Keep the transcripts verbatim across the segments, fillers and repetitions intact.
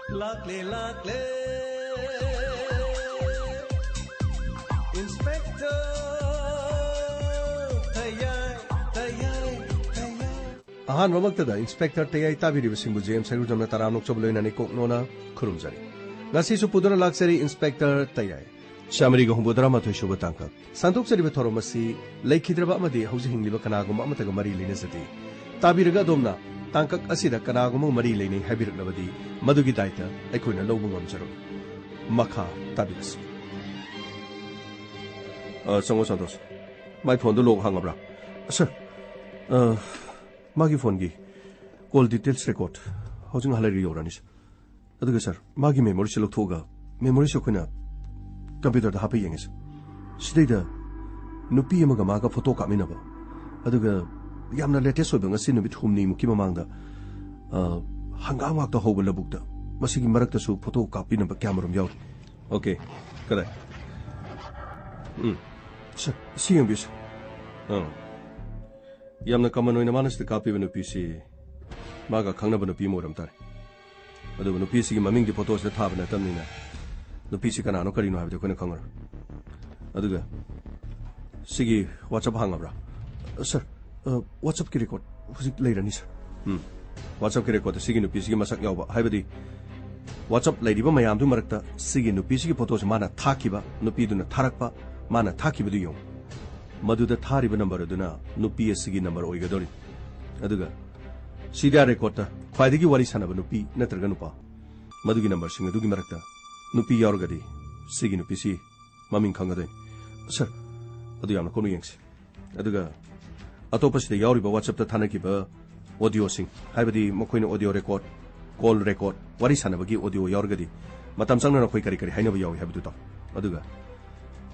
ꯂꯥꯛꯂꯦ, ꯂꯥꯛꯂꯦ, Inspector ꯇꯌꯥꯏ, ꯇꯌꯥꯏ, ꯇꯌꯥꯏ꯫ ꯑꯍꯥꯟꯕꯃꯛꯇꯗ Inspector ꯇꯌꯥꯏ ꯇꯥꯕꯤꯔꯤꯕꯁꯤꯡꯕꯨ J M ꯁꯩꯒꯨꯖꯝꯅ ꯇꯔꯥꯝꯅ ꯑꯣꯛꯆꯕ ꯂꯣꯏꯅꯅ ꯏꯀꯣꯛꯅꯣꯅ ꯈꯨꯔꯨꯝꯖꯔꯤ꯫ ꯉꯁꯤꯁꯨ ꯄꯨꯗꯨꯅ ꯂꯥꯛꯆꯔꯤ Inspector ꯇꯌꯥꯏ꯫ ꯆꯥꯃꯔꯤꯒ ꯍꯨꯝꯐꯨꯇꯔꯥ ꯃꯥꯊꯣꯏ ꯁꯨꯕ ꯇꯥꯡꯀꯛ꯫ ꯁꯟꯗꯣꯛꯆꯔꯤꯕ ꯊꯧꯔꯝ ꯑꯁꯤ ꯂꯩꯈꯤꯗ꯭ꯔꯕ ꯑꯃꯗꯤ ꯍꯧꯖꯤꯛ ꯍꯤꯡꯂꯤꯕ ꯀꯅꯥꯒꯨꯝꯕ ꯑꯃꯠꯇꯒ ꯃꯔꯤ ꯂꯩꯅꯖꯗꯦ꯫ ꯇꯥꯕꯤꯔꯒ ꯑꯗꯣꯝꯅ ꯇꯥꯡꯀꯛ ꯑꯁꯤꯗ ꯀꯅꯥꯒꯨꯝꯕ ꯃꯔꯤ ꯂꯩꯅꯩ ꯍꯥꯏꯕꯤꯔꯛꯂꯕꯗꯤ ꯃꯗꯨꯒꯤ ꯗꯥꯏꯇ ꯑꯩꯈꯣꯏꯅ ꯂꯧꯕ ꯉꯝꯖꯔꯣꯏ꯫ ꯃꯈꯥ ꯇꯥꯕꯤꯔꯁꯤ꯫ ꯑ, ꯆꯪꯉꯣ, ꯁꯟꯇꯣꯁ꯫ ꯃꯥꯏ ꯐꯣꯟꯗꯣ ꯂꯣꯛ ꯍꯥꯡꯉꯕ꯭ꯔꯥ? ꯁꯔ, ꯑ, ꯃꯥꯒꯤ ꯐꯣꯟꯒꯤ call details record ꯍꯧꯖꯤꯛ ꯉꯥꯏꯍꯥꯛ ꯂꯩꯔꯒ ꯌꯧꯔꯛꯑꯅꯤ, ꯁꯔ꯫ ꯑꯗꯨꯒ, ꯁꯔ, ꯃꯥꯒꯤ memoryꯁꯦ ꯂꯧꯊꯣꯛꯑꯒ memoryꯁꯦ ꯑꯩꯈꯣꯏꯅ computerꯗ ꯍꯥꯞꯄ ꯌꯦꯡꯉꯦ, ꯁꯔ꯫ ꯁꯤꯗꯩꯗ ꯅꯨꯄꯤ ꯑꯃꯒ ꯃꯥꯒ photo ꯀꯥꯞꯃꯤꯟꯅꯕ, ꯑꯗꯨꯒ ꯌꯥꯝꯅ latest ꯑꯣꯏꯕ, ꯉꯁꯤ ꯅꯨꯃꯤꯠ ꯍꯨꯝꯅꯤꯃꯨꯛꯀꯤ ꯃꯃꯥꯡꯗ, ꯑ, ꯍꯪꯒꯥꯝ ꯉꯥꯛꯇ ꯍꯧꯕ ꯂꯧꯕꯨꯛꯇ ꯃꯁꯤꯒꯤ ꯃꯔꯛꯇꯁꯨ photo ꯀꯥꯞꯄꯤꯅꯕ cameraꯔꯣꯝ ꯌꯥꯎꯔꯤ꯫ Okay, ꯀꯗꯥꯏ? ꯎꯝ, ꯁꯔ, ꯁꯤ ꯌꯦꯡꯕꯤꯌꯨ, ꯁꯔ꯫ ꯑꯥ, ꯌꯥꯝꯅ common ꯑꯣꯏꯅ ꯃꯥꯅ ꯁꯤꯗ ꯀꯥꯞꯄꯤꯕ ꯅꯨꯄꯤꯁꯤ ꯃꯥꯒ ꯈꯪꯅꯕ ꯅꯨꯄꯤ ꯑꯃ ꯑꯣꯏꯔꯝ ꯇꯥꯔꯦ꯫ ꯑꯗꯨꯕꯨ ꯅꯨꯄꯤꯁꯤꯒꯤ ꯃꯃꯤꯡꯗꯤ photoꯁꯤꯗ ꯊꯥꯕ ꯅꯠꯇꯕꯅꯤꯅ ꯅꯨꯄꯤꯁꯤ ꯀꯅꯥꯅꯣ ꯀꯔꯤꯅꯣ ꯍꯥꯏꯕꯗꯤ ꯑꯩꯈꯣꯏꯅ ꯈꯪꯉꯔꯣꯏ꯫ ꯑꯗꯨꯒ ꯁꯤꯒꯤ WhatsApp ꯍꯥꯡꯉꯕ꯭ꯔꯥ? ꯁꯔ, ꯑ, WhatsAppꯀꯤ record ꯍꯧꯖꯤꯛ ꯂꯩꯔꯅꯤ, ꯁꯔ꯫ ꯎꯝ꯫ WhatsAppꯀꯤ recordꯇ ꯁꯤꯒꯤ ꯅꯨꯄꯤꯁꯤꯒꯤ ꯃꯁꯛ ꯌꯥꯎꯕ, ꯍꯥꯏꯕꯗꯤ WhatsApp ꯂꯩꯔꯤꯕ ꯃꯌꯥꯝꯗꯨ ꯃꯔꯛꯇ ꯁꯤꯒꯤ ꯅꯨꯄꯤꯁꯤꯒꯤ photoꯁꯤ ꯃꯥꯅ ꯊꯥꯈꯤꯕ, ꯅꯨꯄꯤꯗꯨꯅ ꯊꯥꯔꯛꯄ, ꯃꯥꯅ ꯊꯥꯈꯤꯕꯗꯨ ꯌꯦꯡꯉꯨ꯫ ꯃꯗꯨꯗ ꯊꯥꯔꯤꯕ number ꯑꯗꯨꯅ ꯅꯨꯄꯤ ꯑꯁꯤꯒꯤ number ꯑꯣꯏꯒꯗꯧꯔꯤ꯫ ꯑꯗꯨꯒ CDR recordꯇ ꯈ꯭ꯋꯥꯏꯗꯒꯤ ꯋꯥꯔꯤ ꯁꯥꯟꯅꯕ ꯅꯨꯄꯤ ꯅꯠꯇ꯭ꯔꯒ ꯅꯨꯄꯥ, ꯃꯗꯨꯒꯤ numberꯁꯤꯡ ꯑꯗꯨꯒꯤ ꯃꯔꯛꯇ ꯅꯨꯄꯤ ꯌꯥꯎꯔꯒꯗꯤ ꯁꯤꯒꯤ ꯅꯨꯄꯤꯁꯤ ꯃꯃꯤꯡ ꯈꯪꯒꯗꯣꯏꯅꯤ꯫ ꯁꯔ, ꯑꯗꯨ ꯌꯥꯝꯅ ꯀꯨꯞꯅ ꯌꯦꯡꯁꯤ꯫ ꯑꯗꯨꯒ ꯑꯇꯣꯞꯄꯁꯤꯗ ꯌꯥꯎꯔꯤꯕ WhatsAppꯇ ꯊꯥꯅꯈꯤꯕ audioꯁꯤꯡ, ꯍꯥꯏꯕꯗꯤ ꯃꯈꯣꯏꯅ audio record, call record, ꯋꯥꯔꯤ ꯁꯥꯟꯅꯕꯒꯤ audio ꯌꯥꯎꯔꯒꯗꯤ ꯃꯇꯝ ꯆꯪꯅ ꯅꯈꯣꯏ ꯀꯔꯤ ꯀꯔꯤ ꯍꯥꯏꯅꯕ ꯌꯥꯎꯏ ꯍꯥꯏꯕꯗꯨ ꯇꯥꯎ꯫ ꯑꯗꯨꯒ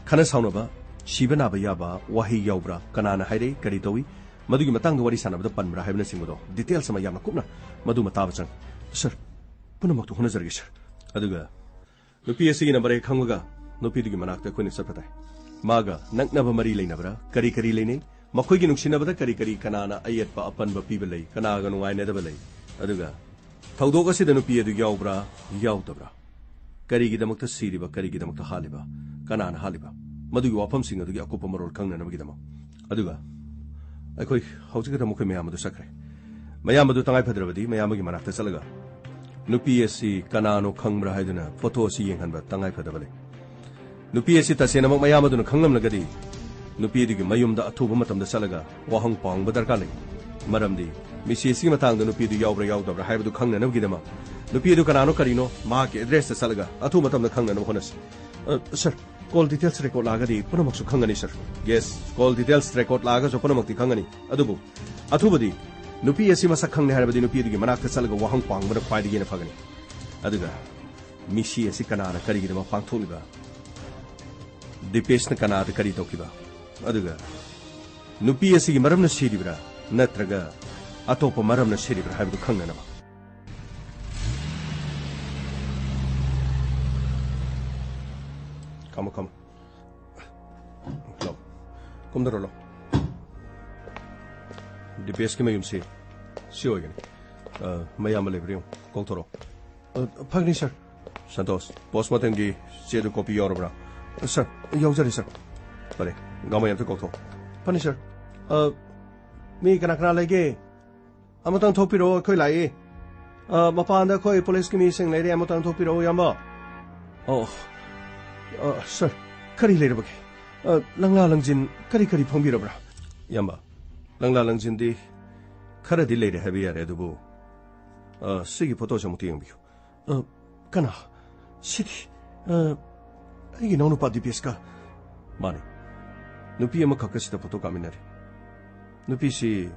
ꯈꯠꯅ ꯁꯥꯎꯅꯕ, ꯁꯤꯕ ꯅꯥꯕ ꯌꯥꯕ ꯋꯥꯍꯩ ꯌꯥꯎꯕ꯭ꯔꯥ, ꯀꯅꯥꯅ ꯍꯥꯏꯔꯛꯏ, ꯀꯔꯤ ꯇꯧꯏ, ꯃꯗꯨꯒꯤ ꯃꯇꯥꯡꯗ ꯋꯥꯔꯤ ꯁꯥꯟꯅꯕꯗ ꯄꯟꯕ꯭ꯔꯥ ꯍꯥꯏꯕꯅꯆꯤꯡꯕꯗꯣ, details ꯑꯃ ꯌꯥꯝꯅ ꯀꯨꯞꯅ ꯃꯗꯨ ꯑꯃ ꯇꯥꯕ ꯆꯪꯏ꯫ ꯁꯔ, ꯄꯨꯝꯅꯃꯛꯇꯨ ꯍꯣꯠꯅꯖꯔꯒꯦ, ꯁꯔ꯫ ꯑꯗꯨꯒ ꯅꯨꯄꯤ ꯑꯁꯤꯒꯤ number ꯍꯦꯛ ꯈꯪꯕꯒ ꯅꯨꯄꯤꯗꯨꯒꯤ ꯃꯅꯥꯛꯇ ꯑꯩꯈꯣꯏꯅ ꯆꯠꯄ ꯇꯥꯏ꯫ ꯃꯥꯒ ꯅꯛꯅꯕ ꯃꯔꯤ ꯂꯩꯅꯕ꯭ꯔꯥ, ꯀꯔꯤ ꯀꯔꯤ ꯂꯩꯅꯩ, ꯃꯈꯣꯏꯒꯤ ꯅꯨꯡꯁꯤꯅꯕꯗ ꯀꯔꯤ ꯀꯔꯤ, ꯀꯅꯥꯅ ꯑꯌꯦꯠꯄ ꯑꯄꯟꯕ ꯄꯤꯕ ꯂꯩ, ꯀꯅꯥꯒ ꯅꯨꯡꯉꯥꯏꯅꯗꯕ ꯂꯩ, ꯑꯗꯨꯒ ꯊꯧꯗꯣꯛ ꯑꯁꯤꯗ ꯅꯨꯄꯤ ꯑꯗꯨ ꯌꯥꯎꯕ꯭ꯔꯥ, ꯌꯥꯎꯗꯕ꯭ꯔꯥ? ꯀꯔꯤꯒꯤꯗꯃꯛꯇ ꯁꯤꯔꯤꯕ, ꯀꯔꯤꯒꯤꯗꯃꯛꯇ ꯍꯥꯠꯂꯤꯕ, ꯀꯅꯥꯅ ꯍꯥꯠꯂꯤꯕ? ꯃꯗꯨꯒꯤ ꯋꯥꯐꯝꯁꯤꯡ ꯑꯗꯨꯒꯤ ꯑꯀꯨꯞꯄ ꯃꯔꯣꯜ ꯈꯪꯅꯅꯕꯒꯤꯗꯃꯛ꯫ ꯑꯗꯨꯒ ꯑꯩꯈꯣꯏ ꯍꯧꯖꯤꯛ ꯈꯛꯇ ꯃꯈꯣꯏ ꯃꯌꯥꯝ ꯑꯗꯨ ꯆꯠꯈ꯭ꯔꯦ꯫ ꯃꯌꯥꯝ ꯑꯗꯨ ꯇꯉꯥꯏ ꯐꯗ꯭ꯔꯕꯗꯤ ꯃꯌꯥꯝ ꯑꯃꯒꯤ ꯃꯅꯥꯛꯇ ꯆꯠꯂꯒ ꯅꯨꯄꯤ ꯑꯁꯤ ꯀꯅꯥꯅꯣ ꯈꯪꯕ꯭ꯔꯥ ꯍꯥꯏꯗꯨꯅ ꯐꯣꯇꯣ ꯑꯁꯤ ꯌꯦꯡꯍꯟꯕ ꯇꯉꯥꯏ ꯐꯗꯕ ꯂꯩ꯫ ꯅꯨꯄꯤ ꯑꯁꯤ ꯇꯁꯦꯡꯅꯃꯛ ꯃꯌꯥꯝ ꯑꯗꯨꯅ ꯈꯪꯂꯝꯂꯒꯗꯤ ꯅꯨꯄꯤ ꯑꯗꯨꯒꯤ ꯃꯌꯨꯝꯗ ꯑꯊꯨꯕ ꯃꯇꯝꯗ ꯆꯠꯂꯒ ꯋꯥꯍꯪ ꯄꯥꯎꯍꯪꯕ ꯗꯔꯀꯥꯔ ꯂꯩ꯫ ꯃꯔꯝꯗꯤ ꯃꯤꯁꯤ ꯑꯁꯤꯒꯤ ꯃꯇꯥꯡꯗ ꯅꯨꯄꯤ ꯑꯗꯨ ꯌꯥꯎꯕ꯭ꯔꯥ ꯌꯥꯎꯗꯕ꯭ꯔꯥ ꯍꯥꯏꯕꯗꯨ ꯈꯪꯅꯅꯕꯒꯤꯗꯃꯛ ꯅꯨꯄꯤ ꯑꯗꯨ ꯀꯅꯥꯅꯣ ꯀꯔꯤꯅꯣ ꯃꯍꯥꯛꯀꯤ ꯑꯦꯗ꯭ꯔꯦꯁꯇ ꯆꯠꯂꯒ ꯑꯊꯨꯕ ꯃꯇꯝꯗ ꯈꯪꯅꯅꯕ ꯍꯣꯠꯅꯁꯤ꯫ ꯑ, ꯁꯔ, ꯀꯣꯜ ꯗꯤꯇꯦꯜꯁ ꯔꯦꯀꯣꯔꯗ ꯂꯥꯛꯑꯒꯗꯤ ꯄꯨꯝꯅꯃꯛꯁꯨ ꯈꯪꯒꯅꯤ, sir. Yes, call details record ꯂꯥꯛꯑꯒꯁꯨ ꯄꯨꯝꯅꯃꯛꯇꯤ ꯈꯪꯒꯅꯤ꯫ ꯑꯗꯨꯕꯨ ꯑꯊꯨꯕꯗꯤ ꯅꯨꯄꯤ ꯑꯁꯤ ꯃꯁꯛ ꯈꯪꯂꯦ ꯍꯥꯏꯔꯕꯗꯤ ꯅꯨꯄꯤ ꯑꯗꯨꯒꯤ ꯃꯅꯥꯛꯇ ꯆꯠꯂꯒ ꯋꯥꯍꯪ ꯄꯥꯡꯕꯅ ꯈ꯭ꯋꯥꯏꯗꯒꯤ ꯍꯦꯟꯅ ꯐꯒꯅꯤ꯫ ꯑꯗꯨꯒ ꯃꯤꯁꯤ ꯑꯁꯤ ꯀꯅꯥꯅ ꯀꯔꯤꯒꯤꯗꯃꯛ ꯄꯥꯡꯊꯣꯛꯂꯤꯕ? ꯗꯤꯄꯦꯁꯅ ꯀꯅꯥꯗ ꯀꯔꯤ ꯇꯧꯈꯤꯕ? ꯑꯗꯨꯒ ꯅꯨꯄꯤ ꯑꯁꯤꯒꯤ ꯃꯔꯝꯅ ꯁꯤꯔꯤꯕ꯭ꯔꯥ ꯅꯠꯇ꯭ꯔꯒ ꯑꯇꯣꯞꯄ ꯃꯔꯝꯅ ꯁꯤꯔꯤꯕ꯭ꯔꯥ ꯍꯥꯏꯕꯗꯨ ꯈꯪꯅꯅꯕ꯫ ꯈꯝꯃꯣ, ꯈꯝꯃꯣ꯫ ꯂꯥꯎ꯫ ꯀꯨꯝꯗꯔꯣ, ꯂꯥꯎ꯫ ꯗꯤꯄꯦꯁꯀꯤ ꯃꯌꯨꯝꯁꯤ ꯁꯤ ꯑꯣꯏꯒꯅꯤ꯫ ꯑ, ꯃꯌꯥꯝꯕ ꯂꯩꯕ꯭ꯔꯥ ꯌꯦꯡꯉꯨ꯫ ꯀꯧꯊꯣꯔꯛꯑꯣ꯫ ꯑ, ꯐꯒꯅꯤ, ꯁꯔ꯫ ꯁꯟꯇꯣꯁ, ꯄꯣꯁꯃꯣꯔꯇꯦꯝꯒꯤ ꯆꯦꯗꯨ ꯀꯣꯄꯤ ꯌꯥꯎꯔꯕ꯭ꯔꯥ? ꯁꯔ, ꯌꯥꯎꯖꯔꯦ, ꯁꯔ꯫ ꯐꯔꯦ, ꯒꯥꯃꯩ ꯑꯝꯇ ꯀꯧꯊꯣꯛꯑꯣ꯫ ꯐꯅꯤ, ꯁꯔ꯫ ꯑ, ꯃꯤ ꯀꯅꯥ ꯀꯅꯥ ꯂꯩꯒꯦ? ꯑꯃꯇꯪ ꯊꯣꯛꯄꯤꯔꯛꯑꯣ, ꯑꯩꯈꯣꯏ ꯂꯥꯛꯏ꯫ ꯑ, ꯃꯄꯥꯟꯗ ꯑꯩꯈꯣꯏ ꯄꯨꯂꯤꯁꯀꯤ ꯃꯤꯁꯤꯡ ꯂꯩꯔꯦ, ꯑꯃꯇꯪ ꯊꯣꯛꯄꯤꯔꯛꯑꯣ, ꯏꯌꯥꯝꯕ꯫ ꯑꯣ, ꯑ, ꯁꯔ, ꯀꯔꯤ ꯂꯩꯔꯕꯒꯦ? ꯑ, ꯂꯪꯂꯥ ꯂꯪꯖꯤꯟ ꯀꯔꯤ ꯀꯔꯤ ꯐꯪꯕꯤꯔꯕ꯭ꯔꯥ? ꯏꯌꯥꯝꯕ, ꯂꯪꯂꯥ ꯂꯪꯖꯤꯟꯗꯤ ꯈꯔꯗꯤ ꯂꯩꯔꯦ ꯍꯥꯏꯕ ꯌꯥꯔꯦ, ꯑꯗꯨꯕꯨ, ꯑ, ꯁꯤꯒꯤ ꯐꯣꯇꯣꯁꯦ ꯑꯃꯨꯛꯇ ꯌꯦꯡꯕꯤꯌꯨ꯫ ꯑ, ꯀꯅꯥ? ꯁꯤꯗꯤ, ꯑ, ꯑꯩꯒꯤ ꯏꯅꯥꯎꯅꯨꯄꯥ ꯗꯤꯄꯦꯁꯀ꯫ ꯃꯥꯅꯤ꯫ ꯅꯨꯄꯤ ꯑꯃꯈꯛꯀ ꯁꯤꯗ ꯐꯣꯇꯣ ꯀꯥꯞꯃꯤꯟꯅꯔꯦ꯫ ꯅꯨꯄꯤꯁꯤ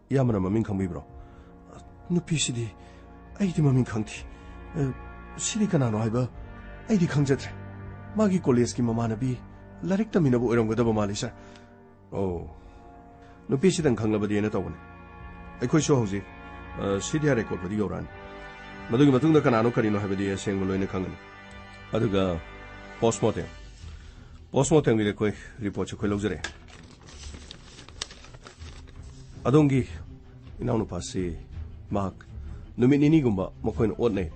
ꯏꯌꯥꯝꯕꯅ ꯃꯃꯤꯡ ꯈꯪꯕꯤꯕ꯭ꯔꯣ? ꯅꯨꯄꯤꯁꯤꯗꯤ ꯑꯩꯗꯤ ꯃꯃꯤꯡ ꯈꯪꯗꯦ꯫ ꯑ, ꯁꯤꯗꯤ ꯀꯅꯥꯅꯣ ꯍꯥꯏꯕ ꯑꯩꯗꯤ ꯈꯪꯖꯗ꯭ꯔꯦ꯫ ꯃꯥꯒꯤ ꯀꯣꯂꯦꯖꯀꯤ ꯃꯃꯥꯟꯅꯕꯤ, ꯂꯥꯏꯔꯤꯛ ꯇꯝꯃꯤꯟꯅꯕ ꯑꯣꯏꯔꯝꯒꯗꯕ ꯃꯥꯜꯂꯤ, ꯁꯥꯔ꯫ ꯑꯣ, ꯅꯨꯄꯤꯁꯤꯗꯪ ꯈꯪꯂꯕꯗꯤ ꯑꯩꯅ ꯇꯧꯕꯅꯤ꯫ ꯑꯩꯈꯣꯏꯁꯨ ꯍꯧꯖꯤꯛ, ꯑ, ꯁꯤ ꯗꯤ ꯑꯥꯔ ꯔꯦꯀꯣꯔꯗꯄꯨꯗꯤ ꯌꯧꯔꯛꯑꯅꯤ꯫ ꯃꯗꯨꯒꯤ ꯃꯇꯨꯡꯗ ꯀꯅꯥꯅꯣ ꯀꯔꯤꯅꯣ ꯍꯥꯏꯕꯗꯤ ꯑꯁꯦꯡꯕ ꯂꯣꯏꯅ ꯈꯪꯒꯅꯤ꯫ ꯑꯗꯨꯒ ꯄꯣꯁꯃꯣꯔꯇꯦꯝ, ꯄꯣꯁꯃꯣꯔꯇꯦꯝꯒꯤꯗꯤ ꯑꯩꯈꯣꯏ ꯔꯤꯄꯣꯔꯠꯁꯨ ꯑꯩꯈꯣꯏ ꯂꯧꯖꯔꯦ꯫ ꯑꯗꯣꯝꯒꯤ ꯏꯅꯥꯎꯅꯨꯄꯥꯁꯤ ꯃꯍꯥꯛ ꯅꯨꯃꯤꯠ ꯅꯤꯅꯤꯒꯨꯝꯕ ꯃꯈꯣꯏꯅ ꯑꯣꯠꯅꯩ꯫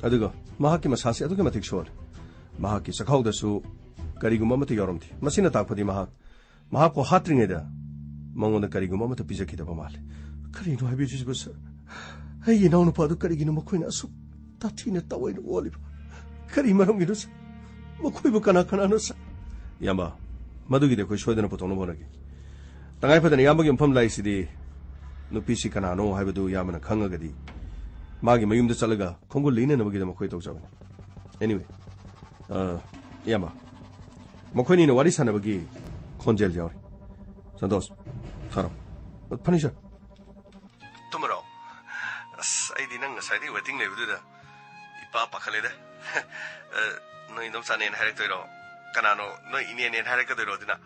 ꯑꯗꯨꯒ ꯃꯍꯥꯛꯀꯤ ꯃꯁꯥꯁꯤ ꯑꯗꯨꯛꯀꯤ ꯃꯇꯤꯛ ꯁꯣꯜꯂꯤ꯫ ꯃꯍꯥꯛꯀꯤ ꯆꯥꯛꯈꯥꯎꯗꯁꯨ ꯀꯔꯤꯒꯨꯝꯕ ꯑꯃꯠꯇ ꯌꯥꯎꯔꯝꯗꯦ꯫ ꯃꯁꯤꯅ ꯇꯥꯛꯄꯗꯤ ꯃꯍꯥꯛ, ꯃꯍꯥꯛꯄꯨ ꯍꯥꯠꯇ꯭ꯔꯤꯉꯩꯗ ꯃꯉꯣꯟꯗ ꯀꯔꯤꯒꯨꯝꯕ ꯑꯃꯠꯇ ꯄꯤꯖꯈꯤꯗꯕ ꯃꯥꯜꯂꯤ꯫ ꯀꯔꯤꯅꯣ ꯍꯥꯏꯕꯤꯔꯤꯁꯤꯕꯨ, ꯁꯥꯔ? ꯑꯩꯒꯤ ꯏꯅꯥꯎꯅꯨꯄꯥꯗꯨ ꯀꯔꯤꯒꯤꯅꯣ ꯃꯈꯣꯏꯅ ꯑꯁꯨꯛ ꯇꯥꯊꯤꯅ ꯇꯥꯑꯣꯏꯅ ꯑꯣꯠꯂꯤꯕ? ꯀꯔꯤ ꯃꯔꯝꯒꯤꯅꯣ, ꯁꯥꯔ? ꯃꯈꯣꯏꯕꯨ ꯀꯅꯥ ꯀꯅꯥꯅꯣ, ꯁꯥꯔ? ꯏꯌꯥꯝꯕ, ꯃꯗꯨꯒꯤꯗꯤ ꯑꯩꯈꯣꯏ ꯁꯣꯏꯗꯅ ꯄꯨꯊꯣꯛꯅꯕ ꯍꯣꯠꯅꯒꯦ꯫ ꯇꯉꯥꯏ ꯐꯗꯅ ꯏꯌꯥꯝꯕꯒꯤ ꯃꯐꯝ ꯂꯥꯛꯏꯁꯤꯗꯤ ꯅꯨꯄꯤꯁꯤ ꯀꯅꯥꯅꯣ ꯍꯥꯏꯕꯗꯨ ꯏꯌꯥꯝꯕꯅ ꯈꯪꯉꯒꯗꯤ ꯃꯥꯒꯤ ꯃꯌꯨꯝꯗ ꯆꯠꯂꯒ ꯈꯣꯡꯒꯨꯜ ꯂꯤꯅꯅꯕꯒꯤꯗꯃꯛ ꯑꯩꯈꯣꯏ ꯇꯧꯖꯕꯅꯤ꯫ Anyway, ꯑ, ꯏꯌꯥꯝꯕ, ꯃꯈꯣꯏꯅꯤꯅ ꯋꯥꯔꯤ ꯁꯥꯟꯅꯕꯒꯤ ꯈꯣꯟꯖꯦꯜ ꯌꯥꯎꯔꯤ꯫ ꯁꯟꯇꯣꯁ, ꯊꯥꯔꯣ꯫ ꯐꯅꯤ, ꯁꯥꯔ꯫ ꯇꯨꯝꯃꯔꯣ? ꯑꯁ, ꯑꯩꯗꯤ ꯅꯪ ꯉꯁꯥꯏꯗꯩ waiting ꯂꯩꯕꯗꯨꯗ ꯏꯄꯥ ꯄꯥꯈꯠꯂꯦꯗ꯫ ꯑ, ꯅꯣꯏ ꯏꯟꯗꯣꯝꯆꯥꯅꯦꯅ ꯍꯥꯏꯔꯛꯇꯣꯏꯔꯣ? ꯀꯅꯥꯅꯣ? ꯅꯣꯏ ꯏꯅꯦꯅꯦꯅ ꯍꯥꯏꯔꯛꯀꯗꯣꯏꯔꯣ ꯑꯗꯨꯅ?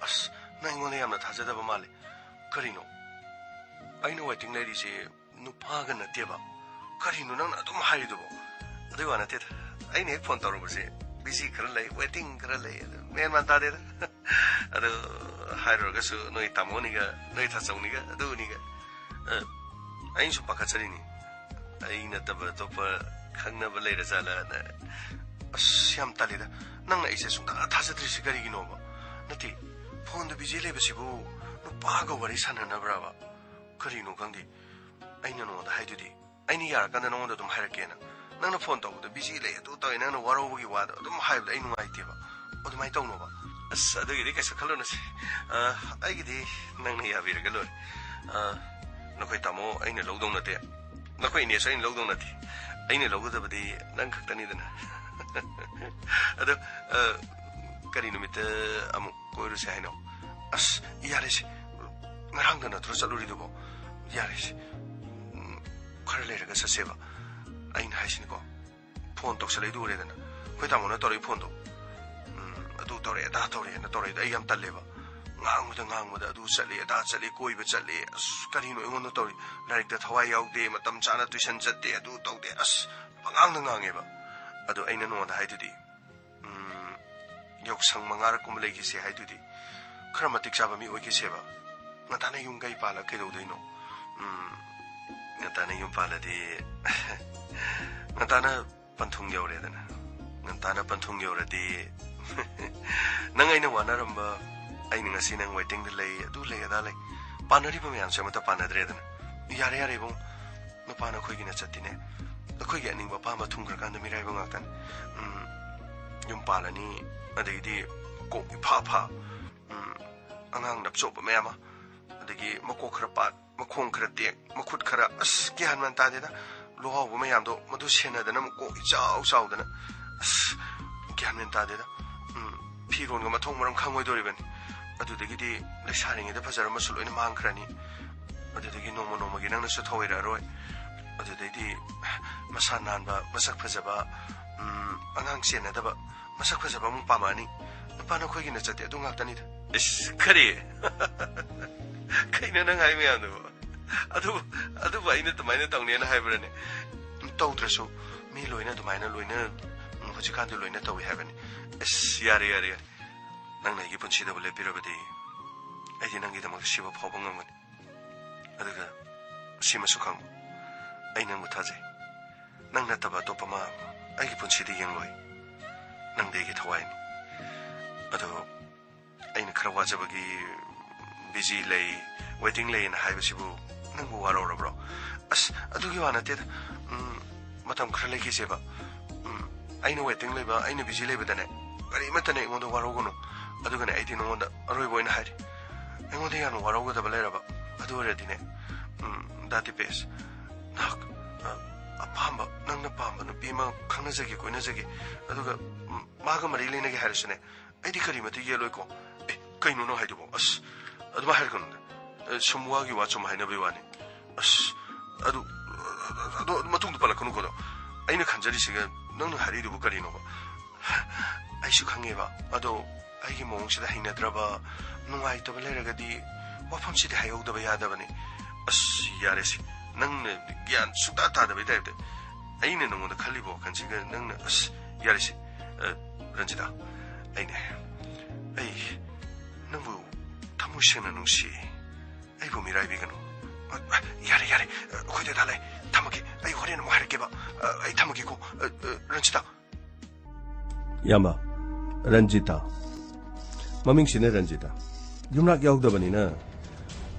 ꯑꯁ, ꯅꯪ ꯑꯩꯉꯣꯟꯗ ꯌꯥꯝꯅ ꯊꯥꯖꯗꯕ ꯃꯥꯜꯂꯦ꯫ ꯀꯔꯤꯅꯣ? ꯑꯩꯅ waiting ꯂꯩꯔꯤꯁꯦ ꯅꯨꯄꯥꯒ ꯅꯠꯇꯦꯕ꯫ ꯀꯔꯤꯅꯣ ꯅꯪꯅ ꯑꯗꯨꯝ ꯍꯥꯏꯔꯤꯗꯨꯕꯣ? ꯑꯗꯨꯏ ꯋꯥ ꯅꯠꯇꯦꯗ꯫ ꯑꯩꯅ ꯍꯦꯛ phone ꯇꯧꯔꯨꯕꯁꯦ busy ꯈꯔ ꯂꯩ, waiting ꯈꯔ ꯂꯩ, ꯑꯗꯨ ꯃꯦꯟ ꯃꯥꯟ ꯇꯥꯗꯦꯗ꯫ ꯑꯗꯨ ꯍꯥꯏꯔꯨꯔꯒꯁꯨ ꯅꯣꯏ ꯇꯥꯃꯣꯅꯤꯒ, ꯅꯣꯏ ꯊꯥꯆꯧꯅꯤꯒ, ꯑꯗꯨꯅꯤꯒ꯫ ꯑ, ꯑꯩꯅ ꯁꯨꯝ ꯄꯥꯈꯠꯆꯔꯤꯅꯤ꯫ ꯑꯩ ꯅꯠꯇꯕ ꯑꯇꯣꯞꯄ ꯈꯪꯅꯕ ꯂꯩꯔꯖꯥꯠꯂꯅ꯫ ꯑꯁ, ꯌꯥꯝ ꯇꯜꯂꯤꯗ꯫ ꯅꯪꯅ ꯑꯩꯁꯦ ꯁꯨꯡꯊꯥ ꯊꯥꯖꯗ꯭ꯔꯤꯁꯦ ꯀꯔꯤꯒꯤꯅꯣꯕ? ꯅꯠꯇꯦ, phoneꯗ busy ꯂꯩꯕꯁꯤꯕꯨ ꯅꯨꯄꯥꯒ ꯋꯥꯔꯤ ꯁꯥꯟꯅꯅꯕ꯭ꯔꯕ? ꯀꯔꯤꯅꯣ ꯈꯪꯗꯦ꯫ ꯑꯩꯅ ꯅꯉꯣꯟꯗ ꯍꯥꯏꯗꯨꯗꯤ, ꯑꯩꯅ ꯌꯥꯔꯀꯥꯟꯗ ꯅꯉꯣꯟꯗ ꯑꯗꯨꯝ ꯍꯥꯏꯔꯛꯀꯦꯅ꯫ ꯅꯪꯅ phone ꯇꯧꯕꯗ busy ꯂꯩ, ꯑꯗꯨ ꯇꯧꯋꯦ, ꯅꯪꯅ ꯋꯥꯔꯧꯕꯒꯤ ꯋꯥꯗꯣ ꯑꯗꯨꯝ ꯍꯥꯏꯕꯗꯣ ꯑꯩ ꯅꯨꯡꯉꯥꯏꯇꯦꯕ꯫ ꯑꯗꯨꯃꯥꯏꯅ ꯇꯧꯅꯣꯕ꯫ ꯑꯁ, ꯑꯗꯨꯒꯤꯗꯤ ꯀꯩꯁꯨ ꯈꯜꯂꯨꯅꯨꯁꯦ꯫ ꯑ, ꯑꯩꯒꯤꯗꯤ ꯅꯪꯅ ꯌꯥꯕꯤꯔꯒ ꯂꯣꯏꯔꯦ꯫ ꯑ, ꯅꯈꯣꯏ ꯇꯥꯃꯣ ꯑꯩꯅ ꯂꯧꯗꯧ ꯅꯠꯇꯦ꯫ ꯅꯈꯣꯏ ꯏꯅꯦꯁꯨ ꯑꯩꯅ ꯂꯧꯗꯧ ꯅꯠꯇꯦ꯫ ꯑꯩꯅ ꯂꯧꯒꯗꯕꯗꯤ ꯅꯪ ꯈꯛꯇꯅꯤꯗꯅ꯫ ꯑꯗꯣ, ꯑ, ꯀꯔꯤ ꯅꯨꯃꯤꯠꯇ ꯑꯃꯨꯛ ꯀꯣꯏꯔꯨꯁꯦ ꯍꯥꯏꯅꯣ? ꯑꯁ, ꯌꯥꯔꯦꯁꯦ꯫ ꯉꯔꯥꯡꯗ ꯅꯠꯇ꯭ꯔꯣ ꯆꯠꯂꯨꯔꯤꯗꯨꯕꯣ? ꯌꯥꯔꯦꯁꯦ꯫ ꯎꯝ, ꯈꯔ ꯂꯩꯔꯒ ꯆꯠꯁꯦꯕ꯫ ꯑꯩꯅ ꯍꯥꯏꯁꯤꯅꯤꯀꯣ, phone ꯇꯧꯁꯜꯂꯛꯏꯗꯨ ꯎꯔꯦꯗꯅ꯫ ꯑꯩꯈꯣꯏ ꯇꯥꯃꯣꯅ ꯇꯧꯔꯛꯏ phoneꯗꯣ꯫ ꯎꯝ, ꯑꯗꯨ ꯇꯧꯔꯛꯑꯦ, ꯑꯗꯥ ꯇꯧꯔꯛꯑꯦꯅ ꯇꯧꯔꯛꯏꯗꯣ ꯑꯩ ꯌꯥꯝ ꯇꯜꯂꯦꯕ꯫ ꯉꯥꯡꯕꯗ ꯉꯥꯡꯕꯗ ꯑꯗꯨ ꯆꯠꯂꯤ, ꯑꯗꯥ ꯆꯠꯂꯤ, ꯀꯣꯏꯕ ꯆꯠꯂꯤ꯫ ꯑꯁ, ꯀꯔꯤꯅꯣ ꯑꯩꯉꯣꯟꯗ ꯇꯧꯔꯤ? ꯂꯥꯏꯔꯤꯛꯇ ꯊꯋꯥꯏ ꯌꯥꯎꯗꯦ, ꯃꯇꯝ ꯆꯥꯅ tuition ꯆꯠꯇꯦ, ꯑꯗꯨ ꯇꯧꯗꯦ꯫ ꯑꯁ, ꯄꯉꯥꯡꯗ ꯉꯥꯡꯉꯦꯕ꯫ ꯑꯗꯣ ꯑꯩꯅ ꯅꯉꯣꯟꯗ ꯍꯥꯏꯗꯨꯗꯤ, ꯎꯝ, ꯌꯥꯎꯁꯪ ꯃꯉꯥꯔꯛꯀꯨꯝꯕ ꯂꯩꯈꯤꯁꯦ ꯍꯥꯏꯗꯨꯗꯤ꯫ ꯈꯔ ꯃꯇꯤꯛ ꯆꯥꯕ ꯃꯤ ꯑꯣꯏꯈꯤꯁꯦꯕ꯫ ꯉꯟꯇꯥꯅ ꯌꯨꯝ ꯀꯩ ꯄꯥꯜꯂ ꯀꯩꯗꯧꯗꯣꯏꯅꯣ? ꯎꯝ, ꯉꯟꯇꯥꯅ ꯌꯨꯝ ꯄꯥꯜꯂꯗꯤ ꯉꯟꯇꯥꯅ ꯄꯟꯊꯨꯡ ꯌꯧꯔꯦꯗꯅ. ꯉꯟꯇꯥꯅ ꯄꯟꯊꯨꯡ ꯌꯧꯔꯗꯤ ꯅꯪ ꯑꯩꯅ ꯋꯥꯅꯔꯝꯕ, ꯑꯩꯅ ꯉꯁꯤ ꯅꯪ ꯋꯦꯇꯤꯡꯗ ꯂꯩ, ꯑꯗꯨ ꯂꯩ, ꯑꯗꯥ ꯂꯩ, ꯄꯥꯟꯅꯔꯤꯕ ꯃꯌꯥꯝꯁꯦ ꯑꯃꯠꯇ ꯄꯥꯟꯅꯗ꯭ꯔꯦꯗꯅ. ꯌꯥꯔꯦ, ꯌꯥꯔꯦ ꯏꯕꯨꯡ, ꯅꯨꯄꯥ ꯅꯈꯣꯏꯒꯤꯅ ꯆꯠꯇꯤꯅꯦ. ꯑꯩꯈꯣꯏꯒꯤ ꯑꯅꯤꯡꯕ ꯑꯄꯥꯝꯕ ꯊꯨꯡꯈ꯭ꯔꯀꯥꯟꯗ ꯃꯤꯔꯥꯏꯕ ꯉꯥꯛꯇꯅꯤ. ꯎꯝ, ꯌꯨꯝ ꯄꯥꯜꯂꯅꯤ, ꯑꯗꯩꯗꯤ ꯀꯣꯛ ꯏꯐꯥ ꯐꯥ, ꯎꯝ, ꯑꯉꯥꯡ ꯅꯞꯆꯣꯞꯄ ꯃꯌꯥꯝ ꯑꯃ, ꯑꯗꯒꯤ ꯃꯀꯣꯛ ꯈꯔ ꯄꯥꯠ, ꯃꯈꯣꯡ ꯈꯔ ꯇꯦꯛ, ꯃꯈꯨꯠ ꯈꯔ, ꯑꯁ, ꯒ꯭ꯌꯥꯟ ꯃꯦꯟ ꯇꯥꯗꯦꯗ. ꯂꯨꯍꯥꯎꯕ ꯃꯌꯥꯝꯗꯣ ꯃꯗꯨ ꯁꯦꯟꯅꯗꯅ ꯃꯀꯣꯛ ꯏꯆꯥꯎ ꯆꯥꯎꯗꯅ, ꯑꯁ, ꯒ꯭ꯌꯥꯟ ꯃꯦꯟ ꯇꯥꯗꯦꯗ. ꯎꯝ, ꯐꯤꯔꯣꯟꯒ ꯃꯊꯣꯡ ꯃꯔꯝ ꯈꯪꯉꯣꯏꯗꯣꯔꯤꯕꯅꯤ. ꯑꯗꯨꯗꯒꯤꯗꯤ ꯂꯩꯁꯥꯔꯤꯉꯩꯗ ꯐꯖꯔꯝꯕꯁꯨ ꯂꯣꯏꯅ ꯃꯥꯡꯈ꯭ꯔꯅꯤ. ꯑꯗꯨꯗꯒꯤ ꯅꯣꯡꯃ ꯅꯣꯡꯃꯒꯤ ꯅꯪꯅꯁꯨ ꯊꯧꯑꯣꯏꯔꯛꯑꯔꯣꯏ. ꯑꯗꯨꯗꯩꯗꯤ ꯃꯁꯥ ꯅꯥꯟꯕ, ꯃꯁꯛ ꯐꯖꯕ, ꯎꯝ, ꯑꯉꯥꯡ ꯆꯦꯟꯅꯗꯕ, ꯃꯁꯛ ꯐꯖꯕ ꯑꯃꯨꯛ ꯄꯥꯝꯃꯛꯑꯅꯤ. ꯅꯨꯄꯥ ꯅꯈꯣꯏꯒꯤꯅ ꯆꯠꯇꯦ, ꯑꯗꯨ ꯉꯥꯛꯇꯅꯤꯗ. ꯏꯁ, ꯀꯔꯤ? ꯀꯩꯅꯣ ꯅꯪ ꯍꯥꯏ ꯃꯌꯥꯝꯗꯨꯕꯣ? ꯑꯗꯨ, ꯑꯗꯨꯕꯨ ꯑꯩꯅ ꯑꯗꯨꯃꯥꯏꯅ ꯇꯧꯅꯦꯅ ꯍꯥꯏꯕ꯭ꯔꯅꯦ? ꯇꯧꯗ꯭ꯔꯁꯨ ꯃꯤ ꯂꯣꯏꯅ ꯑꯗꯨꯃꯥꯏꯅ ꯂꯣꯏꯅ, ꯎꯝ, ꯍꯧꯖꯤꯛꯀꯥꯟꯗꯤ ꯂꯣꯏꯅ ꯇꯧꯏ ꯍꯥꯏꯕꯅꯤ. ꯑꯁ, ꯌꯥꯔꯦ, ꯌꯥꯔꯦ, ꯌꯥꯔꯦ. ꯅꯪꯅ ꯑꯩꯒꯤ ꯄꯨꯟꯁꯤꯗꯕꯨ ꯂꯦꯞꯄꯤꯔꯕꯗꯤ ꯑꯩꯗꯤ ꯅꯪꯒꯤꯗꯃꯛꯇ ꯁꯤꯕ ꯐꯥꯎꯕ ꯉꯝꯒꯅꯤ. ꯑꯗꯨꯒ ꯁꯤꯃꯁꯨ ꯈꯪꯉꯨ, ꯑꯩ ꯅꯪꯕꯨ ꯊꯥꯖꯩ. ꯅꯪ ꯅꯠꯇꯕ ꯑꯇꯣꯞꯄ ꯑꯃ ꯑꯩꯒꯤ ꯄꯨꯟꯁꯤꯗ ꯌꯦꯡꯂꯣꯏ. ꯅꯪꯗꯤ ꯑꯩꯒꯤ ꯊꯋꯥꯏꯅꯤ. ꯑꯗꯣ ꯑꯩꯅ ꯈꯔ ꯋꯥꯖꯕꯒꯤ ꯕꯤꯖꯤ ꯂꯩ, ꯋꯦꯇꯤꯡ ꯂꯩꯅ ꯍꯥꯏꯕꯁꯤꯕꯨ ꯅꯪꯕꯨ ꯋꯥꯔꯧꯔꯕ꯭ꯔꯣ? ꯑꯁ, ꯑꯗꯨꯒꯤ ꯋꯥ ꯅꯠꯇꯦꯗ. ꯎꯝ, ꯃꯇꯝ ꯈꯔ ꯂꯩꯈꯤꯁꯦꯕ. ꯎꯝ, ꯑꯩꯅ ꯋꯦꯇꯤꯡ ꯂꯩꯕ, ꯑꯩꯅ ꯕꯤꯖꯤ ꯂꯩꯕꯗꯅꯦ, ꯀꯔꯤꯃꯠꯇꯅꯦ ꯑꯩꯉꯣꯟꯗ ꯋꯥꯔꯧꯒꯅꯨ. ꯑꯗꯨꯒꯅꯦ, ꯑꯩꯗꯤ ꯅꯉꯣꯟꯗ ꯑꯔꯣꯏꯕ ꯑꯣꯏꯅ ꯍꯥꯏꯔꯤ. ꯑꯩꯉꯣꯟꯗ ꯌꯥꯝꯅ ꯋꯥꯔꯧꯒꯗꯕ ꯂꯩꯔꯕ, ꯑꯗꯨ ꯑꯣꯏꯔꯗꯤꯅꯦ, ꯎꯝ, ꯗꯥ ꯗꯤꯄꯦꯁ, ꯅꯍꯥꯛ, ꯑ, ꯑꯄꯥꯝꯕ, ꯅꯪꯅ ꯄꯥꯝꯕ ꯅꯨꯄꯤ ꯑꯃ ꯈꯪꯅꯖꯒꯦ, ꯀꯣꯏꯅꯖꯒꯦ, ꯑꯗꯨꯒ, ꯎꯝ, ꯃꯥꯒ ꯃꯔꯤ ꯂꯩꯅꯒꯦ ꯍꯥꯏꯔꯁꯨꯅꯦ, ꯑꯩꯗꯤ ꯀꯔꯤꯃꯠꯇ ꯌꯦꯠꯂꯣꯏꯀꯣ꯫ ꯑꯦ, ꯀꯩꯅꯣ ꯅꯪ ꯍꯥꯏꯗꯨꯕꯣ? ꯑꯁ, ꯑꯗꯨꯃꯥꯏꯅ ꯍꯥꯏꯔꯛꯀꯅꯨꯗ. ꯑ, ꯁꯨꯝ ꯋꯥꯒꯤ ꯋꯥ ꯁꯨꯝ ꯍꯥꯏꯅꯕꯩ ꯋꯥꯅꯤ. ꯑꯁ, ꯑꯗꯨ, ꯑꯗꯣ ꯃꯇꯨꯡꯗ ꯄꯜꯂꯛꯀꯅꯨꯀꯣ ꯑꯗꯣ. ꯑꯩꯅ ꯈꯟꯖꯔꯤꯁꯤꯒ ꯅꯪꯅ ꯍꯥꯏꯔꯛꯏꯗꯨꯕꯨ ꯀꯔꯤꯅꯣꯕ? ꯑꯩꯁꯨ ꯈꯪꯉꯦꯕ, ꯑꯗꯣ ꯑꯩꯒꯤ ꯃꯑꯣꯡꯁꯤꯗ ꯍꯩꯅꯗ꯭ꯔꯕ, ꯅꯨꯡꯉꯥꯏꯇꯕ ꯂꯩꯔꯒꯗꯤ ꯋꯥꯐꯝꯁꯤꯗꯤ ꯍꯥꯏꯍꯧꯗꯕ ꯌꯥꯗꯕꯅꯤ. ꯑꯁ, ꯌꯥꯔꯦꯁꯦ, ꯅꯪꯅ ꯒ꯭ꯌꯥꯟ ꯁꯨꯡꯇꯥ ꯇꯥꯗꯕꯩ ꯇꯥꯏꯞꯇ. ꯑꯩꯅ ꯅꯪꯉꯣꯟꯗ ꯈꯜꯂꯤꯕ ꯋꯥꯈꯜꯁꯤꯒ ꯅꯪꯅ, ꯑꯁ, ꯌꯥꯔꯦꯁꯦ. ꯑ, ꯔꯟꯖꯤꯇꯥ, ꯑꯩꯅꯦ, ꯑꯩ ꯅꯪꯕꯨ ꯊꯃꯣꯏ ꯁꯦꯡꯅ ꯅꯨꯡꯁꯤ. ꯑꯩꯕꯨ ꯃꯤꯔꯥꯏꯕꯤꯒꯅꯨ. ꯑ, ꯑ, ꯌꯥꯔꯦ, ꯌꯥꯔꯦ. ꯑ, ꯑꯗꯨꯗ ꯂꯩ꯫ ꯊꯝꯃꯒꯦ꯫ ꯑꯩ ꯍꯣꯔꯦꯟ ꯑꯃꯨꯛ ꯍꯥꯏꯔꯛꯀꯦꯕ꯫ ꯑ, ꯑꯩ ꯊꯝꯃꯒꯦꯀꯣ꯫ ꯑ, ꯑ, ꯔꯟꯖꯤꯇꯥ꯫ ꯏꯌꯥꯝꯕ, ꯔꯟꯖꯤꯇꯥ꯫ ꯃꯃꯤꯡꯁꯤꯅ ꯔꯟꯖꯤꯇꯥ꯫ ꯌꯨꯝꯅꯥꯛ ꯌꯥꯎꯗꯕꯅꯤꯅ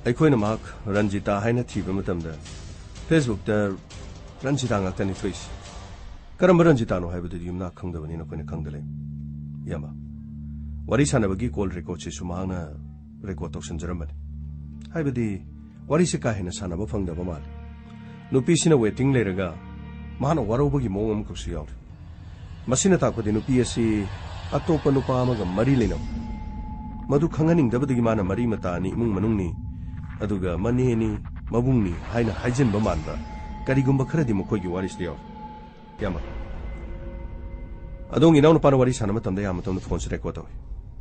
ꯑꯩꯈꯣꯏꯅ ꯃꯍꯥꯛ ꯔꯟꯖꯤꯇꯥ ꯍꯥꯏꯅ ꯊꯤꯕ ꯃꯇꯝꯗ Facebook-ꯇ ꯔꯟꯖꯤꯇꯥ ꯉꯥꯛꯇꯅꯤ ꯊꯣꯛꯏꯁꯦ꯫ ꯀꯔꯝꯕ ꯔꯟꯖꯤꯇꯥꯅꯣ ꯍꯥꯏꯕꯗꯨꯗꯤ ꯌꯨꯝꯅꯥꯛ ꯈꯪꯗꯕꯅꯤꯅ ꯑꯩꯈꯣꯏꯅ ꯈꯪꯗ ꯂꯩ꯫ ꯏꯌꯥꯝꯕ, ꯋꯥꯔꯤ ꯁꯥꯟꯅꯕꯒꯤ call record-ꯁꯤꯁꯨ ꯃꯍꯥꯛꯅ record ꯇꯧꯁꯟꯖꯔꯝꯕꯅꯤ꯫ ꯍꯥꯏꯕꯗꯤ, ꯋꯥꯔꯤꯁꯦ ꯀꯥ ꯍꯦꯟꯅ ꯁꯥꯟꯅꯕ ꯐꯪꯗꯕ ꯃꯥꯜꯂꯤ꯫ ꯅꯨꯄꯤꯁꯤꯅ waiting ꯂꯩꯔꯒ ꯃꯍꯥꯛꯅ ꯋꯥꯔꯧꯕꯒꯤ ꯃꯑꯣꯡ ꯑꯃꯈꯛꯁꯨ ꯌꯥꯎꯔꯤ꯫ ꯃꯁꯤꯅ ꯇꯥꯛꯄꯗꯤ ꯅꯨꯄꯤ ꯑꯁꯤ ꯑꯇꯣꯞꯄ ꯅꯨꯄꯥ ꯑꯃꯒ ꯃꯔꯤ ꯂꯩꯅꯕ, ꯃꯗꯨ ꯈꯪꯍꯟꯅꯤꯡꯗꯕꯗꯒꯤ ꯃꯥꯅ ꯃꯔꯤ ꯃꯇꯥꯅꯤ, ꯏꯃꯨꯡ ꯃꯅꯨꯡꯅꯤ, ꯑꯗꯨꯒ ꯃꯅꯦꯅꯤ, ꯃꯕꯨꯡꯅꯤ ꯍꯥꯏꯅ ꯍꯥꯏꯖꯤꯟꯕ ꯃꯥꯟꯕ ꯀꯔꯤꯒꯨꯝꯕ ꯈꯔꯗꯤ ꯃꯈꯣꯏꯒꯤ ꯋꯥꯔꯤꯁꯤꯗ ꯌꯥꯎꯔꯤ꯫ ꯏꯌꯥꯝꯕ, ꯑꯗꯣꯝꯒꯤ ꯏꯅꯥꯎꯅꯨꯄꯥꯅ ꯋꯥꯔꯤ ꯁꯥꯟꯅꯕ ꯃꯇꯝꯗ ꯑꯌꯥꯝꯕ ꯃꯇꯝꯗ phone-ꯁꯦ record ꯇꯧꯏ꯫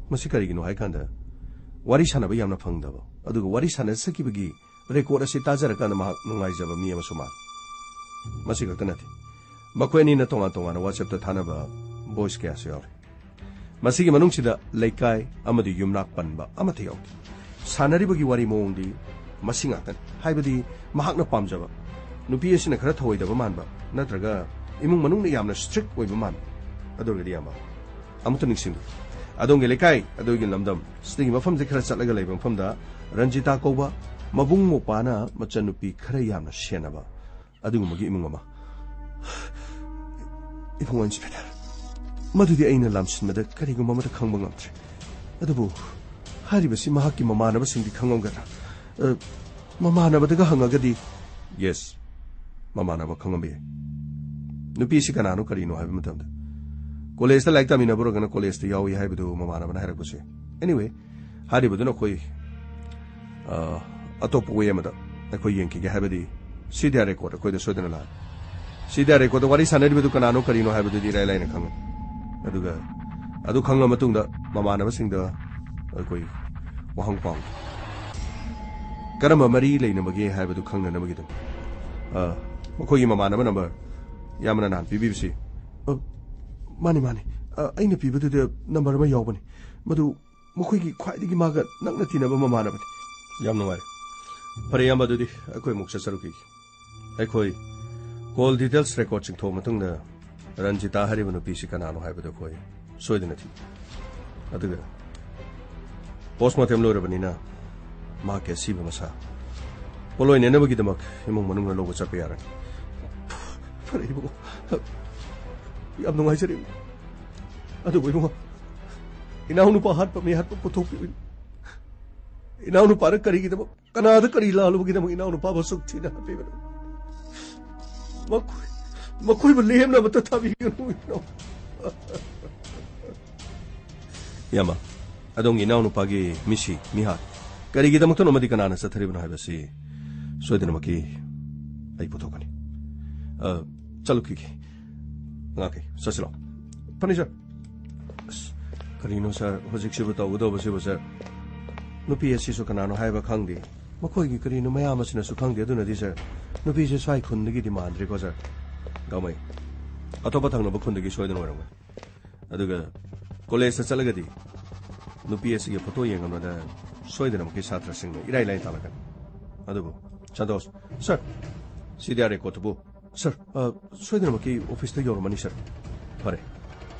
ꯃꯁꯤ ꯀꯔꯤꯒꯤꯅꯣ ꯍꯥꯏꯀꯥꯟꯗ, ꯋꯥꯔꯤ ꯁꯥꯟꯅꯕ ꯌꯥꯝꯅ ꯐꯪꯗꯕ, ꯑꯗꯨꯒ ꯋꯥꯔꯤ ꯁꯥꯟꯅꯖꯈꯤꯕꯒꯤ record ꯑꯁꯤ ꯇꯥꯖꯔꯀꯥꯟꯗ ꯃꯍꯥꯛ ꯅꯨꯡꯉꯥꯏꯖꯕ ꯃꯤ ꯑꯃꯁꯨ ꯃꯥꯜꯂꯤ꯫ ꯃꯁꯤ ꯈꯛꯇ ꯅꯠꯇꯦ, ꯃꯈꯣꯏ ꯑꯅꯤꯅ ꯇꯣꯉꯥꯟ ꯇꯣꯉꯥꯟꯅ WhatsApp-ꯇ ꯊꯥꯅꯕ voice ꯀꯌꯥꯁꯨ ꯌꯥꯎꯔꯤ꯫ ꯃꯁꯤꯒꯤ ꯃꯅꯨꯡꯁꯤꯗ ꯂꯩꯀꯥꯏ ꯑꯃꯗꯤ ꯌꯨꯝꯅꯥꯛ ꯄꯟꯕ ꯑꯃꯠꯇ ꯌꯥꯎꯗꯦ꯫ ꯁꯥꯟꯅꯔꯤꯕꯒꯤ ꯋꯥꯔꯤ ꯃꯑꯣꯡꯗꯤ ꯃꯁꯤ ꯉꯥꯛꯇꯅꯤ꯫ ꯍꯥꯏꯕꯗꯤ, ꯃꯍꯥꯛꯅ ꯄꯥꯝꯖꯕ ꯅꯨꯄꯤ ꯑꯁꯤꯅ ꯈꯔ ꯊꯧꯑꯣꯏꯗꯕ ꯃꯥꯟꯕ, ꯅꯠꯇ꯭ꯔꯒ ꯏꯃꯨꯡ ꯃꯅꯨꯡꯅ ꯌꯥꯝꯅ strict ꯑꯣꯏꯕ ꯃꯥꯟꯕ, ꯑꯗꯨ ꯑꯣꯏꯔꯒꯗꯤ, ꯏꯌꯥꯝꯕ, ꯑꯃꯨꯛꯇ ꯅꯤꯡꯁꯤꯡꯕꯤꯌꯨ꯫ ꯑꯗꯣꯝꯒꯤ ꯂꯩꯀꯥꯏ, ꯑꯗꯣꯝꯒꯤ ꯂꯝꯗꯝ, ꯁꯤꯗꯒꯤ ꯃꯐꯝꯁꯦ ꯈꯔ ꯆꯠꯂꯒ ꯂꯩꯕ ꯃꯐꯝꯗ ꯔꯟꯖꯤꯇꯥ ꯀꯧꯕ ꯃꯕꯨꯡ ꯃꯧꯄ꯭ꯋꯥꯅ ꯃꯆꯟꯅꯨꯄꯤ ꯈꯔ ꯌꯥꯝꯅ ꯁꯦꯟꯅꯕ ꯑꯗꯨꯒꯨꯝꯕꯒꯤ ꯏꯃꯨꯡ ꯑꯃ꯫ ꯏꯕꯨꯡꯉꯣ ꯏꯟꯁꯄꯦꯛꯇꯔ, ꯃꯗꯨꯗꯤ ꯑꯩꯅ ꯂꯥꯝꯁꯤꯟꯕꯗ ꯀꯔꯤꯒꯨꯝꯕ ꯑꯃꯠꯇ ꯈꯪꯕ ꯉꯝꯗ꯭ꯔꯦ꯫ ꯑꯗꯨꯕꯨ ꯍꯥꯏꯔꯤꯕꯁꯤ ꯃꯍꯥꯛꯀꯤ ꯃꯃꯥꯟꯅꯕꯁꯤꯡꯗꯤ ꯈꯪꯂꯝꯒꯗ꯭ꯔꯥ? ꯑ, ꯃꯃꯥꯟꯅꯕꯗꯒ ꯍꯪꯉꯒꯗꯤ꯫ Yes, ꯃꯃꯥꯟꯅꯕ ꯈꯪꯂꯝꯕ ꯌꯥꯏ꯫ ꯅꯨꯄꯤꯁꯤ ꯀꯅꯥꯅꯣ ꯀꯔꯤꯅꯣ ꯍꯥꯏꯕ ꯃꯇꯝꯗ, college-ꯇ ꯂꯥꯏꯔꯤꯛ ꯇꯝꯃꯤꯟꯅꯕ ꯑꯣꯏꯔꯒꯅ college-ꯇ ꯌꯥꯎꯏ ꯍꯥꯏꯕꯗꯨ ꯃꯃꯥꯟꯅꯕꯅ ꯍꯥꯏꯔꯛꯄꯁꯨ ꯌꯥꯏ꯫ Anyway, ꯍꯥꯏꯔꯤꯕꯗꯨꯅ ꯑꯩꯈꯣꯏ, ꯑ, ꯑꯇꯣꯞꯄ way ꯑꯃꯗ ꯑꯩꯈꯣꯏ ꯌꯦꯡꯈꯤꯒꯦ, ꯍꯥꯏꯕꯗꯤ CDR record ꯑꯩꯈꯣꯏꯗ ꯁꯣꯏꯗꯅ ꯂꯥꯛꯑꯦ꯫ CDR record-ꯇ ꯋꯥꯔꯤ ꯁꯥꯟꯅꯔꯤꯕꯗꯨ ꯀꯅꯥꯅꯣ ꯀꯔꯤꯅꯣ ꯍꯥꯏꯕꯗꯨꯗꯤ ꯏꯔꯥꯏ ꯂꯥꯏꯅ ꯈꯪꯉꯦ꯫ ꯑꯗꯨꯒ ꯑꯗꯨ ꯈꯪꯂ ꯃꯇꯨꯡꯗ ꯃꯃꯥꯟꯅꯕꯁꯤꯡꯗ ꯑꯩꯈꯣꯏ ꯋꯥꯍꯪ ꯄꯥꯎ ꯀꯔꯝꯕ ꯃꯔꯤ ꯂꯩꯅꯕꯒꯦ ꯍꯥꯏꯕꯗꯨ ꯈꯪꯅꯅꯕꯒꯤꯗꯃꯛ, ꯑ, ꯃꯈꯣꯏꯒꯤ ꯃꯃꯥꯟꯅꯕ number ꯏꯌꯥꯝꯕꯅ ꯅꯍꯥꯟ ꯄꯤꯕꯤꯕꯁꯤ꯫ ꯑ, ꯃꯥꯅꯤ, ꯃꯥꯅꯤ꯫ ꯑ, ꯑꯩꯅ ꯄꯤꯕꯗꯨꯗ number ꯑꯃ ꯌꯥꯎꯕꯅꯤ꯫ ꯃꯗꯨ ꯃꯈꯣꯏꯒꯤ ꯈ꯭ꯋꯥꯏꯗꯒꯤ ꯃꯥꯒ ꯅꯛꯅ ꯇꯤꯟꯅꯕ ꯃꯃꯥꯟꯅꯕꯅꯤ꯫ ꯌꯥꯝ ꯅꯨꯡꯉꯥꯏꯔꯦ꯫ ꯐꯔꯦ, ꯏꯌꯥꯝꯕ, ꯑꯗꯨꯗꯤ ꯑꯩꯈꯣꯏ ꯑꯃꯨꯛ ꯆꯠꯆꯔꯨꯈꯤꯒꯦ꯫ ꯑꯩꯈꯣꯏ call details record ꯆꯤꯡꯊꯣꯛꯑ ꯃꯇꯨꯡꯗ ꯔꯟꯖꯤꯇꯥ ꯍꯥꯏꯔꯤꯕ ꯅꯨꯄꯤꯁꯤ ꯀꯅꯥꯅꯣ ꯍꯥꯏꯕꯗꯨ ꯑꯩꯈꯣꯏ ꯁꯣꯏꯗꯅ ꯊꯤ꯫ ꯑꯗꯨꯒ postmortem ꯂꯣꯏꯔꯕꯅꯤꯅ ꯃꯍꯥꯛꯀꯤ ꯑꯁꯤꯕ ꯃꯁꯥ ꯄꯣꯠꯂꯣꯏ ꯅꯦꯅꯕꯒꯤꯗꯃꯛ ꯏꯃꯨꯡ ꯃꯅꯨꯡꯅ ꯂꯧꯕ ꯆꯠꯄ ꯌꯥꯔꯅꯤ꯫ ꯐꯔꯦ ꯏꯕꯨꯡꯉꯣ, ꯌꯥꯝ ꯅꯨꯡꯉꯥꯏꯖꯔꯦ꯫ ꯑꯗꯨꯕꯨ ꯏꯕꯨꯡꯉꯣ, ꯏꯅꯥꯎꯅꯨꯄꯥ ꯍꯥꯠꯄ ꯃꯤ ꯍꯥꯠꯄ ꯄꯨꯊꯣꯛꯄꯤꯕꯅꯤ꯫ ꯏꯅꯥꯎꯅꯨꯄꯥꯅ ꯀꯔꯤꯒꯤꯗꯃꯛ, ꯀꯅꯥꯗ ꯀꯔꯤ ꯂꯥꯜꯂꯨꯕꯒꯤꯗꯃꯛ ꯏꯅꯥꯎꯅꯨꯄꯥꯕꯨ ꯑꯁꯨꯛ ꯊꯤꯅ ꯍꯥꯠꯄꯤꯕꯅꯣ? ꯃꯈꯣꯏ, ꯃꯈꯣꯏꯕꯨ ꯂꯦꯝꯅ ꯑꯃꯠꯇ ꯊꯥꯕꯤꯒꯅꯨ ꯏꯅꯥꯎ꯫ ꯏꯌꯥꯝꯕ, ꯑꯗꯣꯝꯒꯤ ꯏꯅꯥꯎꯅꯨꯄꯥꯒꯤ ꯃꯤꯁꯤ, ꯃꯤꯍꯥꯠ, ꯀꯔꯤꯒꯤꯗꯃꯛꯇꯅꯣ ꯑꯃꯗꯤ ꯀꯅꯥꯅ ꯆꯠꯊꯔꯤꯕꯅꯣ ꯍꯥꯏꯕꯁꯤ ꯁꯣꯏꯗꯅꯃꯛꯀꯤ ꯑꯩ ꯄꯨꯊꯣꯛꯀꯅꯤ꯫ ꯑ, ꯆꯠꯂꯨꯈꯤꯒꯦ꯫ ꯉꯥꯛꯀꯤ, ꯆꯠꯁꯤꯜꯂꯣ꯫ ꯐꯅꯤ, ꯁꯥꯔ꯫ ꯑꯁ, ꯀꯔꯤꯅꯣ, ꯁꯥꯔ? ꯍꯧꯖꯤꯛꯁꯤꯕꯨ ꯇꯧꯒꯗꯧꯕꯁꯤꯕꯨ, ꯁꯥꯔ? ꯅꯨꯄꯤ ꯑꯁꯤꯁꯨ ꯀꯅꯥꯅꯣ ꯍꯥꯏꯕ ꯈꯪꯗꯦ꯫ ꯃꯈꯣꯏꯒꯤ ꯀꯔꯤꯅꯣ ꯃꯌꯥꯝ ꯑꯁꯤꯅꯁꯨ ꯈꯪꯗꯦ꯫ ꯑꯗꯨꯅꯗꯤ, ꯁꯥꯔ, ꯅꯨꯄꯤꯁꯦ ꯁ꯭ꯋꯥꯏ ꯈꯨꯟꯗꯒꯤꯗꯤ ꯃꯥꯟꯗ꯭ꯔꯦꯀꯣ, ꯁꯥꯔ꯫ ꯒꯥꯎꯃꯩ, ꯑꯇꯣꯞꯄ ꯊꯪꯅꯕ ꯈꯨꯟꯗꯒꯤ ꯁꯣꯏꯗꯅ ꯑꯣꯏꯔꯝꯒꯅꯤ꯫ ꯑꯗꯨꯒ ꯀꯣꯂꯦꯖꯇ ꯆꯠꯂꯒꯗꯤ ꯅꯨꯄꯤ ꯑꯁꯤꯒꯤ ꯐꯣꯇꯣ ꯌꯦꯡꯉꯝꯕꯗ ꯁꯣꯏꯗꯅꯃꯛꯀꯤ ꯁꯥꯇ꯭ꯔꯁꯤꯡꯅ ꯏꯔꯥꯏ ꯂꯥꯏꯅ ꯇꯥꯜꯂꯛꯀꯅꯤ꯫ ꯑꯗꯨꯕꯨ, ꯁꯟꯇꯣꯁ, ꯁꯥꯔ, ꯁꯤ ꯗꯤ ꯑꯥꯔ ꯔꯦꯀꯣꯔꯠꯇꯨꯕꯨ, ꯁꯥꯔ, ꯑ, ꯁꯣꯏꯗꯅꯃꯛꯀꯤ ꯑꯣꯐꯤꯁꯇ ꯌꯧꯔꯝꯃꯅꯤ, ꯁꯥꯔ꯫ ꯐꯔꯦ,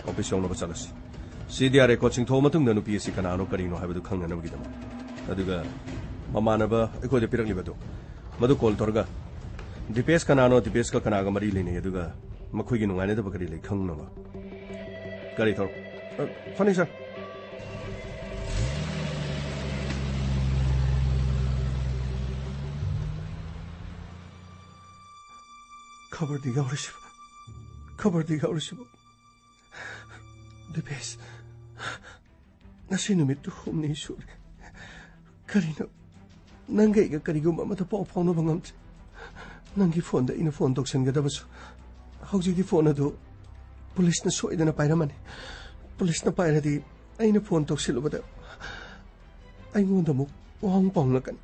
ꯑꯣꯐꯤꯁ ꯌꯧꯅꯕ ꯆꯠꯂꯁꯤ꯫ ꯁꯤ ꯗꯤ ꯑꯥꯔ ꯔꯦꯀꯣꯔꯠꯁꯤꯡ ꯊꯣꯛꯑ ꯃꯇꯨꯡꯗ ꯅꯨꯄꯤ ꯑꯁꯤ ꯀꯅꯥꯅꯣ ꯀꯔꯤꯅꯣ ꯍꯥꯏꯕꯗꯨ ꯈꯪꯅꯅꯕꯒꯤꯗꯃꯛ꯫ ꯑꯗꯨꯒ ꯃꯃꯥꯟꯅꯕ ꯑꯩꯈꯣꯏꯗ ꯄꯤꯔꯛꯂꯤꯕꯗꯨ, ꯃꯗꯨ ꯀꯣꯜ ꯇꯧꯔꯒ ꯗꯤꯄꯦꯁ ꯀꯅꯥꯅꯣ, ꯗꯤꯄꯦꯁꯀ ꯀꯅꯥꯒ ꯃꯔꯤ ꯂꯩꯅꯩ, ꯑꯗꯨꯒ ꯃꯈꯣꯏꯒꯤ ꯅꯨꯡꯉꯥꯏꯅꯗꯕ ꯀꯔꯤ ꯂꯩ ꯈꯪꯅꯕ꯫ ꯒꯥꯔꯤ ꯊꯧꯔꯣ꯫ ꯑ, ꯐꯅꯤ, ꯁꯥꯔ꯫ ꯈꯕꯔꯗꯤ ꯌꯥꯎꯔꯤꯁꯤꯕꯨ? ꯈꯕꯔꯗꯤ ꯌꯥꯎꯔꯤꯁꯤꯕꯨ? ꯗꯤꯄꯦꯁ, ꯉꯁꯤ ꯅꯨꯃꯤꯠ ꯍꯨꯝꯅꯤ ꯁꯨꯔꯦ꯫ ꯀꯔꯤꯅꯣ? ꯅꯪꯒ ꯑꯩꯒ ꯀꯔꯤꯒꯨꯝꯕ ꯑꯃꯠꯇ ꯄꯥꯎ ꯐꯥꯎꯅꯕ ꯉꯝꯗ꯭ꯔꯤ꯫ ꯅꯪꯒꯤ ꯐꯣꯟꯗ ꯑꯩꯅ ꯐꯣꯟ ꯇꯧꯁꯤꯟꯒꯗꯕꯁꯨ, ꯍꯧꯖꯤꯛꯇꯤ ꯐꯣꯟ ꯑꯗꯨ ꯄꯨꯂꯤꯁꯅ ꯁꯣꯏꯗꯅ ꯄꯥꯏꯔꯝꯃꯅꯤ꯫ ꯄꯨꯂꯤꯁꯅ ꯄꯥꯏꯔꯗꯤ ꯑꯩꯅ ꯐꯣꯟ ꯇꯧꯁꯤꯜꯂꯨꯕꯗ ꯑꯩꯉꯣꯟꯗ ꯑꯃꯨꯛ ꯋꯥꯍꯪ ꯄꯥꯎꯍꯪꯂꯛꯀꯅꯤ꯫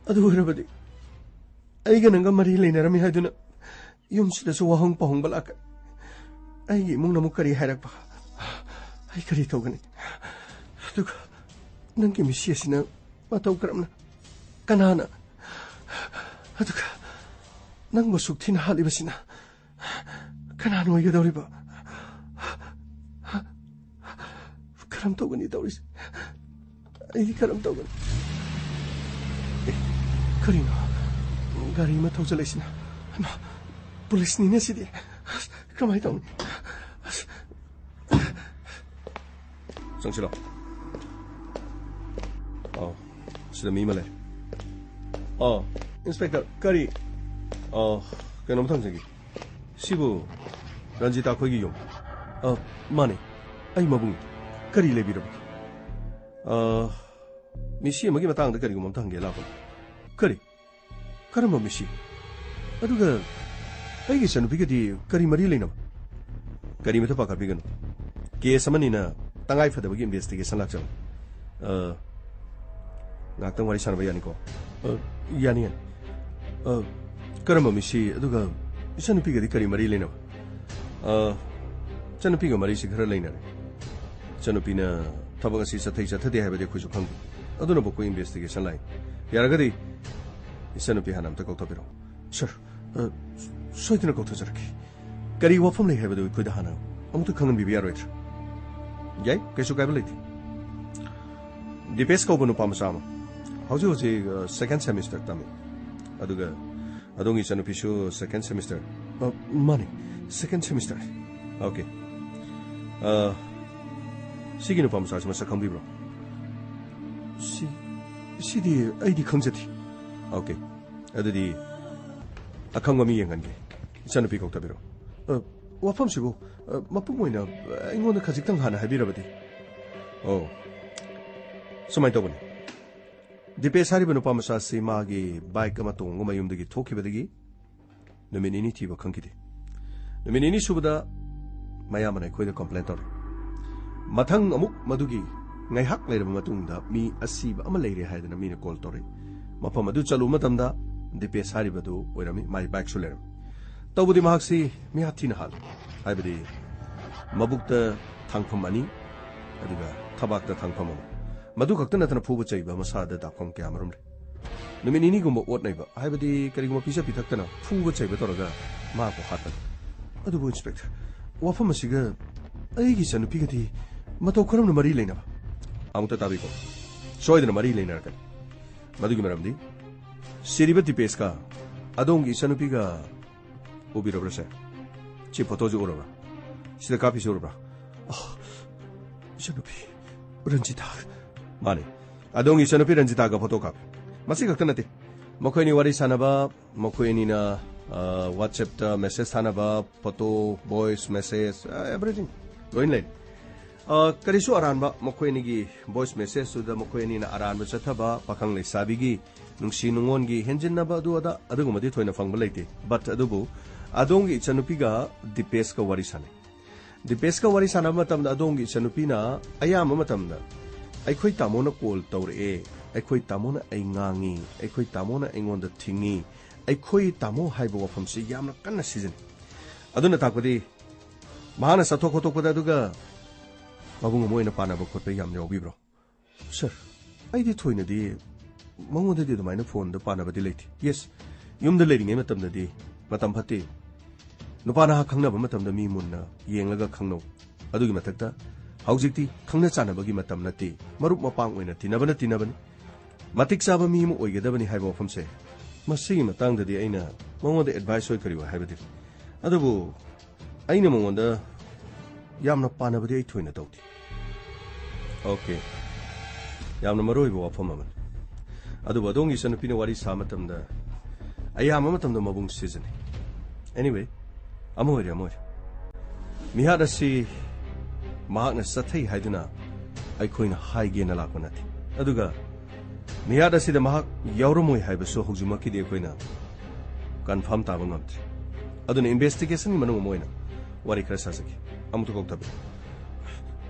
ꯑꯗꯨ ꯑꯣꯏꯔꯕꯗꯤ ꯑꯩꯒ ꯅꯪꯒ ꯃꯔꯤ ꯂꯩꯅꯔꯝꯃꯤ ꯍꯥꯏꯗꯨꯅ ꯌꯨꯝꯁꯤꯗꯁꯨ ꯋꯥꯍꯪ ꯄꯥꯎꯍꯪꯕ ꯂꯥꯛꯀꯅꯤ꯫ ꯑꯩꯒꯤ ꯏꯃꯨꯡꯅ ꯑꯃꯨꯛ ꯀꯔꯤ ꯍꯥꯏꯔꯛꯄ? ꯑꯩ ꯀꯔꯤ ꯇꯧꯒꯅꯤ? ꯑꯗꯨꯒ ꯅꯪꯒꯤ ꯃꯤꯁꯤ ꯑꯁꯤꯅ ꯃꯇꯧ ꯀꯔꯝꯅ? ꯀꯅꯥꯅ? ꯑꯗꯨꯒ ꯅꯪꯕꯨ ꯁꯨꯛ ꯊꯤꯅ ꯍꯥꯠꯂꯤꯕꯁꯤꯅ ꯀꯅꯥꯅ ꯑꯣꯏꯒꯗꯧꯔꯤꯕ? ꯀꯔꯝ ꯇꯧꯒꯅꯤ ꯇꯧꯔꯤꯁꯦ? ꯑꯩꯗꯤ ꯀꯔꯝ ꯇꯧꯒꯅꯤ? ꯑꯦ, ꯀꯔꯤꯅꯣ? ꯒꯥꯔꯤ ꯑꯃ ꯊꯧꯖꯜꯂꯛꯏꯁꯤꯅ? ꯍꯩꯃꯥ, ꯄꯨꯂꯤꯁꯅꯤꯅꯦ ꯁꯤꯗꯤ꯫ ꯀꯃꯥꯏꯅ ꯇꯧꯅꯤ? ꯆꯪꯁꯤꯜꯂꯣ꯫ ꯑꯣ, ꯁꯤꯗ ꯃꯤ ꯑꯃ ꯂꯩ꯫ ꯑꯣ, ꯏꯟꯁꯄꯦꯛꯇꯔ, ꯀꯔꯤ? ꯑꯣ, ꯀꯩꯅꯣꯝꯇ ꯍꯪꯖꯒꯦ꯫ ꯁꯤꯕꯨ ꯔꯟꯖꯤꯇꯥ ꯈꯣꯏꯒꯤ ꯌꯨꯝ? ꯑ, ꯃꯥꯅꯦ, ꯑꯩ ꯃꯕꯨꯡꯅꯤ꯫ ꯀꯔꯤ ꯂꯩꯕꯤꯔꯕꯒꯦ? ꯑ, ꯃꯤꯁꯤ ꯑꯃꯒꯤ ꯃꯇꯥꯡꯗ ꯀꯔꯤꯒꯨꯝꯕ ꯑꯝꯇ ꯍꯪꯒꯦ ꯂꯥꯛꯄꯅꯤ꯫ ꯀꯔꯤ? ꯀꯔꯝꯕ ꯃꯤꯁꯤ? ꯑꯗꯨꯒ ꯑꯩꯒꯤ ꯏꯆꯟꯅꯨꯄꯤꯒꯗꯤ ꯀꯔꯤ ꯃꯔꯤ ꯂꯩꯅꯕ? ꯀꯔꯤꯃꯇ ꯄꯥꯈꯠꯄꯤꯒꯅꯨ꯫ ꯀꯦꯁ ꯑꯃꯅꯤꯅ ꯇꯉꯥꯏ ꯐꯗꯕꯒꯤ ꯏꯟꯚꯦꯁꯇꯤꯒꯦꯁꯟ ꯂꯥꯛꯆꯕꯅꯤ꯫ ꯑ, ꯉꯥꯏꯍꯥꯛꯇꯪ ꯋꯥꯔꯤ ꯁꯥꯟꯅꯕ ꯌꯥꯅꯤꯀꯣ? ꯑ, ꯌꯥꯅꯤ, ꯌꯥꯅꯤ꯫ ꯑ, ꯀꯔꯝꯕ ꯃꯤꯁꯤ? ꯑꯗꯨꯒ ꯏꯆꯟꯅꯨꯄꯤꯒꯗꯤ ꯀꯔꯤ ꯃꯔꯤ ꯂꯩꯅꯕ? ꯑ, ꯏꯆꯟꯅꯨꯄꯤꯒ ꯃꯔꯤꯁꯤ ꯈꯔ ꯂꯩꯅꯔꯦ꯫ ꯏꯆꯟꯅꯨꯄꯤꯅ ꯊꯕꯛ ꯑꯁꯤ ꯆꯠꯊꯩ ꯆꯠꯊꯗꯦ ꯍꯥꯏꯕꯗꯤ ꯑꯩꯈꯣꯏꯁꯨ ꯈꯪꯗꯦ꯫ ꯑꯗꯨꯅꯕꯨ ꯑꯩꯈꯣꯏ ꯏꯟꯚꯦꯁꯇꯤꯒꯦꯁꯟ ꯂꯥꯛꯏ꯫ ꯌꯥꯔꯒꯗꯤ ꯏꯆꯟꯅꯨꯄꯤ ꯍꯥꯟꯅ ꯑꯝꯇ ꯀꯧꯊꯣꯛꯄꯤꯔꯛꯑꯣ꯫ ꯁꯔ, ꯑ, ꯁꯣꯏꯗꯅ ꯀꯧꯊꯣꯛꯆꯔꯛꯀꯦ꯫ ꯀꯔꯤ ꯋꯥꯐꯝ ꯂꯩ ꯍꯥꯏꯕꯗꯨ ꯑꯩꯈꯣꯏꯗ ꯍꯥꯟꯅ ꯑꯃꯨꯛꯇ ꯈꯪꯍꯟꯕꯤꯕ ꯌꯥꯔꯣꯏꯗ꯭ꯔꯥ? ꯌꯥꯏ, ꯀꯩꯁꯨ ꯀꯥꯏꯕ ꯂꯩꯇꯦ꯫ ꯗꯤꯄꯦꯁ ꯀꯧꯕ ꯅꯨꯄꯥ ꯃꯆꯥ ꯑꯃ ꯍꯧꯖꯤꯛ ꯍꯧꯖꯤꯛ, ꯑ, ꯁꯦꯀꯦꯟ ꯁꯦꯃꯤꯁꯇꯔ ꯇꯝꯃꯤ꯫ ꯑꯗꯨꯒ ꯑꯗꯣꯝꯒꯤ ꯏꯆꯟꯅꯨꯄꯤꯁꯨ ꯁꯦꯀꯦꯟ ꯁꯦꯃꯤꯁꯇꯔ? ꯑ, ꯃꯥꯅꯤ, ꯁꯦꯀꯦꯟ ꯁꯦꯃꯤꯁꯇꯔ꯫ ꯑꯣꯀꯦ꯫ ꯑ, ꯁꯤꯒꯤ ꯅꯨꯄꯥ ꯃꯆꯥꯁꯤ ꯃꯁꯛ ꯈꯪꯕꯤꯕ꯭ꯔꯣ? ꯁꯤ, ꯁꯤꯗꯤ ꯑꯩꯗꯤ ꯈꯪꯖꯗꯦ꯫ ꯑꯣꯀꯦ꯫ ꯑꯗꯨꯗꯤ ꯑꯈꯪꯕ ꯃꯤ ꯌꯦꯡꯍꯟꯒꯦ꯫ ꯏꯆꯟꯅꯨꯄꯤ ꯀꯧꯊꯕꯤꯔꯣ꯫ ꯑ, ꯋꯥꯐꯝꯁꯤꯕꯨ, ꯑ, ꯃꯄꯨꯡ ꯑꯣꯏꯅ ꯑꯩꯉꯣꯟꯗ ꯈꯖꯤꯛꯇꯪ ꯍꯥꯟꯅ ꯍꯥꯏꯕꯤꯔꯕꯗꯤ꯫ ꯑꯣ, ꯁꯨꯃꯥꯏꯅ ꯇꯧꯕꯅꯤ꯫ ꯗꯤꯄꯦꯁ ꯍꯥꯏꯔꯤꯕ ꯅꯨꯄꯥ ꯃꯆꯥꯁꯤ ꯃꯥꯒꯤ ꯕꯥꯏꯛ ꯑꯃ ꯇꯣꯡꯉꯒ ꯃꯌꯨꯝꯗꯒꯤ ꯊꯣꯛꯈꯤꯕꯗꯒꯤ ꯅꯨꯃꯤꯠ ꯅꯤꯅꯤ ꯊꯤꯕ ꯈꯪꯈꯤꯗꯦ꯫ ꯅꯨꯃꯤꯠ ꯅꯤꯅꯤ ꯁꯨꯕꯗ ꯃꯌꯥꯝꯕꯅ ꯑꯩꯈꯣꯏꯗ ꯀꯝꯄ꯭ꯂꯦꯟ ꯇꯧꯔꯦ꯫ ꯃꯊꯪ ꯑꯃꯨꯛ ꯃꯗꯨꯒꯤ ꯉꯥꯏꯍꯥꯛ ꯂꯩꯔꯕ ꯃꯇꯨꯡꯗ ꯃꯤ ꯑꯁꯤꯕ ꯑꯃ ꯂꯩꯔꯦ ꯍꯥꯏꯗꯅ ꯃꯤꯅ ꯀꯣꯜ ꯇꯧꯔꯛꯏ꯫ ꯃꯐꯝ ꯑꯗꯨ ꯆꯠꯂꯨꯕ ꯃꯇꯝꯗ ꯗꯤꯄꯦꯁ ꯍꯥꯏꯔꯤꯕꯗꯨ ꯑꯣꯏꯔꯝꯃꯤ, ꯃꯥꯏ ꯕꯥꯏꯛꯁꯨ ꯂꯩꯔꯝꯃꯤ꯫ ꯇꯧꯕꯗꯤ ꯃꯍꯥꯛꯁꯤ ꯃꯤꯍꯥꯠ ꯊꯤꯅ ꯍꯥꯜꯂꯤ, ꯍꯥꯏꯕꯗꯤ ꯃꯕꯨꯛꯇ ꯊꯥꯡꯐꯝ ꯑꯅꯤ, ꯑꯗꯨꯒ ꯊꯕꯥꯛꯇ ꯊꯥꯡꯐꯝ ꯑꯃ꯫ ꯃꯗꯨ ꯈꯛꯇ ꯅꯠꯇꯅ ꯐꯨꯕ ꯆꯩꯕ ꯃꯁꯥꯗ ꯗꯥꯛꯐꯝ ꯀꯌꯥ ꯑꯃꯔꯣꯝ ꯂꯩ꯫ ꯅꯨꯃꯤꯠ ꯅꯤꯅꯤꯒꯨꯝꯕ ꯑꯣꯠ ꯅꯩꯕ, ꯍꯥꯏꯕꯗꯤ ꯀꯔꯤꯒꯨꯝꯕ ꯄꯤꯖ ꯄꯤꯊꯛꯇꯅ ꯐꯨꯕ ꯆꯩꯕ ꯇꯧꯔꯒ ꯃꯍꯥꯛꯄꯨ ꯍꯥꯠꯄꯅꯤ꯫ ꯑꯗꯨꯕꯨ ꯏꯟꯁꯄꯦꯛꯇꯔ, ꯋꯥꯐꯝ ꯑꯁꯤꯒ ꯑꯩꯒꯤ ꯏꯆꯟꯅꯨꯄꯤꯒꯗꯤ ꯃꯇꯧ ꯀꯔꯝꯅ ꯃꯔꯤ ꯂꯩꯅꯕ? ꯑꯃꯨꯛꯇ ꯇꯥꯕꯤꯀꯣ, ꯁꯣꯏꯗꯅ ꯃꯔꯤ ꯂꯩꯅꯔꯛꯀꯅꯤ꯫ ꯃꯗꯨꯒꯤ ꯃꯔꯝꯗꯤ ꯁꯤꯔꯤꯕ ꯗꯤꯄꯦꯁꯀ ꯑꯗꯣꯝꯒꯤ ꯏꯆꯟꯅꯨꯄꯤꯒ ꯎꯕꯤꯔꯕ꯭ꯔꯥ ꯁꯦ? ꯁꯤ ꯐꯣꯇꯣꯁꯤ ꯎꯔꯕ꯭ꯔꯥ? ꯁꯤꯗ ꯀꯥꯞꯄꯤꯁꯤ ꯎꯔꯕ꯭ꯔꯥ? ꯑꯣ, ꯏꯆꯟꯅꯨꯄꯤ ꯔꯟꯖꯤꯇꯥ꯫ ꯃꯥꯅꯤ, ꯑꯗꯣꯝꯒꯤ ꯏꯆꯟꯅꯨꯄꯤ ꯔꯟꯖꯤꯇꯥꯒ ꯐꯣꯇꯣ ꯀꯥꯞꯄꯤ꯫ ꯃꯁꯤ ꯈꯛꯇ ꯅꯠꯇꯦ, ꯃꯈꯣꯏ ꯑꯅꯤ ꯋꯥꯔꯤ ꯁꯥꯟꯅꯕ, ꯃꯈꯣꯏ ꯑꯅꯤꯅ, ꯑ, WhatsApp-ꯇ ꯃꯦꯁꯦꯖ ꯊꯥꯅꯕ, ꯐꯣꯇꯣ, ꯚꯣꯏꯁ ꯃꯦꯁꯦꯖ, ꯑ, ꯑꯦꯚ꯭ꯔꯤꯊꯤꯡ ꯂꯣꯏꯅ ꯂꯩ꯫ ꯑ, ꯀꯔꯤꯁꯨ ꯑꯔꯥꯟꯕ, ꯃꯈꯣꯏ ꯑꯅꯤꯒꯤ ꯚꯣꯏꯁ ꯃꯦꯁꯦꯖꯇꯨꯗ ꯃꯈꯣꯏ ꯑꯅꯤꯅ ꯑꯔꯥꯟꯕ ꯆꯠꯊꯕ, ꯄꯥꯈꯪ ꯂꯩꯁꯥꯕꯤꯒꯤ ꯅꯨꯡꯁꯤ ꯅꯨꯡꯉꯣꯟꯒꯤ ꯍꯦꯟꯖꯤꯟꯅꯕ ꯑꯗꯨ ꯑꯗꯥ ꯑꯗꯨꯒꯨꯝꯕꯗꯤ ꯊꯣꯏꯅ ꯐꯪꯕ ꯂꯩꯇꯦ꯫ But ꯑꯗꯨꯕꯨ ꯑꯗꯣꯝꯒꯤ ꯏꯆꯟꯅꯨꯄꯤꯒ ꯗꯤꯄꯦꯁꯀ ꯋꯥꯔꯤ ꯁꯥꯟꯅꯩ꯫ ꯗꯤꯄꯦꯁꯀ ꯋꯥꯔꯤ ꯁꯥꯟꯅꯕ ꯃꯇꯝꯗ ꯑꯗꯣꯝꯒꯤ ꯏꯆꯟꯅꯨꯄꯤꯅ ꯑꯌꯥꯝꯕ ꯃꯇꯝꯗ "ꯑꯩꯈꯣꯏ ꯇꯥꯃꯣꯅ ꯀꯣꯜ ꯇꯧꯔꯛꯑꯦ, ꯑꯩꯈꯣꯏ ꯇꯥꯃꯣꯅ ꯑꯩ ꯉꯥꯡꯉꯤ, ꯑꯩꯈꯣꯏ ꯇꯥꯃꯣꯅ ꯑꯩꯉꯣꯟꯗ ꯊꯤꯡꯉꯤ", "ꯑꯩꯈꯣꯏ ꯇꯥꯃꯣ" ꯍꯥꯏꯕ ꯋꯥꯐꯝꯁꯤ ꯌꯥꯝꯅ ꯀꯟꯅ ꯁꯤꯖꯤꯟꯅꯩ꯫ ꯑꯗꯨꯅ ꯇꯥꯛꯄꯗꯤ ꯃꯍꯥꯛꯅ ꯆꯠꯊꯣꯛ ꯈꯣꯠꯇꯣꯛꯄꯗ ꯑꯗꯨꯒ ꯃꯕꯨꯡ ꯑꯃ ꯑꯣꯏꯅ ꯄꯥꯟꯅꯕ ꯈꯣꯠꯄ ꯌꯥꯝ ꯌꯥꯎꯕꯤꯕ꯭ꯔꯣ? ꯁꯔ, ꯑꯩꯗꯤ ꯊꯣꯏꯅꯗꯤ ꯃꯉꯣꯟꯗꯗꯤ ꯑꯗꯨꯃꯥꯏꯅ ꯐꯣꯟꯗ ꯄꯥꯟꯅꯕꯗꯤ ꯂꯩꯇꯦ꯫ ꯌꯦꯁ, ꯌꯨꯝꯗ ꯂꯩꯔꯤꯉꯩ ꯃꯇꯝꯗꯗꯤ ꯃꯇꯝ ꯐꯠꯇꯦ꯫ ꯅꯨꯄꯥ ꯅꯍꯥ ꯈꯪꯅꯕ ꯃꯇꯝꯗ ꯃꯤ ꯃꯨꯟꯅ ꯌꯦꯡꯂꯒ ꯈꯪꯅꯧ꯫ ꯑꯗꯨꯒꯤ ꯃꯊꯛꯇ ꯍꯧꯖꯤꯛꯇꯤ ꯈꯪꯅ ꯆꯥꯟꯅꯕꯒꯤ ꯃꯇꯝ ꯅꯠꯇꯦ, ꯃꯔꯨꯞ ꯃꯄꯥꯡ ꯑꯣꯏꯅ ꯇꯤꯟꯅꯕꯅ ꯇꯤꯟꯅꯕꯅꯤ꯫ ꯃꯇꯤꯛ ꯆꯥꯕ ꯃꯤ ꯑꯃ ꯑꯣꯏꯒꯗꯕꯅꯤ ꯍꯥꯏꯕ ꯋꯥꯐꯝꯁꯦ, ꯃꯁꯤꯒꯤ ꯃꯇꯥꯡꯗꯗꯤ ꯑꯩꯅ ꯃꯉꯣꯟꯗ ꯑꯦꯗꯚꯥꯏꯁ ꯑꯣꯏ ꯀꯔꯤ ꯑꯣꯏ ꯍꯥꯏꯕꯗꯤ, ꯑꯗꯨꯕꯨ ꯑꯩꯅ ꯃꯉꯣꯟꯗ ꯌꯥꯝꯅ ꯄꯥꯟꯅꯕꯗꯤ ꯑꯩ ꯊꯣꯏꯅ ꯇꯧꯗꯦ꯫ ꯑꯣꯀꯦ, ꯌꯥꯝꯅ ꯃꯔꯨ ꯑꯣꯏꯕ ꯋꯥꯐꯝ ꯑꯃꯅꯤ꯫ ꯑꯗꯨꯕꯨ ꯑꯗꯣꯝꯒꯤ ꯏꯆꯟꯅꯨꯄꯤꯅ ꯋꯥꯔꯤ ꯁꯥꯕ ꯃꯇꯝꯗ ꯑꯌꯥꯝꯕ ꯃꯇꯝꯗ ꯃꯕꯨꯡ ꯁꯤꯖꯤꯟꯅꯩ꯫ Anyway, ꯑꯃ ꯑꯣꯏꯔꯦ, ꯑꯃ ꯑꯣꯏꯔꯦ꯫ ꯃꯤꯍꯥꯠ ꯑꯁꯤ ꯃꯍꯥꯛꯅ ꯆꯠꯊꯩ ꯍꯥꯏꯗꯨꯅ ꯑꯩꯈꯣꯏꯅ ꯍꯥꯏꯒꯦꯅ ꯂꯥꯛꯄ ꯅꯠꯇꯦ꯫ ꯑꯗꯨꯒ ꯃꯤꯍꯥꯠ ꯑꯁꯤꯗ ꯃꯍꯥꯛ ꯌꯥꯎꯔꯝꯃꯣꯏ ꯍꯥꯏꯕꯁꯨ ꯍꯧꯖꯤꯛꯃꯛꯀꯤꯗꯤ ꯑꯩꯈꯣꯏꯅ ꯀꯟꯐꯥꯔꯝ ꯇꯥꯕ ꯉꯝꯗ꯭ꯔꯤ꯫ ꯑꯗꯨꯅ ꯏꯟꯚꯦꯁꯇꯤꯒꯦꯁꯟꯒꯤ ꯃꯅꯨꯡ ꯑꯃ ꯑꯣꯏꯅ ꯋꯥꯔꯤ ꯈꯔ ꯁꯥꯖꯒꯦ꯫ ꯑꯃꯨꯛꯇ ꯀꯣꯛ ꯊꯥꯕꯤꯌꯨ꯫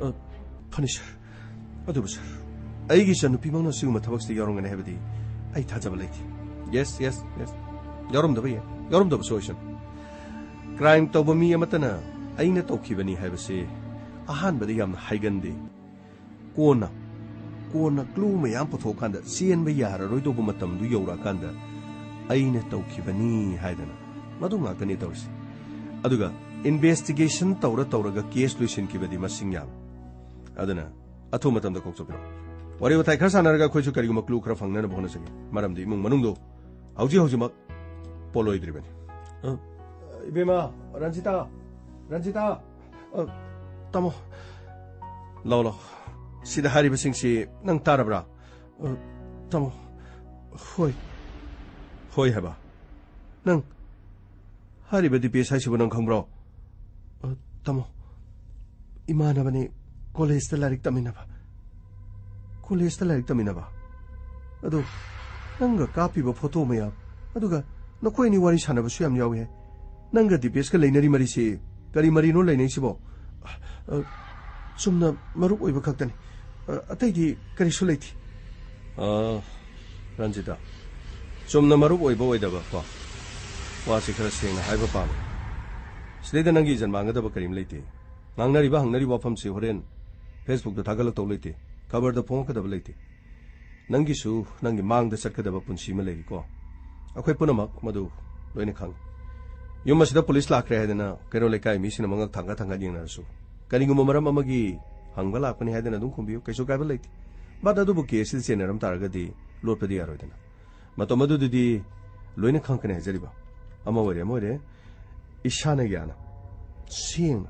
ꯑ, ꯐꯅꯤ ꯁꯔ꯫ ꯑꯗꯨꯕꯨ ꯁꯔ, ꯑꯩꯒꯤ ꯏꯆꯟꯅꯨꯄꯤꯃꯛꯅ ꯁꯤꯒꯨꯝꯕ ꯊꯕꯛꯁꯤꯗ ꯌꯥꯎꯔꯝꯒꯅꯤ ꯍꯥꯏꯕꯗꯤ ꯑꯩ ꯊꯥꯖꯕ ꯂꯩꯇꯦ꯫ Yes, yes, yes. ꯌꯥꯎꯔꯝꯗꯕ ꯌꯥꯏ, ꯌꯥꯎꯔꯝꯗꯕꯁꯨ ꯑꯣꯏꯁꯅꯨ꯫ ꯀ꯭ꯔꯥꯏꯝ ꯇꯧꯕ ꯃꯤ ꯑꯃꯠꯇꯅ "ꯑꯩꯅ ꯇꯧꯈꯤꯕꯅꯤ" ꯍꯥꯏꯕꯁꯤ ꯑꯍꯥꯟꯕꯗ ꯌꯥꯝꯅ ꯍꯥꯏꯒꯟꯗꯦ꯫ ꯀꯣꯟꯅ ꯀꯣꯟꯅ ꯀ꯭ꯂꯨ ꯃꯌꯥꯝ ꯄꯨꯊꯣꯛꯑꯀꯥꯟꯗ ꯆꯦꯟꯕ ꯌꯥꯔꯔꯣꯏꯗꯧꯕ ꯃꯇꯝꯗꯨ ꯌꯧꯔꯛꯑꯀꯥꯟꯗ ꯑꯩꯅ ꯇꯧꯈꯤꯕꯅꯤ ꯍꯥꯏꯗꯅ ꯃꯗꯨ ꯉꯥꯛꯇꯅꯤ ꯇꯧꯔꯤꯁꯦ꯫ ꯑꯗꯨꯒ ꯏꯟꯚꯦꯁꯇꯤꯒꯦꯁꯟ ꯇꯧꯔ ꯇꯧꯔꯒ ꯀꯦꯁ ꯂꯣꯏꯁꯤꯟꯈꯤꯕꯗꯤ ꯃꯁꯤꯡ ꯌꯥꯝꯃꯤ꯫ ꯑꯗꯨꯅ ꯑꯊꯨꯕ ꯃꯇꯝꯗ ꯀꯣꯛ ꯆꯠꯄꯤꯔꯣ꯫ ꯋꯥꯔꯤ ꯋꯥꯇꯥꯏ ꯈꯔ ꯁꯥꯟꯅꯔꯒ ꯑꯩꯈꯣꯏꯁꯨ ꯀꯔꯤꯒꯨꯝꯕ ꯀ꯭ꯂꯨ ꯈꯔ ꯐꯪꯅꯅꯕ ꯍꯣꯠꯅꯖꯒꯦ꯫ ꯃꯔꯝꯗꯤ ꯏꯃꯨꯡ ꯃꯅꯨꯡꯗꯣ ꯍꯧꯖꯤꯛ ꯍꯧꯖꯤꯛꯃꯛ ꯄꯣꯂꯣꯏꯗ꯭ꯔꯤꯕꯅꯤ꯫ ꯑ, ꯏꯕꯦꯝꯃ, ꯔꯟꯖꯤꯇꯥ, ꯔꯟꯖꯤꯇꯥ꯫ ꯑ, ꯇꯥꯃꯣ, ꯂꯥꯎ, ꯂꯥꯎ꯫ ꯁꯤꯗ ꯍꯥꯏꯔꯤꯕꯁꯤꯡꯁꯤ ꯅꯪ ꯇꯥꯔꯕ꯭ꯔꯥ? ꯑ, ꯇꯥꯃꯣ, ꯍꯣꯏ꯫ ꯍꯣꯏ ꯍꯥꯏꯕ? ꯅꯪ ꯍꯥꯏꯔꯤꯕ ꯗꯤꯄꯦꯁ ꯍꯥꯏꯁꯤꯕꯨ ꯅꯪ ꯈꯪꯕ꯭ꯔꯣ? ꯑ, ꯇꯥꯃꯣ, ꯏꯃꯥꯟꯅꯕꯅꯤ, ꯀꯣꯂꯦꯖꯇ ꯂꯥꯏꯔꯤꯛ ꯇꯝꯃꯤꯟꯅꯕ꯫ ꯀꯣꯂꯦꯖꯇ ꯂꯥꯏꯔꯤꯛ ꯇꯝꯃꯤꯟꯅꯕ? ꯑꯗꯣ ꯅꯪꯒ ꯀꯥꯞꯄꯤꯕ ꯐꯣꯇꯣ ꯃꯌꯥꯝ, ꯑꯗꯨꯒ ꯅꯈꯣꯏ ꯑꯅꯤ ꯋꯥꯔꯤ ꯁꯥꯟꯅꯕꯁꯨ ꯌꯥꯝ ꯌꯥꯎꯏ ꯍꯥꯏ꯫ ꯅꯪꯒ ꯗꯤꯄꯦꯁꯀ ꯂꯩꯅꯔꯤ ꯃꯔꯤꯁꯤ ꯀꯔꯤ ꯃꯔꯤꯅꯣ ꯂꯩꯅꯩꯁꯤꯕꯣ? ꯑ, ꯆꯨꯝꯅ ꯃꯔꯨꯞ ꯑꯣꯏꯕ ꯈꯛꯇꯅꯤ꯫ ꯑ, ꯑꯇꯩꯗꯤ ꯀꯔꯤꯁꯨ ꯂꯩꯇꯦ꯫ ꯑ, ꯔꯟꯖꯤꯇꯥ, ꯆꯨꯝꯅ ꯃꯔꯨꯞ ꯑꯣꯏꯕ ꯑꯣꯏꯗꯕ ꯀꯣ, ꯋꯥꯁꯤ ꯈꯔ ꯁꯦꯡꯅ ꯍꯥꯏꯕ ꯄꯥꯝꯃꯤ꯫ ꯁꯤꯗꯩꯗ ꯅꯪꯒꯤ ꯏꯖꯠ ꯃꯥꯡꯒꯗꯕ ꯀꯔꯤꯝ ꯂꯩꯇꯦ꯫ ꯉꯥꯡꯅꯔꯤꯕ ꯍꯪꯅꯔꯤꯕ ꯋꯥꯐꯝꯁꯤ ꯍꯣꯔꯦꯟ ꯐꯦꯁꯕꯨꯛꯇ ꯊꯥꯒꯠꯂꯛꯇꯧ ꯂꯩꯇꯦ, ꯈꯕꯔꯗ ꯐꯣꯡꯉꯛꯀꯗꯕ ꯂꯩꯇꯦ꯫ ꯅꯪꯒꯤꯁꯨ ꯅꯪꯒꯤ ꯃꯥꯡꯗ ꯆꯠꯀꯗꯕ ꯄꯨꯟꯁꯤ ꯑꯃ ꯂꯩꯔꯤꯀꯣ꯫ ꯑꯩꯈꯣꯏ ꯄꯨꯝꯅꯃꯛ ꯃꯗꯨ ꯂꯣꯏꯅ ꯈꯪꯉꯤ꯫ ꯌꯨꯝ ꯑꯁꯤꯗ ꯄꯨꯂꯤꯁ ꯂꯥꯛꯈ꯭ꯔꯦ ꯍꯥꯏꯗꯅ ꯀꯩꯔꯣꯜ ꯂꯩꯀꯥꯏ ꯃꯤꯁꯤꯡꯅ ꯃꯉꯛ ꯊꯥꯡꯒꯠ ꯊꯥꯡꯒꯠ ꯌꯦꯡꯅꯔꯁꯨ, ꯀꯔꯤꯒꯨꯝꯕ ꯃꯔꯝ ꯑꯃꯒꯤ ꯍꯪꯕ ꯂꯥꯛꯄꯅꯤ ꯍꯥꯏꯗꯅ ꯑꯗꯨꯝ ꯈꯨꯝꯕꯤꯌꯨ, ꯀꯩꯁꯨ ꯀꯥꯏꯕ ꯂꯩꯇꯦ꯫ ꯕꯠ ꯑꯗꯨꯕꯨ ꯀꯦꯁꯁꯤꯗ ꯆꯦꯟꯅꯔꯝ ꯇꯥꯔꯒꯗꯤ ꯂꯣꯠꯄꯗꯤ ꯌꯥꯔꯣꯏꯗꯅ꯫ ꯃꯇꯝ ꯑꯗꯨꯗꯗꯤ ꯂꯣꯏꯅ ꯈꯪꯉꯛꯀꯅꯤ ꯍꯥꯏꯖꯔꯤꯕ꯫ ꯑꯃ ꯑꯣꯏꯔꯦ, ꯑꯃ ꯑꯣꯏꯔꯦ, ꯏꯁꯥꯅ ꯌꯥꯅ, ꯁꯦꯡꯅ,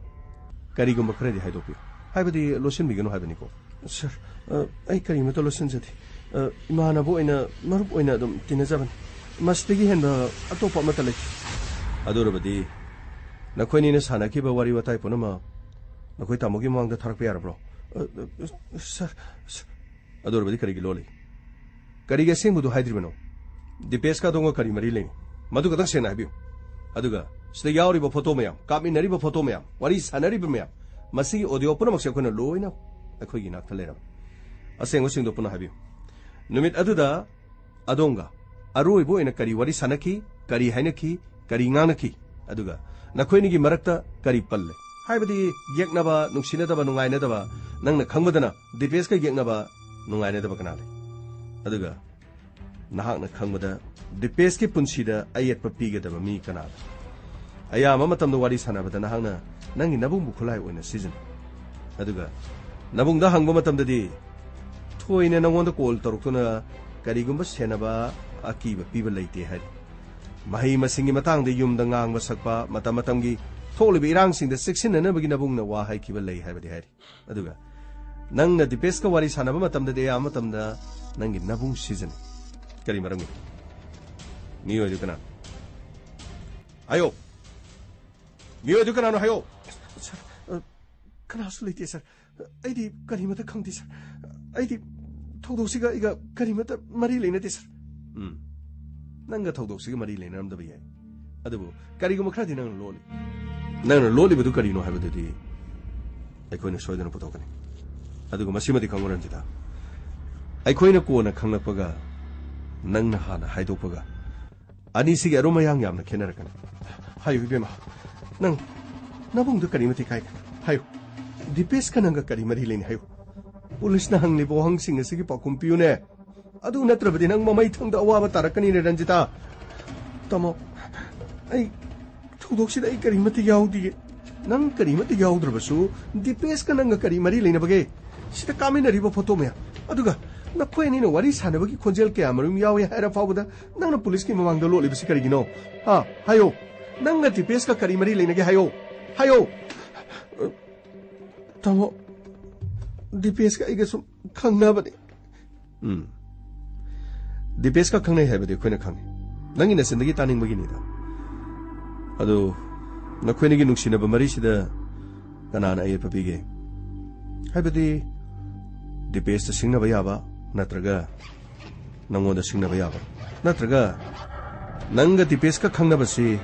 ꯀꯔꯤꯒꯨꯝꯕ ꯈꯔꯗꯤ ꯍꯥꯏꯗꯣꯛꯄꯤꯌꯨ꯫ ꯍꯥꯏꯕꯗꯤ ꯂꯣꯠꯁꯤꯟꯕꯤꯒꯅꯨ ꯍꯥꯏꯕꯅꯤꯀꯣ꯫ ꯁꯥꯔ, ꯑ, ꯑꯩ ꯀꯔꯤꯃꯠꯇ ꯂꯣꯠꯁꯤꯟꯖꯗꯦ꯫ ꯑ, ꯏꯃꯥꯟꯅꯕ ꯑꯣꯏꯅ, ꯃꯔꯨꯞ ꯑꯣꯏꯅ ꯑꯗꯨꯝ ꯇꯤꯟꯅꯖꯕꯅꯤ꯫ ꯃꯁꯤꯗꯒꯤ ꯍꯦꯟꯕ ꯑꯇꯣꯞꯄ ꯑꯃꯠꯇ ꯂꯩꯇꯦ꯫ ꯑꯗꯨ ꯑꯣꯏꯔꯕꯗꯤ ꯅꯈꯣꯏꯅꯤꯅ ꯁꯥꯟꯅꯈꯤꯕ ꯋꯥꯔꯤ ꯋꯥꯇꯥꯏ ꯄꯨꯝꯅꯃꯛ ꯅꯈꯣꯏ ꯇꯥꯃꯣꯒꯤ ꯃꯃꯥꯡꯗ ꯊꯥꯔꯛꯄ ꯌꯥꯔꯕ꯭ꯔꯣ? ꯑ, ꯑ, ꯁꯥꯔ, ꯁꯥꯔ, ꯑꯗꯨ ꯑꯣꯏꯔꯕꯗꯤ ꯀꯔꯤꯒꯤ ꯂꯣꯜꯂꯤ? ꯀꯔꯤꯒꯤ ꯑꯁꯦꯡꯕꯗꯨ ꯍꯥꯏꯗ꯭ꯔꯤꯕꯅꯣ? ꯗꯤꯄꯦꯁꯀ ꯑꯗꯣꯝꯒ ꯀꯔꯤ ꯃꯔꯤ ꯂꯩꯅꯩ? ꯃꯗꯨ ꯈꯛꯇꯪ ꯁꯦꯡꯅ ꯍꯥꯏꯕꯤꯌꯨ꯫ ꯑꯗꯨꯒ ꯁꯤꯗ ꯌꯥꯎꯔꯤꯕ ꯐꯣꯇꯣ ꯃꯌꯥꯝ, ꯀꯥꯞꯃꯤꯟꯅꯔꯤꯕ ꯐꯣꯇꯣ ꯃꯌꯥꯝ, ꯋꯥꯔꯤ ꯁꯥꯟꯅꯔꯤꯕ ꯃꯌꯥꯝ, ꯃꯁꯤꯒꯤ ꯑꯣꯗꯤꯑꯣ ꯄꯨꯝꯅꯃꯛꯁꯦ ꯑꯩꯈꯣꯏꯅ ꯂꯣꯏꯅ ꯑꯩꯈꯣꯏꯒꯤ ꯏꯅꯥꯛꯇ ꯂꯩꯔꯕꯅꯤ꯫ ꯑꯁꯦꯡꯕꯁꯤꯡꯗꯣ ꯄꯨꯟꯅ ꯍꯥꯏꯕꯤꯌꯨ꯫ ꯅꯨꯃꯤꯠ ꯑꯗꯨꯗ ꯑꯗꯣꯝꯒ ꯑꯔꯣꯏꯕ ꯑꯣꯏꯅ ꯀꯔꯤ ꯋꯥꯔꯤ ꯁꯥꯟꯅꯈꯤ, ꯀꯔꯤ ꯍꯥꯏꯅꯈꯤ, ꯀꯔꯤ ꯉꯥꯡꯅꯈꯤ, ꯑꯗꯨꯒ ꯅꯈꯣꯏꯅꯤꯒꯤ ꯃꯔꯛꯇ ꯀꯔꯤ ꯄꯜꯂꯦ? ꯍꯥꯏꯕꯗꯤ ꯌꯦꯛꯅꯕ, ꯅꯨꯡꯁꯤꯅꯗꯕ, ꯅꯨꯡꯉꯥꯏꯅꯗꯕ, ꯅꯪꯅ ꯈꯪꯕꯗꯅ ꯗꯤꯄꯦꯁꯀ ꯌꯦꯛꯅꯕ ꯅꯨꯡꯉꯥꯏꯅꯗꯕ ꯀꯅꯥ ꯂꯩ? ꯑꯗꯨꯒ ꯅꯍꯥꯛꯅ ꯈꯪꯕꯗ ꯗꯤꯄꯦꯁꯀꯤ ꯄꯨꯟꯁꯤꯗ ꯑꯌꯦꯠꯄ ꯄꯤꯒꯗꯕ ꯃꯤ ꯀꯅꯥ ꯂꯩ? ꯑꯌꯥꯝꯕ ꯃꯇꯝꯗ ꯋꯥꯔꯤ ꯁꯥꯟꯅꯕꯗ ꯅꯍꯥꯛꯅ ꯅꯪꯒꯤ ꯅꯕꯨꯡꯕꯨ ꯈꯨꯠꯂꯥꯏ ꯑꯣꯏꯅ ꯁꯤꯖꯤꯟꯅꯩ꯫ ꯑꯗꯨꯒ ꯅꯕꯨꯡꯗ ꯍꯪꯕ ꯃꯇꯝꯗꯗꯤ ꯊꯣꯏꯅ ꯅꯪꯉꯣꯟꯗ ꯀꯣꯜ ꯇꯧꯔꯛꯇꯨꯅ ꯀꯔꯤꯒꯨꯝꯕ ꯁꯦꯟꯅꯕ ꯑꯀꯤꯕ ꯄꯤꯕ ꯂꯩꯇꯦ ꯍꯥꯏꯔꯤ꯫ ꯃꯍꯩ ꯃꯁꯤꯡꯒꯤ ꯃꯇꯥꯡꯗ ꯌꯨꯝꯗ ꯉꯥꯡꯕ ꯁꯛꯄ, ꯃꯇꯝ ꯃꯇꯝꯒꯤ ꯊꯣꯛꯂꯤꯕ ꯏꯔꯥꯡꯁꯤꯡꯗ ꯆꯦꯛꯁꯤꯟꯅꯅꯕꯒꯤ ꯅꯕꯨꯡꯅ ꯋꯥ ꯍꯥꯏꯈꯤꯕ ꯂꯩ ꯍꯥꯏꯕꯗꯤ ꯍꯥꯏꯔꯤ꯫ ꯑꯗꯨꯒ ꯅꯪꯅ ꯗꯤꯄꯦꯁꯀ ꯋꯥꯔꯤ ꯁꯥꯟꯅꯕ ꯃꯇꯝꯗꯗꯤ ꯑꯌꯥꯝꯕ ꯃꯇꯝꯗ ꯅꯪꯒꯤ ꯅꯕꯨꯡ ꯁꯤꯖꯤꯟꯅꯩ꯫ ꯀꯔꯤ ꯃꯔꯝꯒꯤ? ꯃꯤꯑꯣꯏꯗꯨ ꯀꯅꯥ? ꯍꯥꯏꯌꯣ꯫ ꯃꯤꯑꯣꯏꯗꯨ ꯀꯅꯥꯅꯣ ꯍꯥꯏꯌꯣ꯫ ꯁꯥꯔ, ꯑ, ꯀꯅꯥꯁꯨ ꯂꯩꯇꯦ, ꯁꯥꯔ꯫ ꯑꯩꯗꯤ ꯀꯔꯤꯃꯠꯇ ꯈꯪꯗꯦ, ꯁꯥꯔ꯫ ꯑꯩꯗꯤ ꯊꯧꯗꯣꯛꯁꯤꯒ ꯑꯩꯒ ꯀꯔꯤꯃꯠꯇ ꯃꯔꯤ ꯂꯩꯅꯗꯦ, ꯁꯥꯔ꯫ ꯎꯝ꯫ ꯅꯪꯒ ꯊꯧꯗꯣꯛꯁꯤꯒ ꯃꯔꯤ ꯂꯩꯅꯔꯝꯗꯕ ꯌꯥꯏ꯫ ꯑꯗꯨꯕꯨ ꯀꯔꯤꯒꯨꯝꯕ ꯈꯔꯗꯤ ꯅꯪꯅ ꯂꯣꯠꯂꯤ꯫ ꯅꯪꯅ ꯂꯣꯠꯂꯤꯕꯗꯨ ꯀꯔꯤꯅꯣ ꯍꯥꯏꯕꯗꯨꯗꯤ ꯑꯩꯈꯣꯏꯅ ꯁꯣꯏꯗꯅ ꯄꯨꯊꯣꯛꯀꯅꯤ꯫ ꯑꯗꯨꯒ ꯃꯁꯤꯃꯗꯤ ꯈꯪꯉꯨ, ꯔꯟꯖꯤꯇꯥ꯫ ꯑꯩꯈꯣꯏꯅ ꯀꯣꯟꯅ ꯈꯪꯂꯛꯄꯒ ꯅꯪꯅ ꯍꯥꯟꯅ ꯍꯥꯏꯗꯣꯛꯄꯒ ꯑꯅꯤꯁꯤꯒꯤ ꯑꯔꯨꯝ ꯑꯌꯥꯡ ꯌꯥꯝꯅ ꯈꯦꯠꯅꯔꯛꯀꯅꯤ꯫ ꯍꯥꯏꯌꯨ, ꯏꯕꯦꯝꯃ꯫ ꯅꯪ ꯅꯕꯨꯡꯗ ꯀꯔꯤ ꯃꯇꯤꯛ ꯀꯥꯏꯒꯦ? ꯍꯥꯏꯌꯨ꯫ ꯗꯤꯄꯦꯁꯀ ꯅꯪꯒ ꯀꯔꯤ ꯃꯔꯤ ꯂꯩꯅꯩ? ꯍꯥꯏꯌꯨ꯫ ꯄꯨꯂꯤꯁꯅ ꯍꯪꯂꯤꯕ ꯋꯥꯍꯪꯁꯤꯡ ꯑꯁꯤꯒꯤ ꯄꯥꯎꯈꯨꯝ ꯄꯤꯌꯨꯅꯦ꯫ ꯑꯗꯨ ꯅꯠꯇ꯭ꯔꯕꯗꯤ ꯅꯪ ꯃꯃꯩ ꯊꯪꯗ ꯑꯋꯥꯕ ꯇꯥꯔꯛꯀꯅꯤꯅꯦ, ꯔꯟꯖꯤꯇꯥ꯫ ꯇꯥꯃꯣ, ꯑꯩ ꯊꯧꯗꯣꯛꯁꯤꯗ ꯑꯩ ꯀꯔꯤꯃꯠꯇ ꯌꯥꯎꯗꯤꯌꯦ꯫ ꯅꯪ ꯀꯔꯤꯃꯠꯇ ꯌꯥꯎꯗ꯭ꯔꯕꯁꯨ ꯗꯤꯄꯦꯁꯀ ꯅꯪꯒ ꯀꯔꯤ ꯃꯔꯤ ꯂꯩꯅꯕꯒꯦ? ꯁꯤꯗ ꯀꯥꯃꯤꯟꯅꯔꯤꯕ ꯐꯣꯇꯣ ꯃꯌꯥꯝ, ꯑꯗꯨꯒ ꯅꯈꯣꯏ ꯑꯅꯤꯅ ꯋꯥꯔꯤ ꯁꯥꯟꯅꯕꯒꯤ ꯈꯣꯟꯖꯦꯜ ꯀꯌꯥ ꯃꯔꯨꯝ ꯌꯥꯎꯏ ꯍꯥꯏꯔ ꯐꯥꯎꯕꯗ ꯅꯪꯅ ꯄꯨꯂꯤꯁꯀꯤ ꯃꯃꯥꯡꯗ ꯂꯣꯠꯂꯤꯕꯁꯤ ꯀꯔꯤꯒꯤꯅꯣ? ꯍꯥ? ꯍꯥꯏꯌꯣ꯫ ꯅꯪꯒ ꯗꯤꯄꯦꯁꯀ ꯀꯔꯤ ꯃꯔꯤ ꯂꯩꯅꯒꯦ? ꯍꯥꯏꯌꯣ꯫ ꯍꯥꯏꯌꯣ꯫ ꯇꯥꯃꯣ, ꯗꯤꯄꯦꯁꯀ ꯑꯩꯒ ꯁꯨꯝ ꯈꯪꯅꯕꯅꯤ꯫ ꯎꯝ꯫ ꯗꯤꯄꯦꯁꯀ ꯈꯪꯅꯩ ꯍꯥꯏꯕꯗꯤ ꯑꯩꯈꯣꯏꯅ ꯈꯪꯉꯤ꯫ ꯅꯪꯒꯤ ꯅꯆꯤꯟꯗꯒꯤ ꯇꯥꯅꯤꯡꯕꯒꯤꯅꯤꯗ꯫ ꯑꯗꯨ ꯅꯈꯣꯏꯅꯤꯒꯤ ꯅꯨꯡꯁꯤꯅꯕ ꯃꯔꯤꯁꯤꯗ ꯀꯅꯥꯅ ꯑꯌꯦꯠꯄ ꯄꯤꯒꯦ? ꯍꯥꯏꯕꯗꯤ ꯗꯤꯄꯦꯁꯇ ꯁꯤꯡꯅꯕ ꯌꯥꯕ, ꯅꯠꯇ꯭ꯔꯒ ꯅꯪꯉꯣꯟꯗ ꯁꯤꯡꯅꯕ ꯌꯥꯕ, ꯅꯠꯇ꯭ꯔꯒ ꯅꯪꯒ ꯗꯤꯄꯦꯁꯀ ꯈꯪꯅꯕꯁꯤ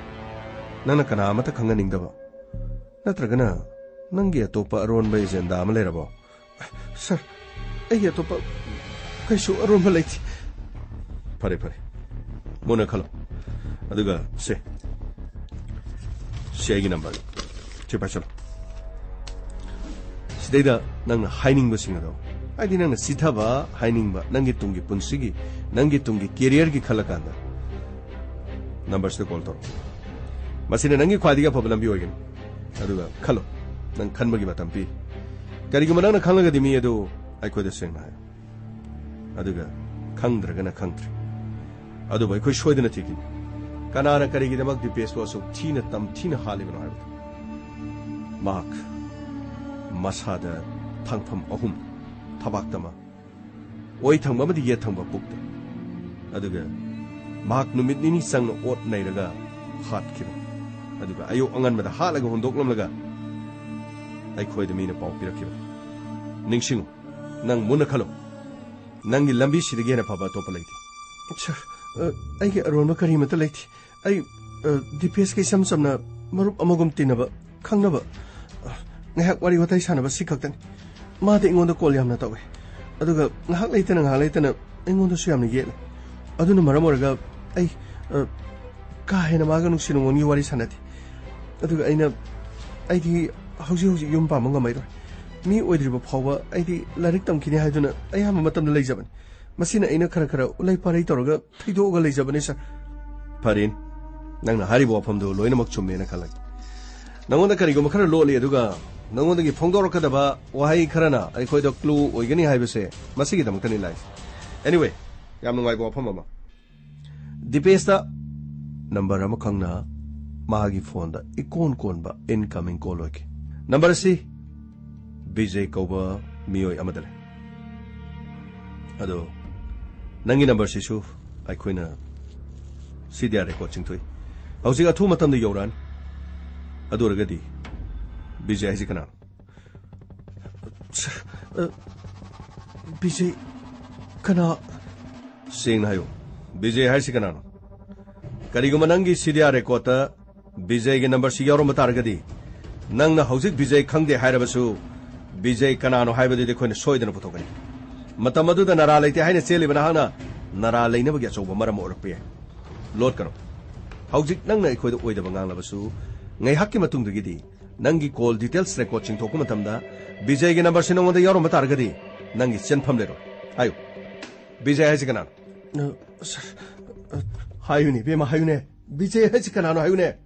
ꯅꯪꯅ ꯀꯅꯥ ꯑꯃꯠꯇ ꯈꯪꯍꯟꯅꯤꯡꯗꯕ, ꯅꯠꯇ꯭ꯔꯒꯅ ꯅꯪꯒꯤ ꯑꯇꯣꯞꯄ ꯑꯔꯣꯟꯕ ꯑꯦꯖꯦꯟꯗꯥ ꯑꯃ ꯂꯩꯔꯕꯣ? ꯁꯥꯔ, ꯑꯩꯒꯤ ꯑꯇꯣꯞꯄ ꯀꯩꯁꯨ ꯑꯔꯣꯟꯕ ꯂꯩꯇꯦ꯫ ꯐꯔꯦ, ꯐꯔꯦ꯫ ꯃꯨꯟꯅ ꯈꯜꯂꯣ꯫ ꯑꯗꯨꯒ ꯁꯦ, ꯁꯤ ꯑꯩꯒꯤ ꯅꯝꯕꯔꯅꯤ꯫ ꯁꯤ ꯄꯥꯏꯁꯜꯂꯣ꯫ ꯁꯤꯗꯩꯗ ꯅꯪꯅ ꯍꯥꯏꯅꯤꯡꯕꯁꯤꯡ ꯑꯗꯣ ꯍꯥꯏꯗꯤ ꯅꯪꯅ ꯆꯤꯊꯕ ꯍꯥꯏꯅꯤꯡꯕ, ꯅꯪꯒꯤ ꯇꯨꯡꯒꯤ ꯄꯨꯟꯁꯤꯒꯤ, ꯅꯪꯒꯤ ꯇꯨꯡꯒꯤ careerꯒꯤ ꯈꯜꯂꯀꯥꯟꯗ ꯅꯝꯕꯔꯁꯤꯗ ꯀꯣꯜ ꯇꯧꯔꯛꯑꯣ꯫ ꯃꯁꯤꯅ ꯅꯪꯒꯤ ꯈ꯭ꯋꯥꯏꯗꯒꯤ ꯑꯐꯕ ꯂꯝꯕꯤ ꯑꯣꯏꯒꯅꯤ꯫ ꯑꯗꯨꯒ ꯈꯜꯂꯣ, ꯅꯪ ꯈꯟꯕꯒꯤ ꯃꯇꯝ ꯄꯤ꯫ ꯀꯔꯤꯒꯨꯝꯕ ꯅꯪꯅ ꯈꯪꯂꯒꯗꯤ ꯃꯤ ꯑꯗꯨ ꯑꯩꯈꯣꯏꯗ ꯁꯦꯡꯅ ꯍꯥꯏꯌꯨ, ꯑꯗꯨꯒ ꯈꯪꯗ꯭ꯔꯒꯅ ꯈꯪꯗ꯭ꯔꯦ꯫ ꯑꯗꯨꯕꯨ ꯑꯩꯈꯣꯏ ꯁꯣꯏꯗꯅ ꯊꯤꯈꯤꯅꯤ, ꯀꯅꯥꯅ ꯀꯔꯤꯒꯤꯗꯃꯛ ꯗꯤꯄꯦꯁꯄꯨ ꯑꯁꯨꯛ ꯊꯤꯅ ꯇꯝꯊꯤꯅ ꯍꯥꯠꯂꯤꯕꯅꯣ ꯍꯥꯏꯕꯗꯨ꯫ ꯃꯍꯥꯛ ꯃꯁꯥꯗ ꯊꯥꯡꯐꯝ ꯑꯍꯨꯝ, ꯊꯕꯥꯛꯇ ꯑꯃ, ꯑꯣꯏ ꯊꯪꯕ ꯑꯃꯗꯤ ꯌꯦꯠ ꯊꯪꯕ ꯄꯨꯛꯇ꯫ ꯑꯗꯨꯒ ꯃꯍꯥꯛ ꯅꯨꯃꯤꯠ ꯅꯤꯅꯤ ꯆꯪꯅ ꯑꯣꯠ ꯅꯩꯔꯒ ꯍꯥꯠꯈꯤꯕꯅꯤ꯫ ꯑꯗꯨꯒ ꯑꯌꯨꯛ ꯑꯉꯟꯕꯗ ꯍꯥꯠꯂꯒ ꯍꯨꯟꯗꯣꯛꯂꯝꯂꯒ ꯑꯩꯈꯣꯏꯗ ꯃꯤꯅ ꯄꯥꯎ ꯄꯤꯔꯛꯈꯤꯕꯅꯤ꯫ ꯅꯤꯡꯁꯤꯡꯉꯨ, ꯅꯪ ꯃꯨꯟꯅ ꯈꯜꯂꯨ, ꯅꯪꯒꯤ ꯂꯝꯕꯤꯁꯤꯗꯒꯤ ꯍꯦꯟꯅ ꯐꯕ ꯑꯇꯣꯞꯄ ꯂꯩꯇꯦ꯫ ꯁꯥꯔ, ꯑ, ꯑꯩꯒꯤ ꯑꯔꯣꯟꯕ ꯀꯔꯤꯃꯠꯇ ꯂꯩꯇꯦ꯫ ꯑꯩ, ꯑ, ꯗꯤꯄꯦꯁꯀ ꯏꯆꯝ ꯆꯝꯅ ꯃꯔꯨꯞ ꯑꯃꯒꯨꯝ ꯇꯤꯟꯅꯕ, ꯈꯪꯅꯕ, ꯑ, ꯉꯥꯏꯍꯥꯛ ꯋꯥꯔꯤ ꯋꯥꯇꯥꯏ ꯁꯥꯟꯅꯕ, ꯁꯤ ꯈꯛꯇꯅꯤ꯫ ꯃꯥꯗꯤ ꯑꯩꯉꯣꯟꯗ ꯀꯣꯜ ꯌꯥꯝꯅ ꯇꯧꯏ, ꯑꯗꯨꯒ ꯉꯥꯏꯍꯥꯛ ꯂꯩꯇꯅ ꯉꯥꯏꯍꯥꯛ ꯂꯩꯇꯅ ꯑꯩꯉꯣꯟꯗꯁꯨ ꯌꯥꯝꯅ ꯌꯦꯠꯂꯦ꯫ ꯑꯗꯨꯅ ꯃꯔꯝ ꯑꯣꯏꯔꯒ ꯑꯩ, ꯑ, ꯀꯥ ꯍꯦꯟꯅ ꯃꯥꯒ ꯅꯨꯡꯁꯤ ꯅꯨꯡꯉꯣꯟꯒꯤ ꯋꯥꯔꯤ ꯁꯥꯟꯅꯗꯦ꯫ ꯑꯗꯨꯒ ꯑꯩꯅ, ꯑꯩꯗꯤ ꯍꯧꯖꯤꯛ ꯍꯧꯖꯤꯛ ꯌꯨꯝ ꯄꯥꯟꯕ ꯉꯝꯃꯔꯣꯏ꯫ ꯃꯤ ꯑꯣꯏꯗ꯭ꯔꯤꯕ ꯐꯥꯎꯕ ꯑꯩꯗꯤ ꯂꯥꯏꯔꯤꯛ ꯇꯝꯈꯤꯅꯤ ꯍꯥꯏꯗꯨꯅ ꯑꯌꯥꯝꯕ ꯃꯇꯝꯗ ꯂꯩꯖꯕꯅꯤ꯫ ꯃꯁꯤꯅ ꯑꯩꯅ ꯈꯔ ꯈꯔ ꯎꯂꯩ ꯄꯥꯔꯩ ꯇꯧꯔꯒ ꯊꯩꯗꯣꯛꯑꯒ ꯂꯩꯖꯕꯅꯤ, ꯁꯥꯔ꯫ ꯐꯔꯦꯅꯦ, ꯅꯪꯅ ꯍꯥꯏꯔꯤꯕ ꯋꯥꯐꯝꯗꯨ ꯂꯣꯏꯅꯃꯛ ꯆꯨꯝꯃꯦꯅ ꯈꯜꯂꯒꯦ꯫ ꯅꯉꯣꯟꯗ ꯀꯔꯤꯒꯨꯝꯕ ꯈꯔ ꯂꯣꯠꯂꯤ, ꯑꯗꯨꯒ ꯅꯉꯣꯟꯗꯒꯤ ꯐꯣꯡꯗꯣꯔꯛꯀꯗꯕ ꯋꯥꯍꯩ ꯈꯔꯅ ꯑꯩꯈꯣꯏꯗ ꯀ꯭ꯂꯨ ꯑꯣꯏꯒꯅꯤ ꯍꯥꯏꯕꯁꯦ ꯃꯁꯤꯒꯤꯗꯃꯛꯇꯅꯤ ꯂꯥꯛꯏꯁꯦ꯫ Anyway, ꯌꯥꯝ ꯅꯨꯡꯉꯥꯏꯕ ꯋꯥꯐꯝ ꯑꯃ꯫ ꯗꯤꯄꯦꯁꯇ ꯅꯝꯕꯔ ꯑꯃꯈꯛꯅ ꯃꯥꯒꯤ ꯐꯣꯟꯗ ꯏꯀꯣꯟ ꯀꯣꯟꯕ incoming call ꯑꯣꯏꯈꯤ꯫ ꯅꯝꯕꯔ ꯑꯁꯤ ꯕꯤꯖꯦ ꯀꯧꯕ ꯃꯤꯑꯣꯏ ꯑꯃꯗ ꯂꯩ꯫ ꯑꯗꯣ ꯅꯪꯒꯤ ꯅꯝꯕꯔꯁꯤꯁꯨ ꯑꯩꯈꯣꯏꯅ CDR record ꯆꯤꯡꯊꯣꯛꯏ꯫ ꯍꯧꯖꯤꯛ ꯑꯊꯨꯕ ꯃꯇꯝꯗ ꯌꯧꯔꯛꯑꯅꯤ꯫ ꯑꯗꯨ ꯑꯣꯏꯔꯒꯗꯤ ꯕꯤꯖꯦ ꯍꯥꯏꯁꯤ ꯀꯅꯥꯅꯣ? ꯁꯥꯔ, ꯑ, ꯕꯤꯖꯦ ꯀꯅꯥ? ꯁꯦꯡꯅ ꯍꯥꯏꯌꯨ, ꯕꯤꯖꯦ ꯍꯥꯏꯁꯤ ꯀꯅꯥꯅꯣ? ꯀꯔꯤꯒꯨꯝꯕ ꯅꯪꯒꯤ CDR recordꯇ ꯕꯤꯖꯦꯒꯤ ꯅꯝꯕꯔꯁꯤ ꯌꯥꯎꯔꯝꯕ ꯇꯥꯔꯒꯗꯤ, ꯅꯪꯅ ꯍꯧꯖꯤꯛ ꯕꯤꯖꯦ ꯈꯪꯗꯦ ꯍꯥꯏꯔꯕꯁꯨ, ꯕꯤꯖꯦ ꯀꯅꯥꯅꯣ ꯍꯥꯏꯕꯗꯨꯗꯤ ꯑꯩꯈꯣꯏꯅ ꯁꯣꯏꯗꯅ ꯄꯨꯊꯣꯛꯀꯅꯤ꯫ ꯃꯇꯝ ꯑꯗꯨꯗ ꯅꯔꯥ ꯂꯩꯇꯦ ꯍꯥꯏꯅ ꯆꯦꯜꯂꯤꯕ ꯅꯍꯥꯛꯅ ꯅꯔꯥ ꯂꯩꯅꯕꯒꯤ ꯑꯆꯧꯕ ꯃꯔꯝ ꯑꯣꯏꯔꯛꯄ ꯌꯥꯏ꯫ ꯂꯣꯠꯀꯅꯨ꯫ ꯍꯧꯖꯤꯛ ꯅꯪꯅ ꯑꯩꯈꯣꯏꯗ ꯑꯣꯏꯗꯕ ꯉꯥꯡꯂꯕꯁꯨ, ꯉꯥꯏꯍꯥꯛꯀꯤ ꯃꯇꯨꯡꯗꯒꯤꯗꯤ ꯅꯪꯒꯤ call details record ꯆꯤꯡꯊꯣꯛꯄ ꯃꯇꯝꯗ ꯕꯤꯖꯦꯒꯤ ꯅꯝꯕꯔꯁꯤ ꯅꯉꯣꯟꯗ ꯌꯥꯎꯔꯝꯕ ꯇꯥꯔꯒꯗꯤ, ꯅꯪꯒꯤ ꯆꯦꯟꯐꯝ ꯂꯩꯔꯣꯏ꯫ ꯍꯥꯏꯌꯨ, ꯕꯤꯖꯦ ꯍꯥꯏꯁꯤ ꯀꯅꯥꯅꯣ? ꯑ, ꯁꯥꯔ, ꯑ, ꯍꯥꯏꯌꯨꯅꯦ, ꯏꯕꯦꯝꯃ, ꯍꯥꯏꯌꯨꯅꯦ꯫ ꯕꯤꯖꯦ ꯍꯥꯏꯁꯤ ꯀꯅꯥꯅꯣ ꯍꯥꯏꯌꯨꯅꯦ?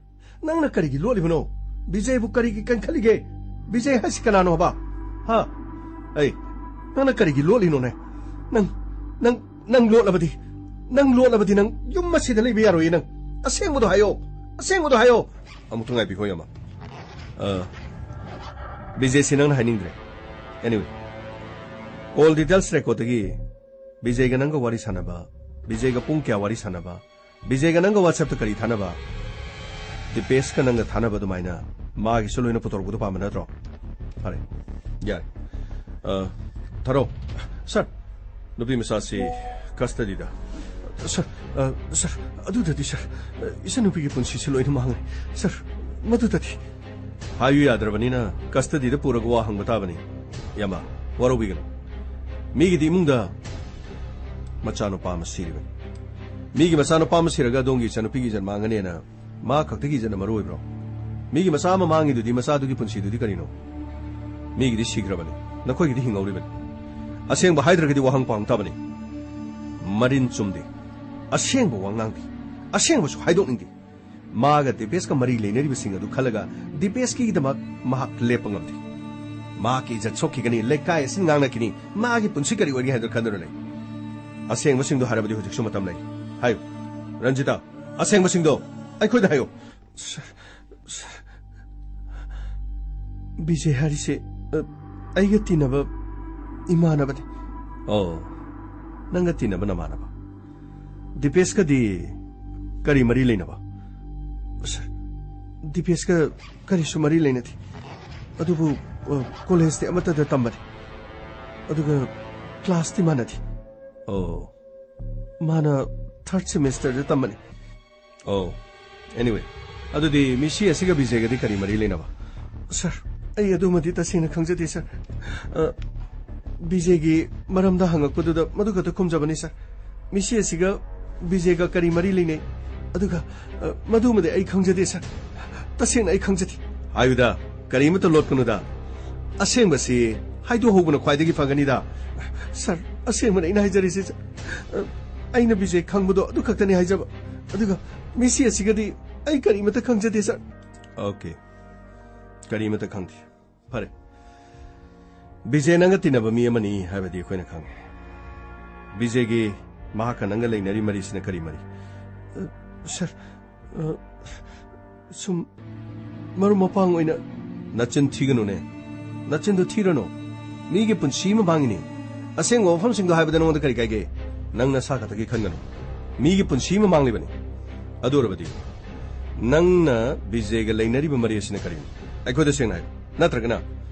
ꯅꯪꯅ ꯀꯔꯤꯒꯤ ꯂꯣꯠꯂꯤꯕꯅꯣ? ꯕꯤꯖꯦꯕꯨ ꯀꯔꯤꯒꯤ ꯀꯟꯈꯠꯂꯤꯒꯦ? ꯕꯤꯖꯦ ꯍꯥꯏꯁꯤ ꯀꯅꯥꯅꯣ ꯍꯥꯏꯕ? ꯍꯥ? ꯑꯩ, ꯅꯪꯅ ꯀꯔꯤꯒꯤ ꯂꯣꯠꯂꯤꯅꯣꯅꯦ? ꯅꯪ, ꯅꯪ, ꯅꯪ ꯂꯣꯠꯂꯕꯗꯤ, ꯅꯪ ꯂꯣꯠꯂꯕꯗꯤ ꯅꯪ ꯌꯨꯝ ꯑꯁꯤꯗ ꯂꯩꯕ ꯌꯥꯔꯣꯏꯌꯦ ꯅꯪ꯫ ꯑꯁꯦꯡꯕꯗꯣ ꯍꯥꯏꯌꯣ, ꯑꯁꯦꯡꯕꯗꯣ ꯍꯥꯏꯌꯣ꯫ ꯑꯃꯨꯛꯇ ꯉꯥꯏꯕꯤꯈꯣ, ꯌꯥꯝꯕ꯫ ꯑ, ꯕꯤꯖꯦꯁꯤ ꯅꯪꯅ ꯍꯥꯏꯅꯤꯡꯗ꯭ꯔꯦ꯫ Anyway, call details recordꯗꯒꯤ ꯕꯤꯖꯦꯒ ꯅꯪꯒ ꯋꯥꯔꯤ ꯁꯥꯟꯅꯕ, ꯕꯤꯖꯦꯒ ꯄꯨꯡ ꯀꯌꯥ ꯋꯥꯔꯤ ꯁꯥꯟꯅꯕ, ꯕꯤꯖꯦꯒ ꯅꯪꯒ WhatsAppꯇ ꯀꯔꯤ ꯊꯥꯅꯕ, ꯗꯤꯄꯦꯁꯀ ꯅꯪꯒ ꯊꯥꯅꯕ ꯑꯗꯨꯃꯥꯏꯅ ꯃꯥꯒꯤꯁꯨ ꯂꯣꯏꯅ ꯄꯨꯊꯣꯔꯛꯄꯗꯣ ꯄꯥꯝꯕ ꯅꯠꯇ꯭ꯔꯣ? ꯐꯔꯦ, ꯌꯥꯔꯦ꯫ ꯑ, ꯊꯥꯔꯣ꯫ ꯁꯥꯔ, ꯅꯨꯄꯤ ꯃꯆꯥꯁꯤ custodyꯗ꯫ ꯁꯥꯔ, ꯑ, ꯁꯥꯔ, ꯑꯗꯨꯗꯗꯤ ꯁꯥꯔ, ꯑ, ꯏꯆꯟꯅꯨꯄꯤꯒꯤ ꯄꯨꯟꯁꯤꯁꯤ ꯂꯣꯏꯅ ꯃꯥꯡꯉꯦ꯫ ꯁꯥꯔ, ꯃꯗꯨꯗꯗꯤ꯫ ꯍꯥꯏꯌꯨ ꯌꯥꯗ꯭ꯔꯕꯅꯤꯅ custodyꯗ ꯄꯨꯔꯒ ꯋꯥ ꯍꯪꯕ ꯇꯥꯕꯅꯤ꯫ ꯌꯥꯝꯕ, ꯋꯥꯔꯧꯕꯤꯒꯅꯨ꯫ ꯃꯤꯒꯤꯗꯤ ꯏꯃꯨꯡꯗ ꯃꯆꯥꯅꯨꯄꯥ ꯑꯃ ꯁꯤꯔꯤꯕꯅꯤ꯫ ꯃꯤꯒꯤ ꯃꯆꯥꯅꯨꯄꯥ ꯑꯃ ꯁꯤꯔꯒ ꯑꯗꯣꯝꯒꯤ ꯏꯆꯟꯅꯨꯄꯤꯒꯤ ꯏꯖꯠ ꯃꯥꯡꯒꯅꯦꯅ ꯃꯥ ꯈꯛꯇꯒꯤ ꯏꯖꯠꯅ ꯃꯔꯨ ꯑꯣꯏꯕ꯭ꯔꯣ? ꯃꯤꯒꯤ ꯃꯆꯥ ꯑꯃ ꯃꯥꯡꯉꯤꯗꯨꯗꯤ ꯃꯆꯥꯗꯨꯒꯤ ꯄꯨꯟꯁꯤꯗꯨꯗꯤ ꯀꯔꯤꯅꯣ? ꯃꯤꯒꯤꯗꯤ ꯁꯤꯈ꯭ꯔꯕꯅꯤ, ꯅꯈꯣꯏꯒꯤꯗꯤ ꯍꯤꯡꯍꯧꯔꯤꯕꯅꯤ꯫ ꯑꯁꯦꯡꯕ ꯍꯥꯏꯗ꯭ꯔꯒꯗꯤ ꯋꯥꯍꯪ ꯄꯥꯎꯍꯪ ꯇꯥꯕꯅꯤ꯫ ꯃꯔꯤꯟ ꯆꯨꯝꯗꯦ꯫ ꯑꯁꯦꯡꯕ ꯋꯥ ꯉꯥꯡꯗꯦ꯫ ꯑꯁꯦꯡꯕꯁꯨ ꯍꯥꯏꯗꯣꯛꯅꯤꯡꯗꯦ꯫ ꯃꯥꯒ ꯗꯤꯄꯦꯁꯀ ꯃꯔꯤ ꯂꯩꯅꯔꯤꯕꯁꯤꯡ ꯑꯗꯨ ꯈꯜꯂꯒ ꯗꯤꯄꯦꯁꯀꯤꯗꯃꯛ ꯃꯍꯥꯛ ꯂꯦꯞꯄ ꯉꯝꯗꯦ꯫ ꯃꯍꯥꯛꯀꯤ ꯏꯖꯠ ꯁꯣꯛꯈꯤꯒꯅꯤ, ꯂꯩꯀꯥꯏ ꯑꯁꯤ ꯉꯥꯡꯅꯈꯤꯅꯤ, ꯃꯥꯒꯤ ꯄꯨꯟꯁꯤ ꯀꯔꯤ ꯑꯣꯏꯒꯅꯤ ꯍꯥꯏꯗꯨꯅ ꯈꯟꯗꯨꯅ ꯂꯩ꯫ ꯑꯁꯦꯡꯕꯁꯤꯡꯗꯣ ꯍꯥꯏꯔꯕꯗꯤ ꯍꯧꯖꯤꯛꯁꯨ ꯃꯇꯝ ꯂꯩ꯫ ꯍꯥꯏꯌꯨ, ꯔꯟꯖꯤꯇꯥ, ꯑꯁꯦꯡꯕꯁꯤꯡꯗꯣ ꯑꯩꯈꯣꯏꯗ ꯍꯥꯏꯌꯨ꯫ ꯁꯥꯔ, ꯁꯥꯔ, ꯕꯤꯖꯦ ꯍꯥꯏꯔꯤꯁꯦ, ꯑ, ꯑꯩꯒ ꯇꯤꯟꯅꯕ ꯏꯃꯥꯟꯅꯕꯅꯤ꯫ ꯑꯣ, ꯅꯪꯒ ꯇꯤꯟꯅꯕ ꯅꯃꯥꯟꯅꯕ? ꯗꯤꯄꯦꯁꯀꯗꯤ ꯀꯔꯤ ꯃꯔꯤ ꯂꯩꯅꯕ? ꯁꯥꯔ, ꯗꯤꯄꯦꯁꯀ ꯀꯔꯤꯁꯨ ꯃꯔꯤ ꯂꯩꯅꯗꯦ꯫ ꯑꯗꯨꯕꯨ, ꯑ, ꯀꯣꯂꯦꯖꯇꯤ ꯑꯃꯠꯇꯗ ꯇꯝꯕꯅꯤ꯫ ꯑꯗꯨꯒ ꯀ꯭ꯂꯥꯁꯇꯤ ꯃꯥꯟꯅꯗꯦ꯫ ꯑꯣ꯫ ꯃꯥꯅ ꯊꯥꯔꯗ ꯁꯦꯃꯦꯁꯇꯔꯗ ꯇꯝꯕꯅꯤ꯫ ꯑꯣ꯫ Anyway, ꯑꯗꯨꯗꯤ ꯃꯤꯁꯤ ꯑꯁꯤꯒ ꯕꯤꯖꯦꯒꯗꯤ ꯀꯔꯤ ꯃꯔꯤ ꯂꯩꯅꯕ? ꯁꯥꯔ, ꯑꯩ ꯑꯗꯨꯃꯗꯤ ꯇꯁꯦꯡꯅ ꯈꯪꯖꯗꯦ, ꯁꯥꯔ꯫ ꯑ, ꯕꯤꯖꯦꯒꯤ ꯃꯔꯝꯗ ꯍꯪꯉꯛꯄꯗꯨꯗ ꯃꯗꯨ ꯈꯛꯇ ꯈꯨꯝꯖꯕꯅꯤ, ꯁꯥꯔ꯫ ꯃꯤꯁꯤ ꯑꯁꯤꯒ ꯕꯤꯖꯦꯒ ꯀꯔꯤ ꯃꯔꯤ ꯂꯩꯅꯩ? ꯑꯗꯨꯒ, ꯑ, ꯃꯗꯨꯃꯗꯤ ꯑꯩ ꯈꯪꯖꯗꯦ, ꯁꯥꯔ꯫ ꯇꯁꯦꯡꯅ ꯑꯩ ꯈꯪꯖꯗꯦ꯫ ꯍꯥꯏꯌꯨꯗ, ꯀꯔꯤꯃꯠꯇ ꯂꯣꯠꯀꯅꯨꯗ꯫ ꯑꯁꯦꯡꯕꯁꯤ ꯍꯥꯏꯗꯣꯛꯍꯧꯕꯅ ꯈ꯭ꯋꯥꯏꯗꯒꯤ ꯐꯒꯅꯤꯗ꯫ ꯁꯥꯔ, ꯑꯁꯦꯡꯕꯅꯤ ꯑꯩꯅ ꯍꯥꯏꯖꯔꯤꯁꯦ, ꯁꯥꯔ꯫ ꯑꯩꯅ ꯕꯤꯖꯦ ꯈꯪꯕꯗꯣ ꯑꯗꯨ ꯈꯛꯇꯅꯤ ꯍꯥꯏꯖꯕ꯫ ꯑꯗꯨꯒ ꯃꯤꯁꯤ ꯑꯁꯤꯒꯗꯤ ꯑꯩ ꯀꯔꯤꯃꯠꯇ ꯈꯪꯖꯗꯦ, ꯁꯥꯔ꯫ ꯑꯣꯀꯦ꯫ ꯀꯔꯤꯃꯠꯇ ꯈꯪꯗꯦ꯫ ꯐꯔꯦ꯫ ꯕꯤꯖꯦ ꯅꯪꯒ ꯇꯤꯟꯅꯕ ꯃꯤ ꯑꯃꯅꯤ ꯍꯥꯏꯕꯗꯤ ꯑꯩꯈꯣꯏꯅ ꯈꯪꯉꯦ꯫ ꯕꯤꯖꯦꯒꯤ, ꯃꯍꯥꯛꯀ ꯅꯪꯒ ꯂꯩꯅꯔꯤ ꯃꯔꯤꯁꯤꯅ ꯀꯔꯤ ꯃꯔꯤ? ꯑ, ꯁꯥꯔ, ꯑ, ꯁꯨꯝ ꯃꯔꯨꯞ ꯃꯄꯥꯡ ꯑꯣꯏꯅ꯫ ꯅꯆꯤꯟ ꯊꯤꯒꯅꯨꯅꯦ꯫ ꯅꯆꯤꯟꯗꯨ ꯊꯤꯔꯅꯨ꯫ ꯃꯤꯒꯤ ꯄꯨꯟꯁꯤ ꯑꯃ ꯃꯥꯡꯉꯤꯅꯦ꯫ ꯑꯁꯦꯡꯕ ꯋꯥꯐꯝꯁꯤꯡꯗꯣ ꯍꯥꯏꯕꯗ ꯅꯉꯣꯟꯗ ꯀꯔꯤ ꯀꯥꯏꯒꯦ? ꯅꯪ ꯅꯁꯥ ꯈꯛꯇꯒꯤ ꯈꯟꯒꯅꯨ꯫ ꯃꯤꯒꯤ ꯄꯨꯟꯁꯤ ꯑꯃ ꯃꯥꯡꯂꯤꯕꯅꯤ꯫ ꯑꯗꯨ ꯑꯣꯏꯔꯕꯗꯤ ꯅꯪꯅ ꯕꯤꯖꯦꯒ ꯂꯩꯅꯔꯤꯕ ꯃꯔꯤ ꯑꯁꯤꯅ ꯀꯔꯤꯅꯣ? ꯑꯩꯈꯣꯏꯗ ꯁꯦꯡꯅ ꯍꯥꯏꯌꯨ꯫ ꯅꯠꯇ꯭ꯔꯒꯅ,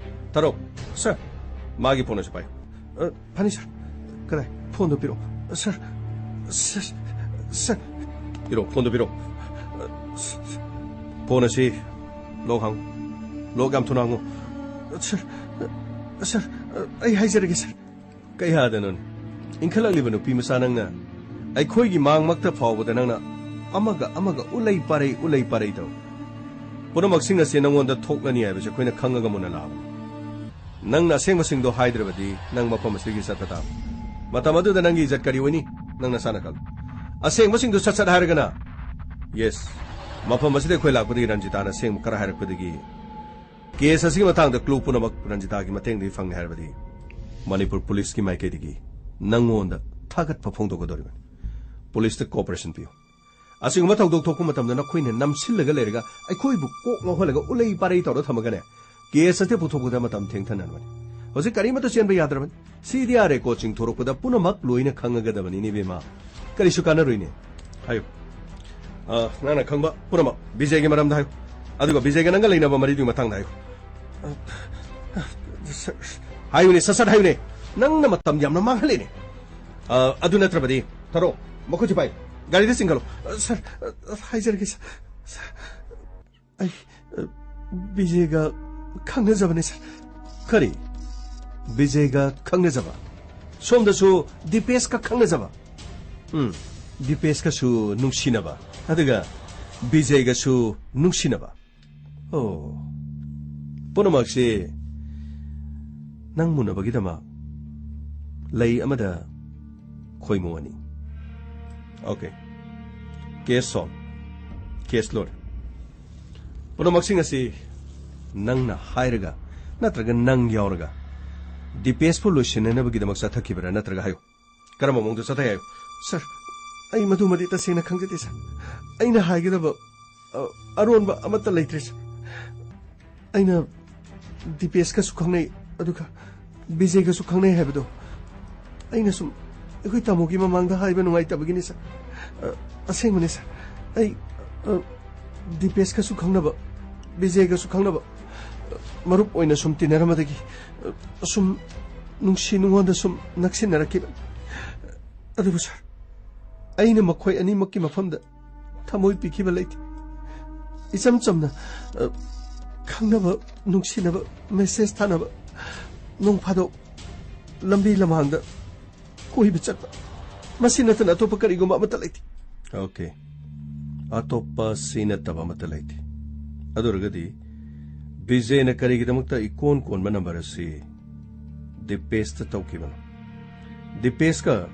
ꯊꯥꯔꯣ, ꯁꯥꯔ, ꯃꯥꯒꯤ ꯐꯣꯟ ꯑꯁꯤ ꯄꯥꯏꯌꯨ꯫ ꯑ, ꯐꯅꯤ, ꯁꯥꯔ꯫ ꯀꯗꯥꯏ? ꯐꯣꯟꯗꯣ ꯄꯤꯔꯛꯑꯣ꯫ ꯁꯥꯔ, ꯁꯥꯔ, ꯁꯥꯔ꯫ ꯄꯤꯔꯛꯑꯣ, ꯐꯣꯟꯗꯣ ꯄꯤꯔꯛꯑꯣ꯫ ꯐꯣꯟ ꯑꯁꯤ ꯂꯣꯛ ꯍꯥꯡꯉꯨ꯫ ꯂꯣꯛ ꯌꯥꯝ ꯊꯨꯅ ꯍꯥꯡꯉꯨ꯫ ꯁꯥꯔ, ꯁꯥꯔ, ꯑꯩ ꯍꯥꯏꯖꯔꯒꯦ, ꯁꯥꯔ꯫ ꯀꯩ ꯍꯥꯏꯗꯅꯣꯅꯦ? ꯏꯟꯈꯠꯂꯛꯂꯤꯕ ꯅꯨꯄꯤ ꯃꯆꯥ ꯅꯪꯅ ꯑꯩꯈꯣꯏꯒꯤ ꯃꯥꯡꯃꯛꯇ ꯐꯥꯎꯕꯗ ꯅꯪꯅ ꯑꯃꯒ ꯑꯃꯒ ꯎꯂꯩ ꯄꯥꯔꯩ, ꯎꯂꯩ ꯄꯥꯔꯩ ꯇꯧ꯫ ꯄꯨꯝꯅꯃꯛꯁꯤꯡ ꯑꯁꯤ ꯅꯪꯉꯣꯟꯗ ꯊꯣꯛꯂꯅꯤ ꯍꯥꯏꯕꯁꯤ ꯑꯩꯈꯣꯏꯅ ꯈꯪꯉꯒ ꯃꯨꯟꯅ ꯂꯥꯛꯑꯕꯅꯤ꯫ ꯅꯪꯅ ꯑꯁꯦꯡꯕꯁꯤꯡꯗꯣ ꯍꯥꯏꯗ꯭ꯔꯕꯗꯤ ꯅꯪ ꯃꯐꯝ ꯑꯁꯤꯗꯒꯤ ꯆꯠꯄ ꯇꯥꯕꯅꯤ꯫ ꯃꯇꯝ ꯑꯗꯨꯗ ꯅꯪꯒꯤ ꯏꯖꯠ ꯀꯔꯤ ꯑꯣꯏꯅꯤ? ꯅꯪ ꯅꯁꯥꯅ ꯈꯜꯂꯨ꯫ ꯑꯁꯦꯡꯕꯁꯤꯡꯗꯨ ꯁꯠ ꯁꯠ ꯍꯥꯏꯔꯒꯅ, ꯌꯦꯁ, ꯃꯐꯝ ꯑꯁꯤꯗ ꯑꯩꯈꯣꯏ ꯂꯥꯛꯄꯗꯒꯤ ꯔꯟꯖꯤꯇꯥꯅ ꯑꯁꯦꯡꯕ ꯈꯔ ꯍꯥꯏꯔꯛꯄꯗꯒꯤ ꯀꯦꯁ ꯑꯁꯤꯒꯤ ꯃꯇꯥꯡꯗ ꯀ꯭ꯂꯨ ꯄꯨꯝꯅꯃꯛ ꯔꯟꯖꯤꯇꯥꯒꯤ ꯃꯇꯦꯡꯗꯒꯤ ꯐꯪꯂꯦ ꯍꯥꯏꯔꯕꯗꯤ ꯃꯅꯤꯄꯨꯔ ꯄꯨꯂꯤꯁꯀꯤ ꯃꯥꯏꯀꯩꯗꯒꯤ ꯅꯪꯉꯣꯟꯗ ꯊꯥꯒꯠꯄ ꯐꯣꯡꯗꯣꯛꯀꯗꯧꯔꯤꯕꯅꯤ꯫ ꯄꯨꯂꯤꯁꯇ ꯀꯣꯑꯣꯄꯔꯦꯁꯟ ꯄꯤꯌꯨ꯫ ꯑꯁꯤꯒꯨꯝꯕ ꯊꯧꯗꯣꯛ ꯊꯣꯛꯄ ꯃꯇꯝꯗ ꯅꯈꯣꯏꯅ ꯅꯝꯁꯤꯜꯂꯒ ꯂꯩꯔꯒ ꯑꯩꯈꯣꯏꯕꯨ ꯀꯣꯛ ꯉꯥꯎꯍꯜꯂꯒ ꯎꯂꯩ ꯄꯥꯔꯩ ꯇꯧꯔ ꯊꯝꯃꯒꯅꯦ, ꯀꯦꯁ ꯑꯁꯤ ꯄꯨꯊꯣꯛꯄꯗ ꯃꯇꯝ ꯊꯦꯡꯊꯅꯕꯅꯤ꯫ ꯍꯧꯖꯤꯛ ꯀꯔꯤꯃꯠꯇ ꯆꯦꯟꯕ ꯌꯥꯗ꯭ꯔꯕꯅꯤ꯫ ꯁꯤꯗꯤ ꯌꯥꯔꯦ, ꯀꯣ ꯆꯤꯡꯊꯣꯔꯛꯄꯗ ꯄꯨꯝꯅꯃꯛ ꯂꯣꯏꯅ ꯈꯪꯉꯒꯗꯕꯅꯤꯅꯦ, ꯏꯕꯦꯝꯃ꯫ ꯀꯔꯤꯁꯨ ꯀꯥꯟꯅꯔꯣꯏꯅꯦ꯫ ꯍꯥꯏꯌꯨ꯫ ꯑ, ꯅꯪꯅ ꯈꯪꯕ ꯄꯨꯝꯅꯃꯛ ꯕꯤꯖꯦꯒꯤ ꯃꯔꯝꯗ ꯍꯥꯏꯌꯨ꯫ ꯑꯗꯨꯒ ꯕꯤꯖꯦꯒ ꯅꯪꯒ ꯂꯩꯅꯕ ꯃꯔꯤꯗꯨꯒꯤ ꯃꯇꯥꯡꯗ ꯍꯥꯏꯌꯨ꯫ ꯑ, ꯁꯥꯔ, ꯍꯥꯏꯌꯨꯅꯦ, ꯁꯠ ꯁꯠ ꯍꯥꯏꯌꯨꯅꯦ꯫ ꯅꯪꯅ ꯃꯇꯝ ꯌꯥꯝꯅ ꯃꯥꯡꯍꯜꯂꯦꯅꯦ꯫ ꯑ, ꯑꯗꯨ ꯅꯠꯇ꯭ꯔꯕꯗꯤ, ꯊꯥꯔꯣ, ꯃꯈꯨꯠꯁꯤ ꯄꯥꯏ꯫ ꯒꯥꯔꯤꯗ ꯆꯤꯡꯈꯠꯂꯣ꯫ ꯑ, ꯁꯥꯔ, ꯑ, ꯍꯥꯏꯖꯔꯒꯦ, ꯁꯥꯔ꯫ ꯁꯥꯔ, ꯑꯩ, ꯑ, ꯕꯤꯖꯦꯒ ꯈꯪꯅꯖꯕꯅꯦ, ꯁꯥꯔ꯫ ꯀꯔꯤ? ꯕꯤꯖꯦꯒ ꯈꯪꯅꯖꯕ? ꯁꯣꯝꯗꯁꯨ ꯗꯤꯄꯦꯁꯀ ꯈꯪꯅꯖꯕ? ꯎꯝ, ꯗꯤꯄꯦꯁꯀꯁꯨ ꯅꯨꯡꯁꯤꯅꯕ, ꯑꯗꯨꯒ ꯕꯤꯖꯦꯒꯁꯨ ꯅꯨꯡꯁꯤꯅꯕ꯫ ꯑꯣ, ꯄꯨꯝꯅꯃꯛꯁꯤ ꯅꯪ ꯃꯨꯟꯅꯕꯒꯤꯗꯃꯛ ꯂꯩ ꯑꯃꯗ ꯈꯣꯏꯃꯨ ꯑꯅꯤ꯫ ꯑꯣꯀꯦ꯫ Case soul. ꯀꯦꯁ ꯂꯣꯏꯔꯦ꯫ ꯄꯨꯝꯅꯃꯛꯁꯤꯡ ꯑꯁꯤ ꯅꯪꯅ ꯍꯥꯏꯔꯒ ꯅꯠꯇ꯭ꯔꯒ ꯅꯪ ꯌꯥꯎꯔꯒ ꯗꯤꯄꯦꯁꯄꯨ ꯂꯣꯏꯁꯤꯟꯅꯅꯕꯒꯤꯗꯃꯛ ꯆꯠꯊꯈꯤꯕ꯭ꯔꯥ ꯅꯠꯇ꯭ꯔꯒ ꯍꯥꯏꯌꯨ꯫ ꯀꯔꯝꯕ ꯃꯑꯣꯡꯗ ꯆꯠꯊꯩ ꯍꯥꯏꯌꯨ꯫ ꯁꯥꯔ, ꯑꯩ ꯃꯗꯨꯃꯗꯤ ꯇꯁꯦꯡꯅ ꯈꯪꯖꯗꯦ, ꯁꯥꯔ꯫ ꯑꯩꯅ ꯍꯥꯏꯒꯗꯕ, ꯑ, ꯑꯔꯣꯟꯕ ꯑꯃꯠꯇ ꯂꯩꯇ꯭ꯔꯦ, ꯁꯥꯔ꯫ ꯑꯩꯅ ꯗꯤꯄꯦꯁꯀꯁꯨ ꯈꯪꯅꯩ, ꯑꯗꯨꯒ ꯕꯤꯖꯦꯒꯁꯨ ꯈꯪꯅꯩ ꯍꯥꯏꯕꯗꯣ ꯑꯩꯅ ꯁꯨꯝ ꯑꯩꯈꯣꯏ ꯇꯥꯃꯣꯒꯤ ꯃꯃꯥꯡꯗ ꯍꯥꯏꯕ ꯅꯨꯡꯉꯥꯏꯇꯕꯒꯤꯅꯤ, ꯁꯥꯔ꯫ ꯑ, ꯑꯁꯦꯡꯕꯅꯤ, ꯁꯥꯔ꯫ ꯑꯩ, ꯑ, ꯗꯤꯄꯦꯁꯀꯁꯨ ꯈꯪꯅꯕ, ꯕꯤꯖꯦꯒꯁꯨ ꯈꯪꯅꯕ, ꯑ, ꯃꯔꯨꯞ ꯑꯣꯏꯅ ꯁꯨꯝ ꯇꯤꯟꯅꯔꯝꯕꯗꯒꯤ, ꯑ, ꯁꯨꯝ ꯅꯨꯡꯁꯤ ꯅꯨꯡꯉꯣꯟꯗ ꯁꯨꯝ ꯅꯛꯁꯤꯟꯅꯔꯛꯈꯤꯕ꯫ ꯑꯗꯨꯕꯨ, ꯁꯥꯔ, ꯑꯩꯅ ꯃꯈꯣꯏ ꯑꯅꯤꯃꯛꯀꯤ ꯃꯐꯝꯗ ꯊꯃꯣꯏ ꯄꯤꯈꯤꯕ ꯂꯩꯇꯦ꯫ ꯏꯆꯝ ꯆꯝꯅ, ꯑ, ꯈꯪꯅꯕ, ꯅꯨꯡꯁꯤꯅꯕ, ꯃꯦꯁꯦꯖ ꯊꯥꯅꯕ, ꯅꯣꯡ ꯐꯥꯗꯣꯛ ꯂꯝꯕꯤ ꯂꯝꯍꯥꯡꯗ ꯀꯣꯏꯕ ꯆꯠꯄ, ꯃꯁꯤ ꯅꯠꯇꯅ ꯑꯇꯣꯞꯄ ꯀꯔꯤꯒꯨꯝꯕ ꯑꯃꯠꯇ ꯂꯩꯇꯦ꯫ ꯑꯣꯀꯦ꯫ ꯑꯇꯣꯞꯄ ꯁꯤ ꯅꯠꯇꯕ ꯑꯃꯠꯇ ꯂꯩꯇꯦ꯫ ꯑꯗꯨ ꯑꯣꯏꯔꯒꯗꯤ ꯕꯤꯖꯦꯅ ꯀꯔꯤꯒꯤꯗꯃꯛꯇ ꯏꯀꯣꯟ ꯀꯣꯟꯕ ꯅꯝꯕꯔ ꯑꯁꯤ ꯗꯤꯄꯦꯁꯇ ꯇꯧꯈꯤꯕꯅꯣ? ꯗꯤꯄꯦꯁꯀ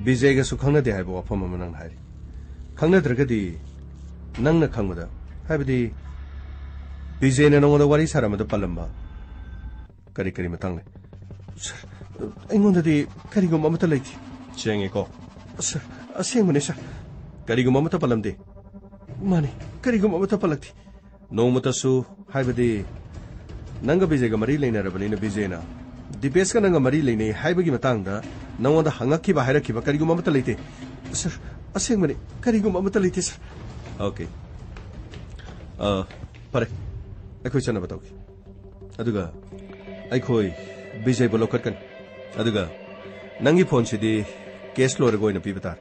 ꯕꯤꯖꯦꯒꯁꯨ ꯈꯪꯅꯗꯦ ꯍꯥꯏꯕ ꯋꯥꯐꯝ ꯑꯃ ꯅꯪꯅ ꯍꯥꯏꯔꯤ꯫ ꯈꯪꯅꯗ꯭ꯔꯒꯗꯤ ꯅꯪꯅ ꯈꯪꯕꯗ, ꯍꯥꯏꯕꯗꯤ ꯕꯤꯖꯦꯅ ꯅꯉꯣꯟꯗ ꯋꯥꯔꯤ ꯁꯥꯔꯝꯕꯗ ꯄꯜꯂꯝꯕ ꯀꯔꯤ ꯀꯔꯤ ꯃꯇꯥꯡ ꯂꯩ? ꯁꯥꯔ, ꯑꯩꯉꯣꯟꯗꯗꯤ ꯀꯔꯤꯒꯨꯝꯕ ꯑꯃꯠꯇ ꯂꯩꯇꯦ꯫ ꯁꯦꯡꯉꯦꯀꯣ? ꯁꯥꯔ, ꯑꯁꯦꯡꯕꯅꯦ, ꯁꯥꯔ꯫ ꯀꯔꯤꯒꯨꯝꯕ ꯑꯃꯠꯇ ꯄꯜꯂꯝꯗꯦ? ꯃꯥꯅꯤ, ꯀꯔꯤꯒꯨꯝꯕ ꯑꯃꯠꯇ ꯄꯜꯂꯛꯇꯦ꯫ ꯅꯣꯡꯃꯇꯁꯨ, ꯍꯥꯏꯕꯗꯤ, ꯅꯪꯒ ꯕꯤꯖꯦꯒ ꯃꯔꯤ ꯂꯩꯅꯔꯕꯅꯤꯅ, ꯕꯤꯖꯦꯅ ꯗꯤꯄꯦꯁꯀ ꯅꯪꯒ ꯃꯔꯤ ꯂꯩꯅꯩ ꯍꯥꯏꯕꯒꯤ ꯃꯇꯥꯡꯗ ꯅꯉꯣꯟꯗ ꯍꯪꯉꯛꯈꯤꯕ, ꯍꯥꯏꯔꯛꯈꯤꯕ ꯀꯔꯤꯒꯨꯝꯕ ꯑꯃꯠꯇ ꯂꯩꯇꯦ? ꯁꯥꯔ, ꯑꯁꯦꯡꯕꯅꯤ, ꯀꯔꯤꯒꯨꯝꯕ ꯑꯃꯠꯇ ꯂꯩꯇꯦ, ꯁꯥꯔ꯫ ꯑꯣꯀꯦ꯫ ꯑ, ꯐꯔꯦ, ꯑꯩꯈꯣꯏ ꯆꯠꯅꯕ ꯇꯧꯒꯦ꯫ ꯑꯗꯨꯒ ꯑꯩꯈꯣꯏ ꯕꯤꯖꯦꯕꯨ ꯂꯧꯈꯠꯀꯅꯤ꯫ ꯑꯗꯨꯒ ꯅꯪꯒꯤ ꯐꯣꯟꯁꯤꯗꯤ ꯀꯦꯁ ꯂꯣꯏꯔꯒ ꯑꯣꯏꯅ ꯄꯤꯕ ꯇꯥꯔꯦ꯫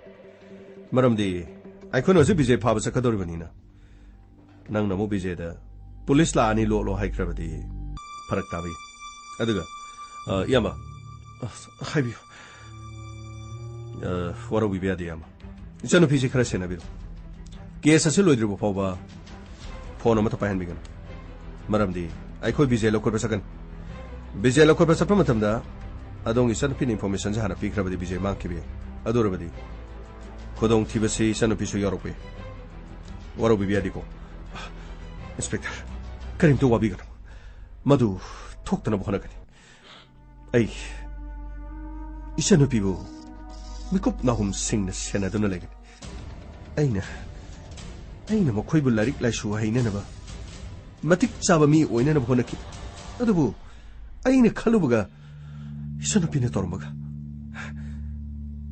ꯃꯔꯝꯗꯤ ꯑꯩꯈꯣꯏꯅ ꯍꯧꯖꯤꯛ ꯕꯤꯖꯦ ꯐꯥꯕ ꯆꯠꯀꯗꯧꯔꯤꯕꯅꯤꯅ꯫ ꯅꯪꯅ ꯑꯃꯨꯛ ꯕꯤꯖꯦꯗ ꯄꯨꯂꯤꯁ ꯂꯥꯛꯑꯅꯤ, ꯂꯣꯠꯂꯣ ꯍꯥꯏꯈ꯭ꯔꯕꯗꯤ ꯐꯔꯛ ꯇꯥꯕ ꯌꯥꯏ꯫ ꯑꯗꯨꯒ, ꯑ, ꯏꯌꯥꯝꯕ, ꯑ, ꯍꯥꯏꯕꯤꯌꯨ꯫ ꯑ, ꯋꯥꯔꯧꯕꯤꯕ ꯌꯥꯗꯦ, ꯏꯌꯥꯝꯕ꯫ ꯏꯆꯟꯅꯨꯄꯤꯁꯤ ꯈꯔ ꯁꯦꯟꯅꯕꯤꯔꯣ꯫ ꯀꯦꯁ ꯑꯁꯤ ꯂꯣꯏꯗ꯭ꯔꯤꯕ ꯐꯥꯎꯕ ꯐꯣꯟ ꯑꯃꯠꯇ ꯄꯥꯏꯍꯟꯕꯤꯒꯅꯨ꯫ ꯃꯔꯝꯗꯤ ꯑꯩꯈꯣꯏ ꯕꯤꯖꯦ ꯂꯧꯈꯠꯄ ꯆꯠꯀꯅꯤ꯫ ꯕꯤꯖꯦ ꯂꯧꯈꯠꯄ ꯆꯠꯄ ꯃꯇꯝꯗ ꯑꯗꯣꯝꯒꯤ ꯏꯆꯟꯅꯨꯄꯤꯅ informationꯁꯦ ꯍꯥꯟꯅ ꯄꯤꯈ꯭ꯔꯕꯗꯤ ꯕꯤꯖꯦ ꯃꯥꯡꯈꯤꯕ ꯌꯥꯏ꯫ ꯑꯗꯨ ꯑꯣꯏꯔꯕꯗꯤ ꯈꯨꯗꯣꯡꯊꯤꯕꯁꯤ ꯏꯆꯟꯅꯨꯄꯤꯁꯨ ꯌꯥꯎꯔꯛꯄ ꯌꯥꯏ꯫ ꯋꯥꯔꯧꯕꯤꯕ ꯌꯥꯗꯦꯀꯣ꯫ Inspector, ꯀꯔꯤꯝꯇ ꯋꯥꯕꯤꯒꯅꯨ꯫ ꯃꯗꯨ ꯊꯣꯛꯇꯅꯕ ꯍꯣꯠꯅꯒꯅꯤ꯫ ꯑꯩ ꯏꯆꯟꯅꯨꯄꯤꯕꯨ ꯃꯤꯀꯨꯞ ꯅꯥꯍꯨꯝ ꯁꯤꯡꯅ ꯁꯦꯟꯅꯗꯨꯅ ꯂꯩꯒꯅꯤ꯫ ꯑꯩꯅ, ꯑꯩꯅ ꯃꯈꯣꯏꯕꯨ ꯂꯥꯏꯔꯤꯛ ꯂꯥꯏꯁꯨ ꯍꯩꯅꯅꯕ, ꯃꯇꯤꯛ ꯆꯥꯕ ꯃꯤ ꯑꯣꯏꯅꯅꯕ ꯍꯣꯠꯅꯈꯤ꯫ ꯑꯗꯨꯕꯨ ꯑꯩꯅ ꯈꯜꯂꯨꯕꯒ ꯏꯆꯟꯅꯨꯄꯤꯅ ꯇꯧꯔꯝꯕꯒ꯫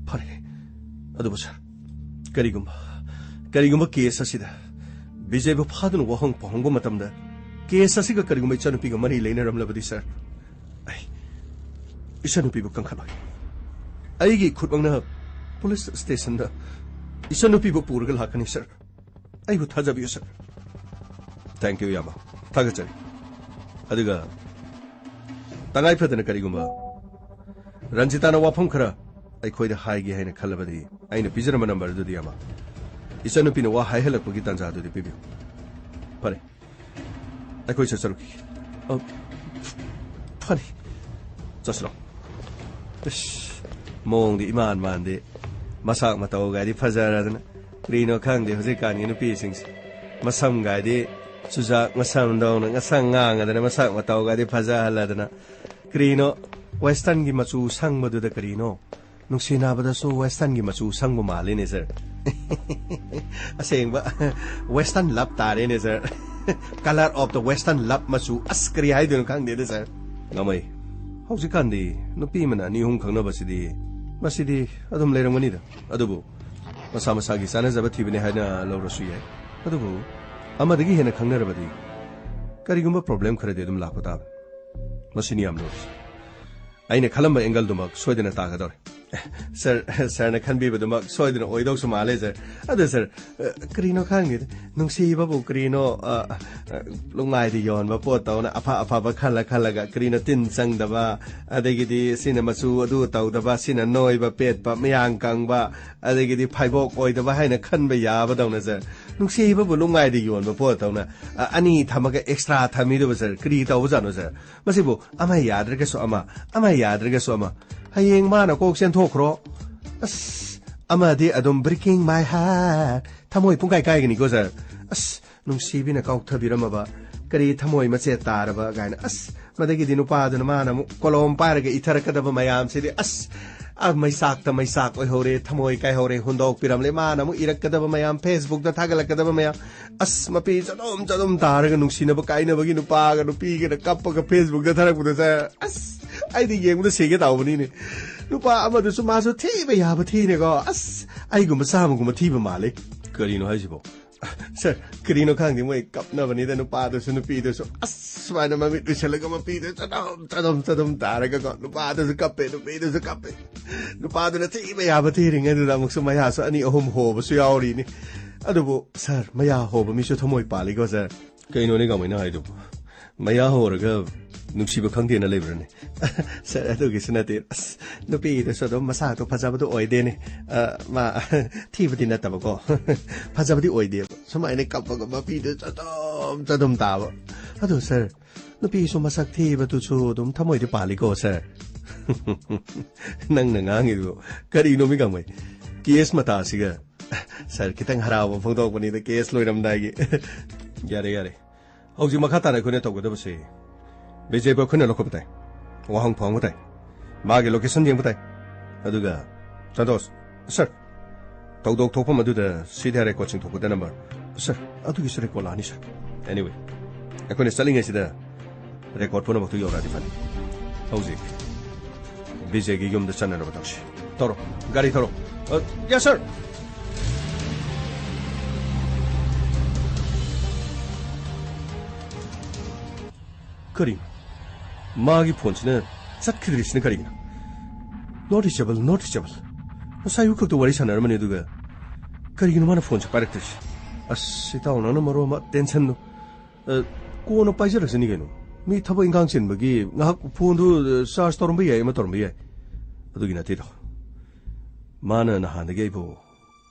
ꯐꯔꯦ꯫ ꯑꯗꯨꯕꯨ sir, ꯀꯔꯤꯒꯨꯝꯕ, ꯀꯔꯤꯒꯨꯝꯕ case ꯑꯁꯤꯗ ꯕꯤꯖꯦꯕꯨ ꯐꯥꯗꯨꯅ ꯋꯥꯍꯪ ꯄꯥꯎꯍꯪꯕ ꯃꯇꯝꯗ case ꯑꯁꯤꯒ ꯀꯔꯤꯒꯨꯝꯕ ꯏꯆꯟꯅꯨꯄꯤꯒ ꯃꯔꯤ ꯂꯩꯅꯔꯝꯂꯕꯗꯤ sir, ꯑꯩ ꯏꯆꯟꯅꯨꯄꯤꯕꯨ ꯀꯟꯈꯠꯂꯣꯏ꯫ ꯑꯩꯒꯤ ꯈꯨꯠꯃꯛꯅ police stationꯗ ꯏꯆꯟꯅꯨꯄꯤꯕꯨ ꯄꯨꯔꯒ ꯂꯥꯛꯀꯅꯤ sir꯫ ꯑꯩꯕꯨ ꯊꯥꯖꯕꯤꯌꯨ sir꯫ Thank you, ꯏꯌꯥꯝꯕ꯫ ꯊꯥꯒꯠꯆꯔꯤ꯫ ꯑꯗꯨꯒ ꯇꯉꯥꯏ ꯐꯗꯅ ꯀꯔꯤꯒꯨꯝꯕ ꯔꯟꯖꯤꯇꯥꯅ ꯋꯥꯐꯝ ꯈꯔ ꯑꯩꯈꯣꯏꯗ ꯍꯥꯏꯒꯦ ꯍꯥꯏꯅ ꯈꯜꯂꯕꯗꯤ, ꯑꯩꯅ ꯄꯤꯖꯔꯝꯕ number ꯑꯗꯨꯗꯤ, ꯏꯌꯥꯝꯕ, ꯏꯆꯟꯅꯨꯄꯤꯅ ꯋꯥ ꯍꯥꯏꯍꯜꯂꯛꯄꯒꯤ ꯇꯥꯟꯖꯥ ꯑꯗꯨꯗꯤ ꯄꯤꯕꯤꯌꯨ꯫ ꯐꯔꯦ, ꯑꯩꯈꯣꯏ ꯆꯠꯆꯔꯨꯈꯤꯒꯦ꯫ ꯑ, ꯐꯅꯤ꯫ ꯆꯠꯁꯤꯔꯣ? ꯏꯁ, ꯃꯑꯣꯡꯗꯤ ꯏꯃꯥꯟ ꯃꯥꯟꯗꯦ꯫ ꯃꯁꯥꯛ ꯃꯇꯧꯒꯗꯤ ꯐꯖꯔꯗꯅ꯫ ꯀꯔꯤꯅꯣ ꯈꯪꯗꯦ ꯍꯧꯖꯤꯛꯀꯥꯟꯒꯤ ꯅꯨꯄꯤꯁꯤꯡꯁꯦ꯫ ꯃꯁꯝꯒꯗꯤ ꯆꯨꯖꯥꯛ ꯃꯁꯝꯗꯧꯅ ꯉꯁꯪ ꯉꯥꯡꯉꯗꯅ, ꯃꯁꯥꯛ ꯃꯇꯧꯒꯗꯤ ꯐꯖꯍꯜꯂꯗꯅ꯫ ꯀꯔꯤꯅꯣ westernꯒꯤ ꯃꯆꯨ ꯁꯪꯕꯗꯨꯗ ꯀꯔꯤꯅꯣ? ꯅꯨꯡꯁꯤꯅꯕꯗꯁꯨ westernꯒꯤ ꯃꯆꯨ ꯁꯪꯕ ꯃꯥꯜꯂꯤꯅꯦ sir꯫ ꯑꯁꯦꯡꯕ western love ꯇꯥꯔꯦꯅꯦ sir꯫ Colour of the western love ꯃꯆꯨ꯫ ꯑꯁ, ꯀꯔꯤ ꯍꯥꯏꯗꯣꯏꯅꯣ ꯈꯪꯗꯦꯗ sir꯫ ꯉꯝꯃꯩ꯫ ꯍꯧꯖꯤꯛꯀꯥꯟꯗꯤ ꯅꯨꯄꯤ ꯑꯃꯅ ꯑꯅꯤ ꯑꯍꯨꯝ ꯈꯪꯅꯕꯁꯤꯗꯤ, ꯃꯁꯤꯗꯤ ꯑꯗꯨꯝ ꯂꯩꯔꯝꯒꯅꯤꯗ꯫ ꯑꯗꯨꯕꯨ ꯃꯁꯥ ꯃꯁꯥꯒꯤ ꯆꯥꯅꯖꯕ ꯊꯤꯕꯅꯤ ꯍꯥꯏꯅ ꯂꯧꯔꯁꯨ ꯌꯥꯏ꯫ ꯑꯗꯨꯕꯨ ꯑꯃꯗꯒꯤ ꯍꯦꯟꯅ ꯈꯪꯅꯔꯕꯗꯤ ꯀꯔꯤꯒꯨꯝꯕ problem ꯈꯔꯗꯤ ꯑꯗꯨꯝ ꯂꯥꯛꯄ ꯇꯥꯕꯅꯤ꯫ ꯃꯁꯤꯅꯤ ꯌꯥꯝ ꯂꯨꯔꯤꯁꯦ꯫ ꯑꯩꯅ ꯈꯜꯂꯝꯕ angleꯗꯨꯃꯛ ꯁꯣꯏꯗꯅ ꯇꯥꯒꯗꯧꯔꯦ꯫ Sir, sirꯅ ꯈꯟꯕꯤꯕꯗꯨꯃꯛ ꯁꯣꯏꯗꯅ ꯑꯣꯏꯗꯧꯁꯨ ꯃꯥꯜꯂꯦ sir꯫ ꯑꯗꯨ sir, ꯑ, ꯀꯔꯤꯅꯣ ꯈꯪꯗꯦ, ꯅꯨꯡꯁꯤꯕꯕꯨ ꯀꯔꯤꯅꯣ, ꯑ, ꯑ, ꯂꯨꯛꯃꯥꯏꯗ ꯌꯣꯟꯕ ꯄꯣꯠ ꯇꯧꯅ ꯑꯐ ꯑꯐꯕ ꯈꯜꯂ ꯈꯜꯂꯒ, ꯀꯔꯤꯅꯣ ꯇꯤꯟ ꯆꯪꯗꯕ, ꯑꯗꯒꯤꯗꯤ ꯁꯤꯅ ꯃꯆꯨ ꯑꯗꯨ ꯇꯧꯗꯕ, ꯁꯤꯅ ꯅꯣꯏꯕ ꯄꯦꯠꯄ ꯃꯌꯥꯡ ꯀꯪꯕ, ꯑꯗꯒꯤꯗꯤ ꯐꯥꯏꯕꯣꯛ ꯑꯣꯏꯗꯕ ꯍꯥꯏꯅ ꯈꯟꯕ ꯌꯥꯕꯗꯧꯅ sir꯫ ꯅꯨꯡꯁꯤꯕꯕꯨ ꯂꯨꯡꯉꯥꯏꯗ ꯌꯣꯟꯕ ꯄꯣꯠ ꯇꯧꯅ, ꯑ, ꯑꯅꯤ ꯊꯝꯃꯒ ꯑꯦꯛꯁꯇ꯭ꯔꯥ ꯊꯝꯃꯤꯗꯨꯕꯨ ꯁꯥꯔ ꯀꯔꯤ ꯇꯧꯕꯖꯥꯠꯅꯣ ꯁꯥꯔ? ꯃꯁꯤꯕꯨ ꯑꯃ ꯌꯥꯗ꯭ꯔꯒꯁꯨ ꯑꯃ, ꯑꯃ ꯌꯥꯗ꯭ꯔꯒꯁꯨ ꯑꯃ꯫ ꯍꯌꯦꯡ ꯃꯥꯅ ꯀꯣꯛ ꯆꯦꯟꯊꯣꯛꯈ꯭ꯔꯣ꯫ ꯑꯁ, ꯑꯃꯗꯤ ꯑꯗꯨꯝ breaking my heart, ꯊꯃꯣꯏ ꯄꯨꯡꯀꯥꯏ ꯀꯥꯏꯒꯅꯤꯀꯣ ꯁꯥꯔ꯫ ꯑꯁ, ꯅꯨꯡꯁꯤꯕꯤꯅ ꯀꯥꯎꯊꯕꯤꯔꯝꯃꯕ, ꯀꯔꯤ ꯊꯃꯣꯏ ꯃꯆꯦꯠ ꯇꯥꯔꯕ ꯀꯥꯏꯅ꯫ ꯑꯁ, ꯃꯗꯒꯤꯗꯤ ꯅꯨꯄꯥꯗꯨꯅ ꯃꯥꯅ ꯑꯃꯨꯛ ꯀꯣꯂꯣꯝ ꯄꯥꯏꯔꯒ ꯏꯊꯔꯛꯀꯗꯕ ꯃꯌꯥꯝꯁꯤꯗꯤ, ꯑꯁ, ꯑ, ꯃꯩꯆꯥꯛꯇ ꯃꯩꯆꯥꯛ ꯑꯣꯏꯍꯧꯔꯦ, ꯊꯃꯣꯏ ꯀꯥꯏꯍꯧꯔꯦ, ꯍꯨꯟꯗꯣꯛꯄꯤꯔꯝꯂꯦ꯫ ꯃꯥꯅ ꯑꯃꯨꯛ ꯏꯔꯛꯀꯗꯕ ꯃꯌꯥꯝ, Facebookꯇ ꯊꯥꯒꯠꯂꯛꯀꯗꯕ ꯃꯌꯥꯝ, ꯑꯁ, ꯃꯄꯤ ꯆꯗꯨꯝ ꯆꯗꯨꯝ ꯇꯥꯔꯒ ꯅꯨꯡꯁꯤꯅꯕ ꯀꯥꯏꯅꯕꯒꯤ ꯅꯨꯄꯥꯒ ꯅꯨꯄꯤꯒꯅ ꯀꯞꯄꯒ Facebookꯇ ꯊꯥꯔꯛꯄꯗꯣ ꯁꯥꯔ, ꯑꯁ, ꯑꯩꯗꯤ ꯌꯦꯡꯕꯗ ꯁꯤꯒꯦ ꯇꯧꯕꯅꯤꯅꯦ꯫ ꯅꯨꯄꯥ ꯑꯃꯗꯨꯁꯨ ꯃꯥꯁꯨ ꯊꯤꯕ ꯌꯥꯕ ꯊꯤꯅꯦꯀꯣ꯫ ꯑꯁ, ꯑꯩꯒꯨꯝꯕ ꯆꯥꯝꯃꯒꯨꯝꯕ ꯊꯤꯕ ꯃꯥꯜꯂꯦ꯫ ꯀꯔꯤꯅꯣ ꯍꯥꯏꯁꯤꯕꯣ? ꯁꯥꯔ, ꯀꯔꯤꯅꯣ ꯈꯪꯗꯦ, ꯃꯣꯏ ꯀꯞꯅꯕꯅꯤꯗ, ꯅꯨꯄꯥꯗꯨꯁꯨ ꯅꯨꯄꯤꯗꯨꯁꯨ꯫ ꯑꯁ, ꯁꯨꯃꯥꯏꯅ ꯃꯃꯤꯠ ꯎꯏꯁꯜꯂꯒ ꯃꯄꯤꯗꯨ ꯆꯗꯨꯝ ꯆꯗꯨꯝ ꯆꯗꯨꯝ ꯇꯥꯔꯒꯀꯣ, ꯅꯨꯄꯥꯗꯨꯁꯨ ꯀꯞꯄꯦ, ꯅꯨꯄꯤꯗꯨꯁꯨ ꯀꯞꯄꯦ꯫ ꯅꯨꯄꯥꯗꯨꯅ ꯊꯤꯕ ꯌꯥꯕ ꯊꯤꯔꯤꯉꯩꯗꯨꯗ ꯑꯃꯨꯛꯁꯨ ꯃꯌꯥꯁꯨ ꯑꯅꯤ ꯑꯍꯨꯝ ꯍꯣꯕꯁꯨ ꯌꯥꯎꯔꯤꯅꯤ꯫ ꯑꯗꯨꯕꯨ ꯁꯥꯔ, ꯃꯌꯥ ꯍꯣꯕ ꯃꯤꯁꯨ ꯊꯃꯣꯏ ꯄꯥꯜꯂꯤꯀꯣ ꯁꯥꯔ꯫ ꯀꯩꯅꯣꯅꯦ ꯀꯃꯥꯏꯅ ꯍꯥꯏꯗꯨꯕꯨ? ꯃꯌꯥ ꯍꯣꯔꯒ ꯅꯨꯡꯁꯤꯕ ꯈꯪꯗꯦꯅ ꯂꯩꯕ꯭ꯔꯅꯦ? ꯁꯥꯔ, ꯑꯗꯨꯒꯤꯁꯨ ꯅꯠꯇꯦ꯫ ꯑꯁ, ꯅꯨꯄꯤꯗꯨꯁꯨ ꯑꯗꯨꯝ ꯃꯁꯥꯛꯇꯣ ꯐꯖꯕꯗꯣ ꯑꯣꯏꯗꯦꯅꯦ꯫ ꯑ, ꯃꯥ ꯊꯤꯕꯗꯤ ꯅꯠꯇꯕꯀꯣ꯫ ꯐꯖꯕꯗꯤ ꯑꯣꯏꯗꯦꯕ꯫ ꯁꯨꯃꯥꯏꯅ ꯀꯞꯄꯒ ꯃꯄꯤꯗꯨ ꯆꯗꯨꯝ ꯆꯗꯨꯝ ꯇꯥꯕ꯫ ꯑꯗꯣ ꯁꯥꯔ, ꯅꯨꯄꯤꯁꯨ ꯃꯁꯛ ꯊꯤꯕꯗꯨꯁꯨ ꯑꯗꯨꯝ ꯊꯃꯣꯏꯗꯤ ꯄꯥꯜꯂꯤꯀꯣ ꯁꯥꯔ꯫ ꯅꯪꯅ ꯉꯥꯡꯉꯤꯗꯨ ꯀꯔꯤꯅꯣ ꯃꯤ ꯀꯃꯥꯏ? ꯀꯦꯁ ꯃꯇꯥꯁꯤꯒ꯫ ꯁꯥꯔ, ꯈꯤꯇꯪ ꯍꯔꯥꯎꯕ ꯐꯣꯡꯗꯣꯛꯄꯅꯤꯗ ꯀꯦꯁ ꯂꯣꯏꯔꯝꯗꯥꯏꯒꯤ꯫ ꯌꯥꯔꯦ, ꯌꯥꯔꯦ꯫ ꯍꯧꯖꯤꯛ ꯃꯈꯥ ꯇꯥꯅ ꯑꯩꯈꯣꯏꯅ ꯇꯧꯒꯗꯕꯁꯦ ꯕꯤꯖꯦꯕꯨ ꯑꯩꯈꯣꯏꯅ ꯂꯧꯈꯠꯄ ꯇꯥꯏ, ꯋꯥꯍꯪ ꯐꯪꯕ ꯇꯥꯏ, ꯃꯥꯒꯤ ꯂꯣꯀꯦꯁꯟ ꯌꯦꯡꯕ ꯇꯥꯏ꯫ ꯑꯗꯨꯒ ꯁꯟꯇꯣꯁ, ꯁꯥꯔ, ꯊꯧꯗꯣꯛ ꯊꯣꯛꯐꯝ ꯑꯗꯨꯗ ꯁꯤꯗ ꯔꯦꯀꯣꯔꯠꯁꯤꯡ ꯊꯣꯛꯄꯗ ꯅꯝꯕꯔ, ꯁꯥꯔ, ꯑꯗꯨꯒꯤꯁꯨ ꯔꯦꯀꯣꯔꯠ ꯂꯥꯛꯑꯅꯤ ꯁꯥꯔ꯫ Anyway, ꯑꯩꯈꯣꯏꯅ ꯆꯠꯂꯤꯉꯩꯁꯤꯗ ꯔꯦꯀꯣꯔꯠ ꯄꯨꯝꯅꯃꯛꯇꯨ ꯌꯧꯔꯛꯑꯗꯤ ꯐꯅꯤ꯫ ꯍꯧꯖꯤꯛ ꯕꯤꯖꯦꯒꯤ ꯌꯨꯝꯗ ꯆꯠꯅꯅꯕ ꯇꯧꯁꯤ꯫ ꯇꯧꯔꯣ, ꯒꯥꯔꯤ ꯊꯧꯔꯣ꯫ ꯑ, ꯌꯦꯁ ꯁꯥꯔ꯫ ꯀꯔꯤꯅꯣ? ꯃꯥꯒꯤ ꯐꯣꯟꯁꯤꯅ ꯆꯠꯈꯤꯗ꯭ꯔꯤꯁꯤꯅ ꯀꯔꯤꯒꯤꯅꯣ? Not reachable, not reachable. ꯉꯁꯥꯏ ꯑꯌꯨꯛ ꯈꯛꯇ ꯋꯥꯔꯤ ꯁꯥꯟꯅꯔꯝꯕꯅꯤ, ꯑꯗꯨꯒ ꯀꯔꯤꯒꯤꯅꯣ ꯃꯥꯅ ꯐꯣꯟꯁꯦ ꯄꯥꯏꯔꯛꯇ꯭ꯔꯤꯁꯦ? ꯑꯁ, ꯏꯇꯥꯎ ꯅꯪꯅ ꯃꯔꯣꯟ ꯑꯃ ꯇꯦꯟꯁꯟꯗꯣ꯫ ꯑ, ꯀꯣꯟꯅ ꯄꯥꯏꯖꯔꯛꯁꯅꯤ ꯀꯩꯅꯣ꯫ ꯃꯤ ꯊꯕꯛ ꯏꯪꯈꯥꯡ ꯆꯤꯟꯕꯒꯤ ꯉꯥꯏꯍꯥꯛ ꯐꯣꯟꯗꯨ, ꯑ, ꯆꯥꯔꯖ ꯇꯧꯔꯝꯕ ꯌꯥꯏ, ꯑꯃ ꯇꯧꯔꯝꯕ ꯌꯥꯏ꯫ ꯑꯗꯨꯒꯤ ꯅꯠꯇꯦꯗꯣ꯫ ꯃꯥꯅ ꯅꯍꯥꯟꯗꯒꯤ ꯑꯩꯕꯨ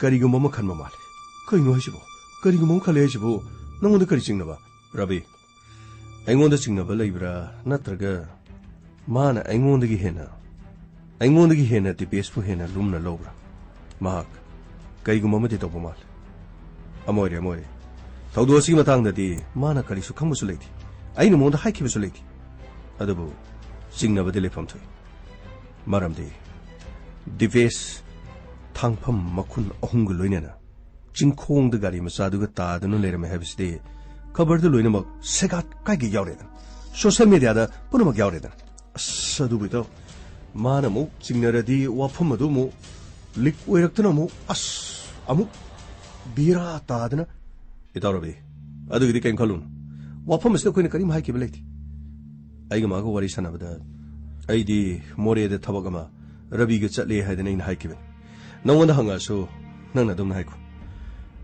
ꯀꯔꯤꯒꯨꯝꯕ ꯑꯃ ꯈꯟꯕ ꯃꯥꯜꯂꯦ꯫ ꯀꯩꯅꯣ ꯍꯥꯏꯁꯤꯕꯣ? ꯀꯔꯤꯒꯨꯝꯕ ꯑꯃ ꯈꯜꯂꯦ ꯍꯥꯏꯁꯤꯕꯨ? ꯅꯪꯉꯣꯟꯗ ꯀꯔꯤ ꯆꯤꯡꯅꯕ? ꯔꯕꯤ, ꯑꯩꯉꯣꯟꯗ ꯆꯤꯡꯅꯕ ꯂꯩꯕ꯭ꯔꯥ, ꯅꯠꯇ꯭ꯔꯒ ꯃꯥꯅ ꯑꯩꯉꯣꯟꯗꯒꯤ ꯍꯦꯟꯅ, ꯑꯩꯉꯣꯟꯗꯒꯤ ꯍꯦꯟꯅ ꯗꯤꯄꯦꯁꯄꯨ ꯍꯦꯟꯅ ꯂꯨꯝꯅ ꯂꯧꯕ꯭ꯔꯥ? ꯃꯍꯥꯛ ꯀꯔꯤꯒꯨꯝꯕ ꯑꯃꯗꯤ ꯇꯧꯕ ꯃꯥꯜꯂꯤ꯫ ꯑꯃ ꯑꯣꯏꯔꯦ, ꯑꯃ ꯑꯣꯏꯔꯦ꯫ ꯊꯧꯗꯣꯛ ꯑꯁꯤꯒꯤ ꯃꯇꯥꯡꯗꯗꯤ ꯃꯥꯅ ꯀꯔꯤꯁꯨ ꯈꯪꯕꯁꯨ ꯂꯩꯇꯦ꯫ ꯑꯩꯅ ꯃꯉꯣꯟꯗ ꯍꯥꯏꯈꯤꯕꯁꯨ ꯂꯩꯇꯦ꯫ ꯑꯗꯨꯕꯨ ꯆꯤꯡꯅꯕꯗꯤ ꯂꯩꯐꯝ ꯊꯣꯛꯏ꯫ ꯃꯔꯝꯗꯤ ꯗꯤꯄꯦꯁ ꯊꯥꯡꯐꯝ ꯃꯈꯨꯟ ꯑꯍꯨꯝꯒ ꯂꯣꯏꯅꯅ ꯆꯤꯡꯈꯣꯡꯗ ꯒꯥꯔꯤ ꯃꯆꯥꯗꯨꯒ ꯇꯥꯗꯨꯅ ꯂꯩꯔꯝꯃꯦ ꯍꯥꯏꯕꯁꯤꯗꯤ ꯈꯕꯔꯗ ꯂꯣꯏꯅꯃꯛ ꯁꯦꯒꯥꯠ ꯀꯥꯏꯒꯩ ꯌꯥꯎꯔꯦꯗꯅ, ꯁꯣꯁꯦꯜ ꯃꯤꯗꯤꯌꯥꯗ ꯄꯨꯝꯅꯃꯛ ꯌꯥꯎꯔꯦꯗꯅ꯫ ꯑꯁ, ꯑꯗꯨꯕꯨ ꯏꯇꯥꯎ, ꯃꯥꯅ ꯑꯃꯨꯛ ꯆꯤꯡꯅꯔꯗꯤ ꯋꯥꯐꯝ ꯑꯗꯨ ꯑꯃꯨꯛ ꯂꯤꯛ ꯑꯣꯏꯔꯛꯇꯅ ꯑꯃꯨꯛ, ꯑꯁ, ꯑꯃꯨꯛ ꯕꯦꯔꯥ ꯇꯥꯗꯅ꯫ ꯏꯇꯥꯎ ꯔꯕꯤ, ꯑꯗꯨꯒꯤꯗꯤ ꯀꯔꯤꯝ ꯈꯜꯂꯨꯅꯨ꯫ ꯋꯥꯐꯝ ꯑꯁꯤꯗ ꯑꯩꯈꯣꯏꯅ ꯀꯔꯤꯝ ꯍꯥꯏꯈꯤꯕ ꯂꯩꯇꯦ꯫ ꯑꯩꯒ ꯃꯥꯒ ꯋꯥꯔꯤ ꯁꯥꯟꯅꯕꯗ ꯑꯩꯗꯤ ꯃꯣꯔꯦꯗ ꯊꯕꯛ ꯑꯃ ꯔꯕꯤꯒ ꯆꯠꯂꯦ ꯍꯥꯏꯗꯅ ꯑꯩꯅ ꯍꯥꯏꯈꯤꯕꯅꯤ꯫ ꯅꯪꯉꯣꯟꯗ ꯍꯪꯉꯛꯑꯁꯨ ꯅꯪꯅ ꯑꯗꯨꯝꯅ ꯍꯥꯏꯈꯣ꯫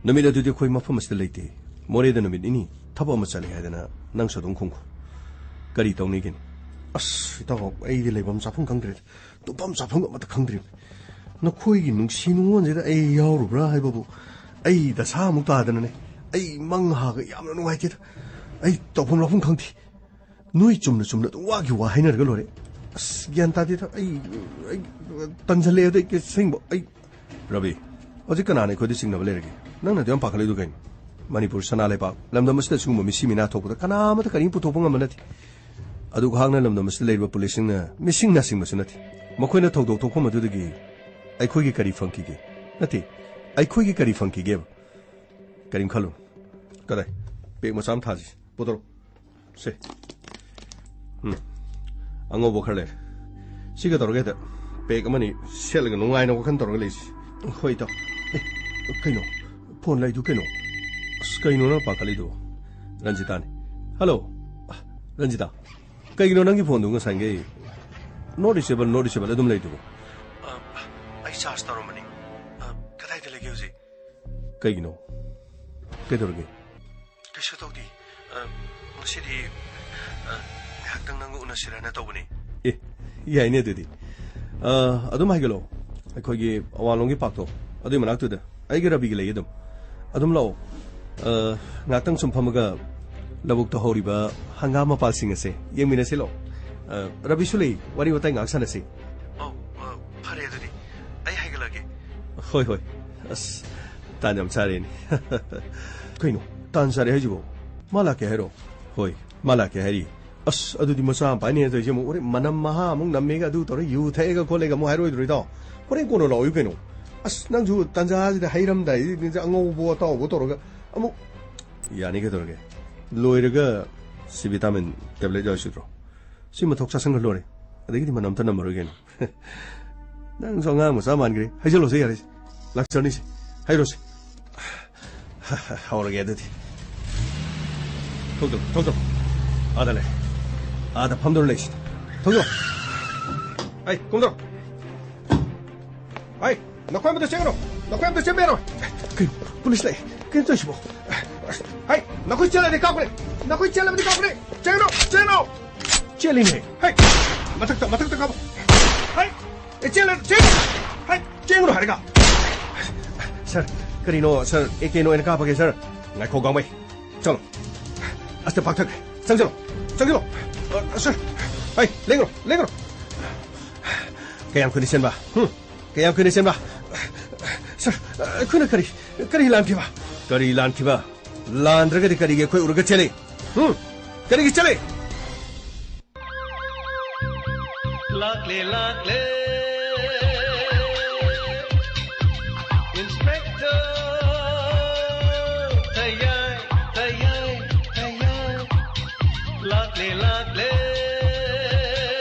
ꯅꯨꯃꯤꯠ ꯑꯗꯨꯗꯤ ꯑꯩꯈꯣꯏ ꯃꯐꯝ ꯑꯁꯤꯗ ꯂꯩꯇꯦ꯫ ꯃꯣꯔꯦꯗ ꯅꯨꯃꯤꯠ ꯅꯤꯅꯤ ꯊꯕꯛ ꯑꯃ ꯆꯠꯂꯦ ꯍꯥꯏꯗꯅ ꯅꯪꯁꯨ ꯑꯗꯨꯝ ꯈꯨꯝꯈꯣ꯫ ꯀꯔꯤ ꯇꯧꯅꯤꯒꯤꯅꯤ? ꯑꯁ, ꯏꯇꯥꯎ, ꯑꯩꯗꯤ ꯂꯩꯐꯝ ꯆꯥꯐꯝ ꯈꯪꯗ꯭ꯔꯦꯗ꯫ ꯇꯨꯝꯐꯝ ꯆꯥꯐꯝ ꯑꯃꯠꯇ ꯈꯪꯗ꯭ꯔꯤꯕꯅꯤ꯫ ꯅꯈꯣꯏꯒꯤ ꯅꯨꯡꯁꯤ ꯅꯨꯡꯉꯣꯟꯁꯤꯗ ꯑꯩ ꯌꯥꯎꯔꯨꯕ꯭ꯔꯥ ꯍꯥꯏꯕꯕꯨ ꯑꯩ ꯗꯁꯥ ꯑꯃꯨꯛ ꯇꯥꯗꯅꯅꯦ꯫ ꯑꯩ ꯃꯪ ꯍꯥꯒ ꯌꯥꯝꯅ ꯅꯨꯡꯉꯥꯏꯇꯦꯗ꯫ ꯑꯩ ꯇꯧꯐꯝ ꯂꯥꯛꯐꯝ ꯈꯪꯗꯦ꯫ ꯅꯣꯏ ꯆꯨꯝꯅ ꯆꯨꯝꯅ ꯑꯗꯨꯝ ꯋꯥꯒꯤ ꯋꯥ ꯍꯥꯏꯅꯔꯒ ꯂꯣꯏꯔꯦ꯫ ꯑꯁ, ꯒ꯭ꯌꯥꯟ ꯇꯥꯗꯦꯗ꯫ ꯑꯩ, ꯑꯩ ꯇꯟꯁꯤꯜꯂꯛꯑꯦꯗ, ꯑꯩ ꯑꯁꯦꯡꯕ꯫ ꯑꯩ ꯔꯕꯤ, ꯍꯧꯖꯤꯛ ꯀꯅꯥꯅ ꯑꯩꯈꯣꯏꯗ ꯆꯤꯡꯅꯕ ꯂꯩꯔꯒꯦ? ꯅꯪꯅ ꯑꯗꯨ ꯌꯥꯝ ꯄꯥꯈꯠꯂꯤꯗꯨ ꯀꯩꯅꯣ? ꯃꯅꯤꯄꯨꯔ ꯁꯅꯥ ꯂꯩꯕꯥꯛ, ꯂꯝꯗꯝ ꯑꯁꯤꯗ ꯁꯤꯒꯨꯝꯕ ꯃꯤꯁꯤ ꯃꯤꯅꯥ ꯊꯣꯛꯄꯗ ꯀꯅꯥ ꯑꯃꯠꯇ ꯀꯔꯤꯝ ꯄꯨꯊꯣꯛꯄ ꯉꯝꯕ ꯅꯠꯇꯦ꯫ ꯑꯗꯨꯒ ꯍꯥꯛꯅ ꯂꯝꯗꯝ ꯑꯁꯤꯗ ꯂꯩꯔꯤꯕ ꯄꯨꯂꯤꯁꯁꯤꯡꯅ ꯃꯤꯁꯤꯡ ꯅꯥꯁꯤꯡꯕꯁꯨ ꯅꯠꯇꯦ꯫ ꯃꯈꯣꯏꯅ ꯊꯧꯗꯣꯛ ꯊꯣꯛꯐꯝ ꯑꯗꯨꯗꯒꯤ ꯑꯩꯈꯣꯏꯒꯤ ꯀꯔꯤ ꯐꯪꯈꯤꯒꯦ? ꯅꯠꯇꯦ, ꯑꯩꯈꯣꯏꯒꯤ ꯀꯔꯤ ꯐꯪꯈꯤꯒꯦꯕ? ꯀꯔꯤꯝ ꯈꯜꯂꯨ꯫ ꯀꯗꯥꯏ? ꯄꯦꯛ ꯃꯆꯥ ꯑꯃ ꯊꯥꯁꯤ꯫ ꯄꯨꯊꯣꯔꯛꯑꯣ꯫ ꯁꯦ꯫ ꯎꯝ꯫ ꯑꯉꯧꯕ ꯈꯔ ꯂꯩꯔꯦ꯫ ꯁꯤꯒ ꯇꯧꯔꯒ ꯍꯦꯛꯇ ꯄꯦꯛ ꯑꯃꯅꯤ ꯁꯦꯠꯂꯒ ꯅꯨꯡꯉꯥꯏꯅ ꯋꯥꯈꯜ ꯇꯧꯔꯒ ꯂꯩꯁꯤ꯫ ꯍꯣꯏ, ꯏꯇꯥꯎ꯫ ꯑꯦ, ꯀꯩꯅꯣ? ꯐꯣꯟ ꯂꯩꯗꯨ ꯀꯩꯅꯣ? ꯑꯁ, ꯀꯩꯅꯣ ꯅꯪ ꯄꯥꯈꯠꯂꯤꯗꯨꯕꯣ? ꯔꯟꯖꯤꯇꯥꯅꯤ꯫ ꯍꯜꯂꯣ꯫ ꯑ, ꯔꯟꯖꯤꯇꯥ, ꯀꯩꯒꯤꯅꯣ ꯅꯪꯒꯤ ꯐꯣꯟꯗꯨ ꯉꯁꯥꯏꯒꯩ not reachable, not reachable ꯑꯗꯨꯝ ꯂꯩꯗꯨꯕꯣ? ꯑ, ꯑꯩ ꯆꯥꯔꯖ ꯇꯧꯔꯝꯕꯅꯤ꯫ ꯑ, ꯀꯗꯥꯏꯗ ꯂꯩꯒꯦ ꯍꯧꯖꯤꯛ? ꯀꯩꯒꯤꯅꯣ? ꯀꯩꯗꯧꯔꯒꯦ? ꯀꯩꯁꯨ ꯇꯧꯗꯦ꯫ ꯑ, ꯉꯁꯤꯗꯤ, ꯑ, ꯉꯥꯏꯍꯥꯛꯇꯪ ꯅꯪꯒ ꯎꯅꯁꯤꯔꯅ ꯇꯧꯕꯅꯤ꯫ ꯑꯦ, ꯌꯥꯏꯅꯦ ꯑꯗꯨꯗꯤ꯫ ꯑ, ꯑꯗꯨꯝ ꯍꯥꯏꯒꯠꯂꯛꯑꯣ꯫ ꯑꯩꯈꯣꯏꯒꯤ ꯑꯋꯥꯡꯂꯣꯝꯒꯤ ꯄꯥꯔꯛꯇꯣ, ꯑꯗꯨꯒꯤ ꯃꯅꯥꯛꯇꯨꯗ꯫ ꯑꯩꯒꯤ ꯔꯕꯤꯒꯤ ꯂꯩ ꯑꯗꯨꯝ꯫ ꯑꯗꯨꯝ ꯂꯥꯛꯑꯣ꯫ ꯑ, ꯉꯥꯛꯇꯪ ꯁꯨꯝ ꯐꯝꯃꯒ ꯂꯧꯕꯨꯛꯇ ꯍꯧꯔꯤꯕ ꯍꯪꯒꯥꯝ ꯃꯄꯥꯜꯁꯤꯡ ꯑꯁꯦ ꯌꯦꯡꯃꯤꯟꯅꯁꯤ ꯂꯥꯛꯑꯣ꯫ ꯑ, ꯔꯕꯤꯁꯨ ꯂꯩ, ꯋꯥꯔꯤ ꯋꯥꯇꯥꯏ ꯉꯥꯏꯍꯥꯛ ꯁꯥꯟꯅꯁꯤ꯫ ꯑꯧ, ꯑ, ꯐꯔꯦ ꯑꯗꯨꯗꯤ꯫ ꯑꯩ ꯍꯥꯏꯒꯠꯂꯛꯑꯒꯦ꯫ ꯍꯣꯏ, ꯍꯣꯏ꯫ ꯑꯁ, ꯇꯥꯟ ꯌꯥꯝ ꯆꯥꯔꯦꯅꯦ꯫ ꯀꯩꯅꯣ, ꯇꯥꯟ ꯆꯥꯔꯦ ꯍꯥꯏꯁꯤꯕꯣ? ꯃꯥ ꯂꯥꯛꯀꯦ ꯍꯥꯏꯔꯣ? ꯍꯣꯏ, ꯃꯥ ꯂꯥꯛꯀꯦ ꯍꯥꯏꯔꯤ꯫ ꯑꯁ, ꯑꯗꯨꯗꯤ ꯃꯆꯥ ꯑꯃ ꯄꯥꯏꯅꯦ ꯇꯧꯔꯤꯁꯦ ꯑꯃꯨꯛ꯫ ꯍꯣꯔꯦꯟ ꯃꯅꯝ ꯃꯍꯥ ꯑꯃꯨꯛ ꯅꯝꯃꯦꯒ ꯑꯗꯨ ꯇꯧꯔ ꯌꯨ ꯊꯛꯑꯦꯒ ꯈꯣꯠꯂꯦꯒ ꯑꯃꯨꯛ ꯍꯥꯏꯔꯣꯏꯗ꯭ꯔꯣ, ꯏꯇꯥꯎ? ꯍꯣꯔꯦꯟ ꯀꯣꯟꯅ ꯂꯥꯛꯑꯣꯌꯨ ꯀꯩꯅꯣ꯫ ꯑꯁ, ꯅꯪꯁꯨ ꯇꯟꯖꯥꯁꯤꯗ ꯍꯩꯔꯝꯗꯥꯏꯁꯤꯗ ꯑꯉꯧꯕ ꯑꯇꯥꯎꯕ ꯇꯧꯔꯒ ꯑꯃꯨꯛ꯫ ꯌꯥꯅꯤ, ꯀꯩꯗꯧꯔꯒꯦ? ꯂꯣꯏꯔꯒ ꯁꯤ ꯚꯤꯇꯥꯃꯤꯟ ꯇꯦꯕ꯭ꯂꯦꯠ ꯌꯥꯎꯔꯤꯁꯤꯗ꯭ꯔꯣ? ꯁꯤ ꯃꯊꯣꯛ ꯆꯥꯁꯟꯈ꯭ꯔ ꯂꯣꯏꯔꯦ꯫ ꯑꯗꯒꯤꯗꯤ ꯃꯅꯝ ꯑꯝꯇ ꯅꯝꯃꯔꯣꯏ ꯀꯩꯅꯣ꯫ ꯅꯪꯁꯨ ꯑꯉꯥꯡ ꯃꯆꯥ ꯃꯥꯟꯈ꯭ꯔꯦ꯫ ꯍꯩꯖꯜꯂꯣꯁꯦ, ꯌꯥꯔꯦꯁꯦ꯫ ꯂꯥꯛꯆꯔꯅꯤꯁꯦ꯫ ꯍꯩꯔꯣꯁꯦ꯫ ꯍꯧꯔꯒꯦ ꯑꯗꯨꯗꯤ꯫ ꯊꯣꯛꯇꯣ, ꯊꯣꯛꯇꯣ꯫ ꯑꯥꯗ ꯂꯩ꯫ ꯑꯥꯗ ꯐꯝꯗꯨꯅ ꯂꯩꯁꯤ꯫ ꯊꯣꯛꯇꯣ꯫ ꯑꯩ, ꯀꯨꯝꯗꯣ꯫ ꯑꯩ, ꯅꯈꯣꯏ ꯑꯃꯗ ꯆꯦꯟꯒꯅꯨ꯫ ꯅꯈꯣꯏ ꯑꯃꯗ ꯆꯦꯟꯕ ꯌꯥꯔꯣꯏ꯫ ꯀꯩꯅꯣ? ꯄꯨꯂꯤꯁ ꯂꯥꯛꯑꯦ꯫ ꯀꯩꯅꯣ ꯇꯧꯔꯤꯁꯤꯕꯣ? ꯍꯩ, ꯅꯈꯣꯏ ꯆꯦꯜꯂꯗꯤ ꯀꯥꯞꯀꯅꯤ꯫ ꯅꯈꯣꯏ ꯆꯦꯜꯂꯕꯗꯤ ꯀꯥꯞꯀꯅꯤ꯫ ꯆꯦꯟꯒꯅꯨ, ꯆꯦꯟꯒꯅꯨ꯫ ꯆꯦꯜꯂꯤꯅꯦ꯫ ꯍꯩ, ꯃꯊꯛꯇ, ꯃꯊꯛꯇ ꯀꯥꯞꯄꯣ꯫ ꯍꯩ, ꯑꯦ, ꯆꯦꯜꯂꯦ, ꯆꯦꯜꯂꯦ꯫ ꯍꯩ, ꯆꯦꯟꯒꯅꯨ ꯍꯥꯏꯔꯒ꯫ ꯁꯥꯔ, ꯀꯔꯤꯅꯣ, ꯁꯥꯔ? ꯑꯦ ꯀꯦꯅ ꯑꯣꯏꯅ ꯀꯥꯞꯄꯒꯦ, ꯁꯥꯔ꯫ ꯉꯥꯏꯈꯣ, ꯒꯥꯡꯃꯩ꯫ ꯆꯠꯂꯣ꯫ ꯑꯁꯇ ꯄꯥꯛꯊꯛ꯫ ꯆꯪꯁꯤꯜꯂꯣ꯫ ꯆꯪꯁꯤꯜꯂꯣ꯫ ꯑ, ꯁꯥꯔ꯫ ꯍꯩ, ꯂꯦꯡꯒꯅꯨ, ꯂꯦꯡꯒꯅꯨ꯫ ꯀꯌꯥꯝ ꯀꯨꯏꯅ ꯆꯦꯟꯕ? ꯍꯨꯝ? ꯀꯌꯥꯝ ꯀꯨꯏꯅ ꯆꯦꯟꯕ? ꯁꯥꯔ, ꯑꯩꯈꯣꯏꯅ ꯀꯔꯤ, ꯀꯔꯤ ꯂꯥꯟꯈꯤꯕ? ꯀꯔꯤ ꯂꯥꯟꯈꯤꯕ? ꯂꯥꯟꯗ꯭ꯔꯒꯗꯤ ꯀꯔꯤꯒꯤ ꯑꯩꯈꯣꯏ ꯎꯔꯒ ꯆꯦꯜꯂꯤ? ꯍꯨꯝ? ꯀꯔꯤꯒꯤ ꯆꯦꯜꯂꯤ? ꯂꯥꯛꯂꯦ, ꯂꯥꯛꯂꯦ꯫ Inspector, ꯇꯌꯥꯏ, ꯇꯌꯥꯏ, ꯇꯌꯥꯏ꯫ ꯂꯥꯛꯂꯦ, ꯂꯥꯛꯂꯦ꯫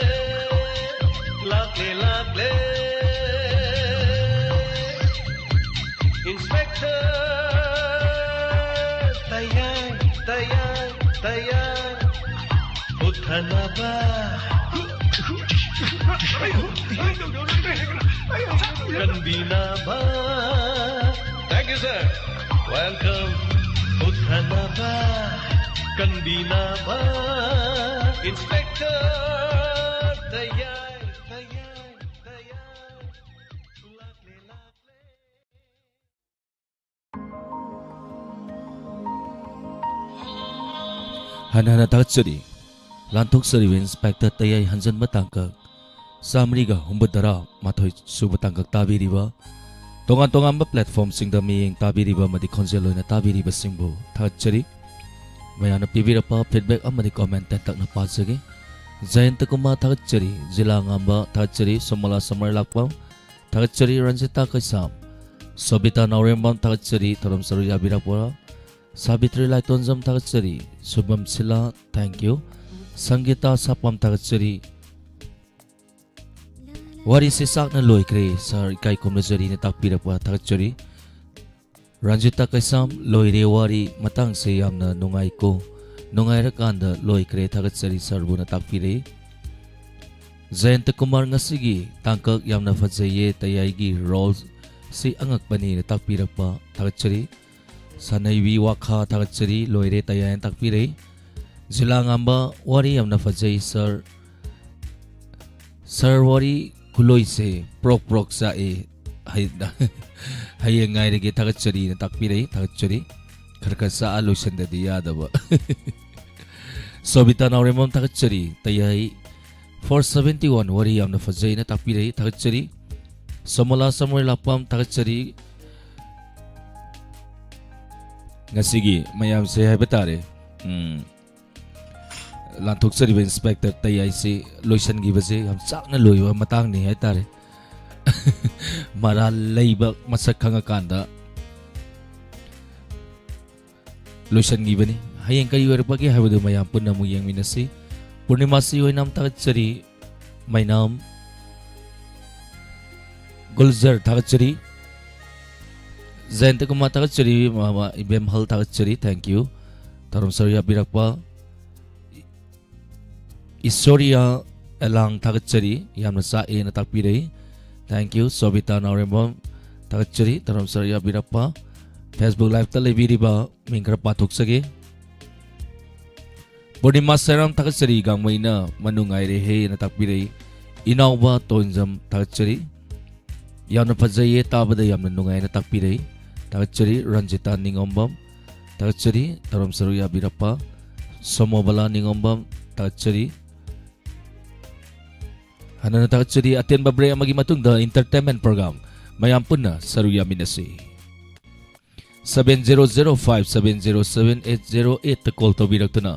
ꯂꯥꯛꯂꯦ, ꯂꯥꯛꯂꯦ꯫ Inspector, ꯇꯌꯥꯏ, ꯇꯌꯥꯏ, ꯇꯌꯥꯏ꯫ ꯎꯠꯊꯅꯕ꯫ ꯀꯟꯕꯤꯅꯕ꯫ Thank you, sir. Welcome. ꯎꯠꯊꯅꯕ, ꯀꯟꯕꯤꯅꯕ, Inspector ꯇꯌꯥꯏ, ꯇꯌꯥꯏ, ꯇꯌꯥꯏ꯫ ꯂꯥꯛꯂꯦ, ꯂꯥꯛꯂꯦ꯫ ꯍꯟꯅ ꯍꯟꯅ ꯊꯥꯒꯠꯆꯔꯤ꯫ ꯂꯥꯟꯊꯣꯛꯆꯔꯤꯕ ꯏꯟꯁꯄꯦꯛꯇꯔ ꯇꯌꯥꯏ ꯍꯟꯖꯟꯕ ꯇꯥꯡꯀꯛ ꯆꯥꯃꯔꯤꯒ ꯍꯨꯝꯐꯨꯇꯔꯥ ꯃꯥꯊꯣꯏ ꯁꯨꯕ ꯇꯥꯡꯀꯛ ꯇꯥꯕꯤꯔꯤꯕ, ꯇꯣꯉꯥꯟ ꯇꯣꯉꯥꯟꯕ platformꯁꯤꯡꯗ ꯃꯤꯠꯌꯦꯡ ꯇꯥꯕꯤꯔꯤꯕ ꯑꯃꯗꯤ ꯈꯣꯟꯖꯦꯜ ꯑꯣꯏꯅ ꯇꯥꯕꯤꯔꯤꯕꯁꯤꯡꯕꯨ ꯊꯥꯒꯠꯆꯔꯤ꯫ ꯃꯌꯥꯝꯅ ꯄꯤꯕꯤꯔꯛꯄ feedback ꯑꯃꯗꯤ comment ꯇꯦꯟꯇꯛꯅ ꯄꯥꯖꯒꯦ꯫ ꯖꯌꯟꯇ ꯀꯨꯃꯥꯔ ꯊꯥꯒꯠꯆꯔꯤ꯫ ꯖꯤꯂꯥ ꯉꯥꯝꯕ ꯊꯥꯒꯠꯆꯔꯤ꯫ ꯁꯣꯃꯣꯂꯥ ꯁꯝꯃꯔ ꯂꯥꯛꯄꯝ ꯊꯥꯒꯠꯆꯔꯤ꯫ ꯔꯟꯖꯤꯇꯥ ꯀꯩꯁꯥꯝ, ꯁꯣꯕꯤꯇꯥ ꯅꯥꯎꯔꯦꯝꯕꯝ ꯊꯥꯒꯠꯆꯔꯤ꯫ ꯊꯧꯔꯝ ꯁꯔꯨꯛ ꯌꯥꯕꯤꯔꯛꯄ ꯁꯥꯕꯤꯇ꯭ꯔꯤ ꯂꯥꯏꯇꯣꯟꯖꯝ ꯊꯥꯒꯠꯆꯔꯤ꯫ ꯁꯨꯚꯝ ꯁꯤꯂꯥ, thank you꯫ ꯁꯪꯒꯤꯇꯥ ꯁꯥꯄꯝ ꯊꯥꯒꯠꯆꯔꯤ꯫ ꯋꯥꯔꯤꯁꯦ ꯆꯥꯛꯅ ꯂꯣꯏꯈ꯭ꯔꯦ ꯁꯥꯔ, ꯏꯀꯥꯏ ꯈꯨꯝꯅꯖꯔꯤꯅ ꯇꯥꯛꯄꯤꯔꯛꯄ ꯊꯥꯒꯠꯆꯔꯤ꯫ ꯔꯟꯖꯤꯇꯥ ꯀꯩꯁꯥꯝ, ꯂꯣꯏꯔꯦ ꯋꯥꯔꯤ, ꯃꯇꯥꯡꯁꯦ ꯌꯥꯝꯅ ꯅꯨꯡꯉꯥꯏꯀꯣ, ꯅꯨꯡꯉꯥꯏꯔꯀꯥꯟꯗ ꯂꯣꯏꯈ꯭ꯔꯦ, ꯊꯥꯒꯠꯆꯔꯤ ꯁꯥꯔꯕꯨꯅ ꯇꯥꯛꯄꯤꯔꯛꯏ꯫ ꯖꯌꯟꯇ ꯀꯨꯃꯥꯔ, ꯉꯁꯤꯒꯤ ꯇꯥꯡꯀꯛ ꯌꯥꯝꯅ ꯐꯖꯩꯌꯦ, ꯇꯌꯥꯏꯒꯤ roleꯁꯤ ꯑꯉꯛꯄꯅꯤꯅ ꯇꯥꯛꯄꯤꯔꯛꯄ ꯊꯥꯒꯠꯆꯔꯤ꯫ ꯁꯥꯅꯩꯕꯤ ꯋꯥꯈꯥ ꯊꯥꯒꯠꯆꯔꯤ, ꯂꯣꯏꯔꯦ ꯇꯌꯥꯏꯅ ꯇꯥꯛꯄꯤꯔꯛꯏ꯫ ꯖꯤꯂꯥ ꯉꯥꯝꯕ, ꯋꯥꯔꯤ ꯌꯥꯝꯅ ꯐꯖꯩ ꯁꯥꯔ꯫ ꯁꯥꯔ, ꯋꯥꯔꯤ ꯈꯨꯂꯣꯏꯁꯦ ꯄ꯭ꯔꯣꯛ ꯄ꯭ꯔꯣꯛ ꯆꯥꯛꯑꯦ꯫ ꯍꯩ-, ꯍꯌꯦꯡ ꯉꯥꯏꯔꯒꯦ, ꯊꯥꯒꯠꯆꯔꯤꯅ ꯇꯥꯛꯄꯤꯔꯛꯏ, ꯊꯥꯒꯠꯆꯔꯤ꯫ ꯈꯔ ꯈꯔ ꯆꯥꯛꯑ ꯂꯣꯏꯁꯤꯟꯗꯗꯤ ꯌꯥꯗꯕ꯫ ꯁꯣꯕꯤꯇꯥ ꯅꯥꯎꯔꯦꯝꯕꯝ ꯊꯥꯒꯠꯆꯔꯤ, ꯇꯌꯥꯏ four seventy one ꯋꯥꯔꯤ ꯌꯥꯝꯅ ꯐꯖꯩꯅ ꯇꯥꯛꯄꯤꯔꯛꯏ, ꯊꯥꯒꯠꯆꯔꯤ꯫ ꯁꯣꯃꯣꯂꯥ ꯁꯃꯣꯏ ꯂꯥꯛꯄꯝ ꯊꯥꯒꯠꯆꯔꯤ꯫ ꯉꯁꯤꯒꯤ ꯃꯌꯥꯝꯁꯦ ꯍꯥꯏꯕ ꯇꯥꯔꯦ, ꯎꯝ, ꯂꯥꯟꯊꯣꯛꯆꯔꯤꯕ ꯏꯟꯁꯄꯦꯛꯇꯔ ꯇꯌꯥꯏꯁꯤ ꯂꯣꯏꯁꯤꯟꯈꯤꯕꯁꯦ ꯌꯥꯝ ꯆꯥꯛꯅ ꯂꯣꯏꯕ ꯃꯇꯥꯡꯅꯤ ꯍꯥꯏꯇꯥꯔꯦ꯫ ꯃꯔꯥꯜ ꯂꯩꯕ ꯃꯁꯛ ꯈꯪꯉꯀꯥꯟꯗ ꯂꯣꯏꯁꯤꯟꯈꯤꯕꯅꯤ꯫ ꯍꯌꯦꯡ ꯀꯔꯤ ꯑꯣꯏꯔꯛꯄꯒꯦ ꯍꯥꯏꯕꯗꯨ ꯃꯌꯥꯝ ꯄꯨꯟꯅ ꯑꯃꯨꯛ ꯌꯦꯡꯃꯤꯟꯅꯁꯤ꯫ ꯄꯨꯔꯅꯤꯃꯥꯁꯤ ꯑꯣꯏꯅ ꯊꯥꯒꯠꯆꯔꯤ꯫ ꯃꯩꯅꯥꯝ ꯒꯨꯜꯖꯔ ꯊꯥꯒꯠꯆꯔꯤ꯫ ꯖꯌꯟꯇ ꯀꯨꯃꯥꯔ ꯊꯥꯒꯠꯆꯔꯤ꯫ ꯃꯃꯥ ꯏꯕꯦꯝꯍꯜ ꯊꯥꯒꯠꯆꯔꯤ꯫ Thank you꯫ ꯊꯧꯔꯝ ꯁꯔꯨꯛ ꯌꯥꯕꯤꯔꯛꯄ ꯏꯁꯣꯔꯤꯌꯥ ꯑꯦꯂꯥꯡ ꯊꯥꯒꯠꯆꯔꯤ꯫ ꯌꯥꯝꯅ ꯆꯥꯛꯑꯦꯅ ꯇꯥꯛꯄꯤꯔꯛꯏ꯫ Thank you꯫ ꯁꯣꯕꯤꯇꯥ ꯅꯥꯎꯔꯦꯝꯕꯝ ꯊꯥꯒꯠꯆꯔꯤ꯫ ꯊꯧꯔꯝ ꯁꯔꯨꯛ ꯌꯥꯕꯤꯔꯛꯄ꯫ Facebook Liveꯇ ꯂꯩꯕꯤꯔꯤꯕ ꯃꯤꯡ ꯈꯔ ꯄꯥꯊꯣꯛꯆꯒꯦ꯫ ꯄꯨꯔꯅꯤꯃꯥ ꯁꯦꯔꯥꯝ ꯊꯥꯒꯠꯆꯔꯤ, ꯒꯥꯡꯃꯩꯅ ꯃꯅꯨꯡ ꯉꯥꯏꯔꯦ ꯍꯦꯅ ꯇꯥꯛꯄꯤꯔꯛꯏ꯫ ꯏꯅꯥꯎꯕ ꯇꯣꯟꯖꯝ ꯊꯥꯒꯠꯆꯔꯤ꯫ ꯌꯥꯝꯅ ꯐꯖꯩꯌꯦ, ꯇꯥꯕꯗ ꯌꯥꯝꯅ ꯅꯨꯡꯉꯥꯏꯅ ꯇꯥꯛꯄꯤꯔꯛꯏ꯫ ꯊꯥꯒꯠꯆꯔꯤ꯫ ꯔꯟꯖꯤꯇꯥ ꯅꯤꯉꯣꯝꯕꯝ ꯊꯥꯒꯠꯆꯔꯤ꯫ ꯊꯧꯔꯝ ꯁꯔꯨꯛ ꯌꯥꯕꯤꯔꯛꯄ ꯁꯣꯃꯣꯕꯂꯥ ꯅꯤꯉꯣꯝꯕꯝ, ꯊꯥꯒꯠꯆꯔꯤ꯫ ꯍꯟꯅ ꯊꯥꯒꯠꯆꯔꯤ꯫ ꯑꯇꯦꯟꯕ break ꯑꯃꯒꯤ ꯃꯇꯨꯡꯗ entertainment program ꯃꯌꯥꯝ ꯄꯨꯟꯅ ꯁꯔꯨꯛ ꯌꯥꯃꯤꯟꯅꯁꯤ꯫ Seven zero zero five seven zero seven eight zero eight ꯇ call ꯇꯧꯕꯤꯔꯛꯇꯨꯅ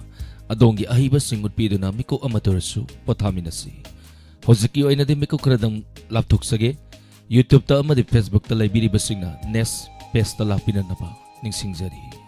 ꯑꯗꯣꯝꯒꯤ ꯑꯍꯩꯕꯁꯤꯡ ꯎꯠꯄꯤꯗꯨꯅ ꯃꯤꯀꯨꯞ ꯑꯃꯇ ꯑꯣꯏꯔꯁꯨ ꯄꯣꯊꯥꯃꯤꯟꯅꯁꯤ꯫ ꯍꯧꯖꯤꯛꯀꯤ ꯑꯣꯏꯅꯗꯤ ꯃꯤꯀꯨꯞ ꯈꯔꯗꯪ ꯂꯥꯞꯊꯣꯛꯆꯒꯦ꯫ YouTube ꯇ ꯑꯃꯗꯤ Facebook ꯇ ꯂꯩꯕꯤꯔꯤꯕꯁꯤꯡꯅ next page ꯇ ꯂꯥꯛꯄꯤꯅꯅꯕ ꯅꯤꯡꯁꯤꯡꯖꯔꯤ꯫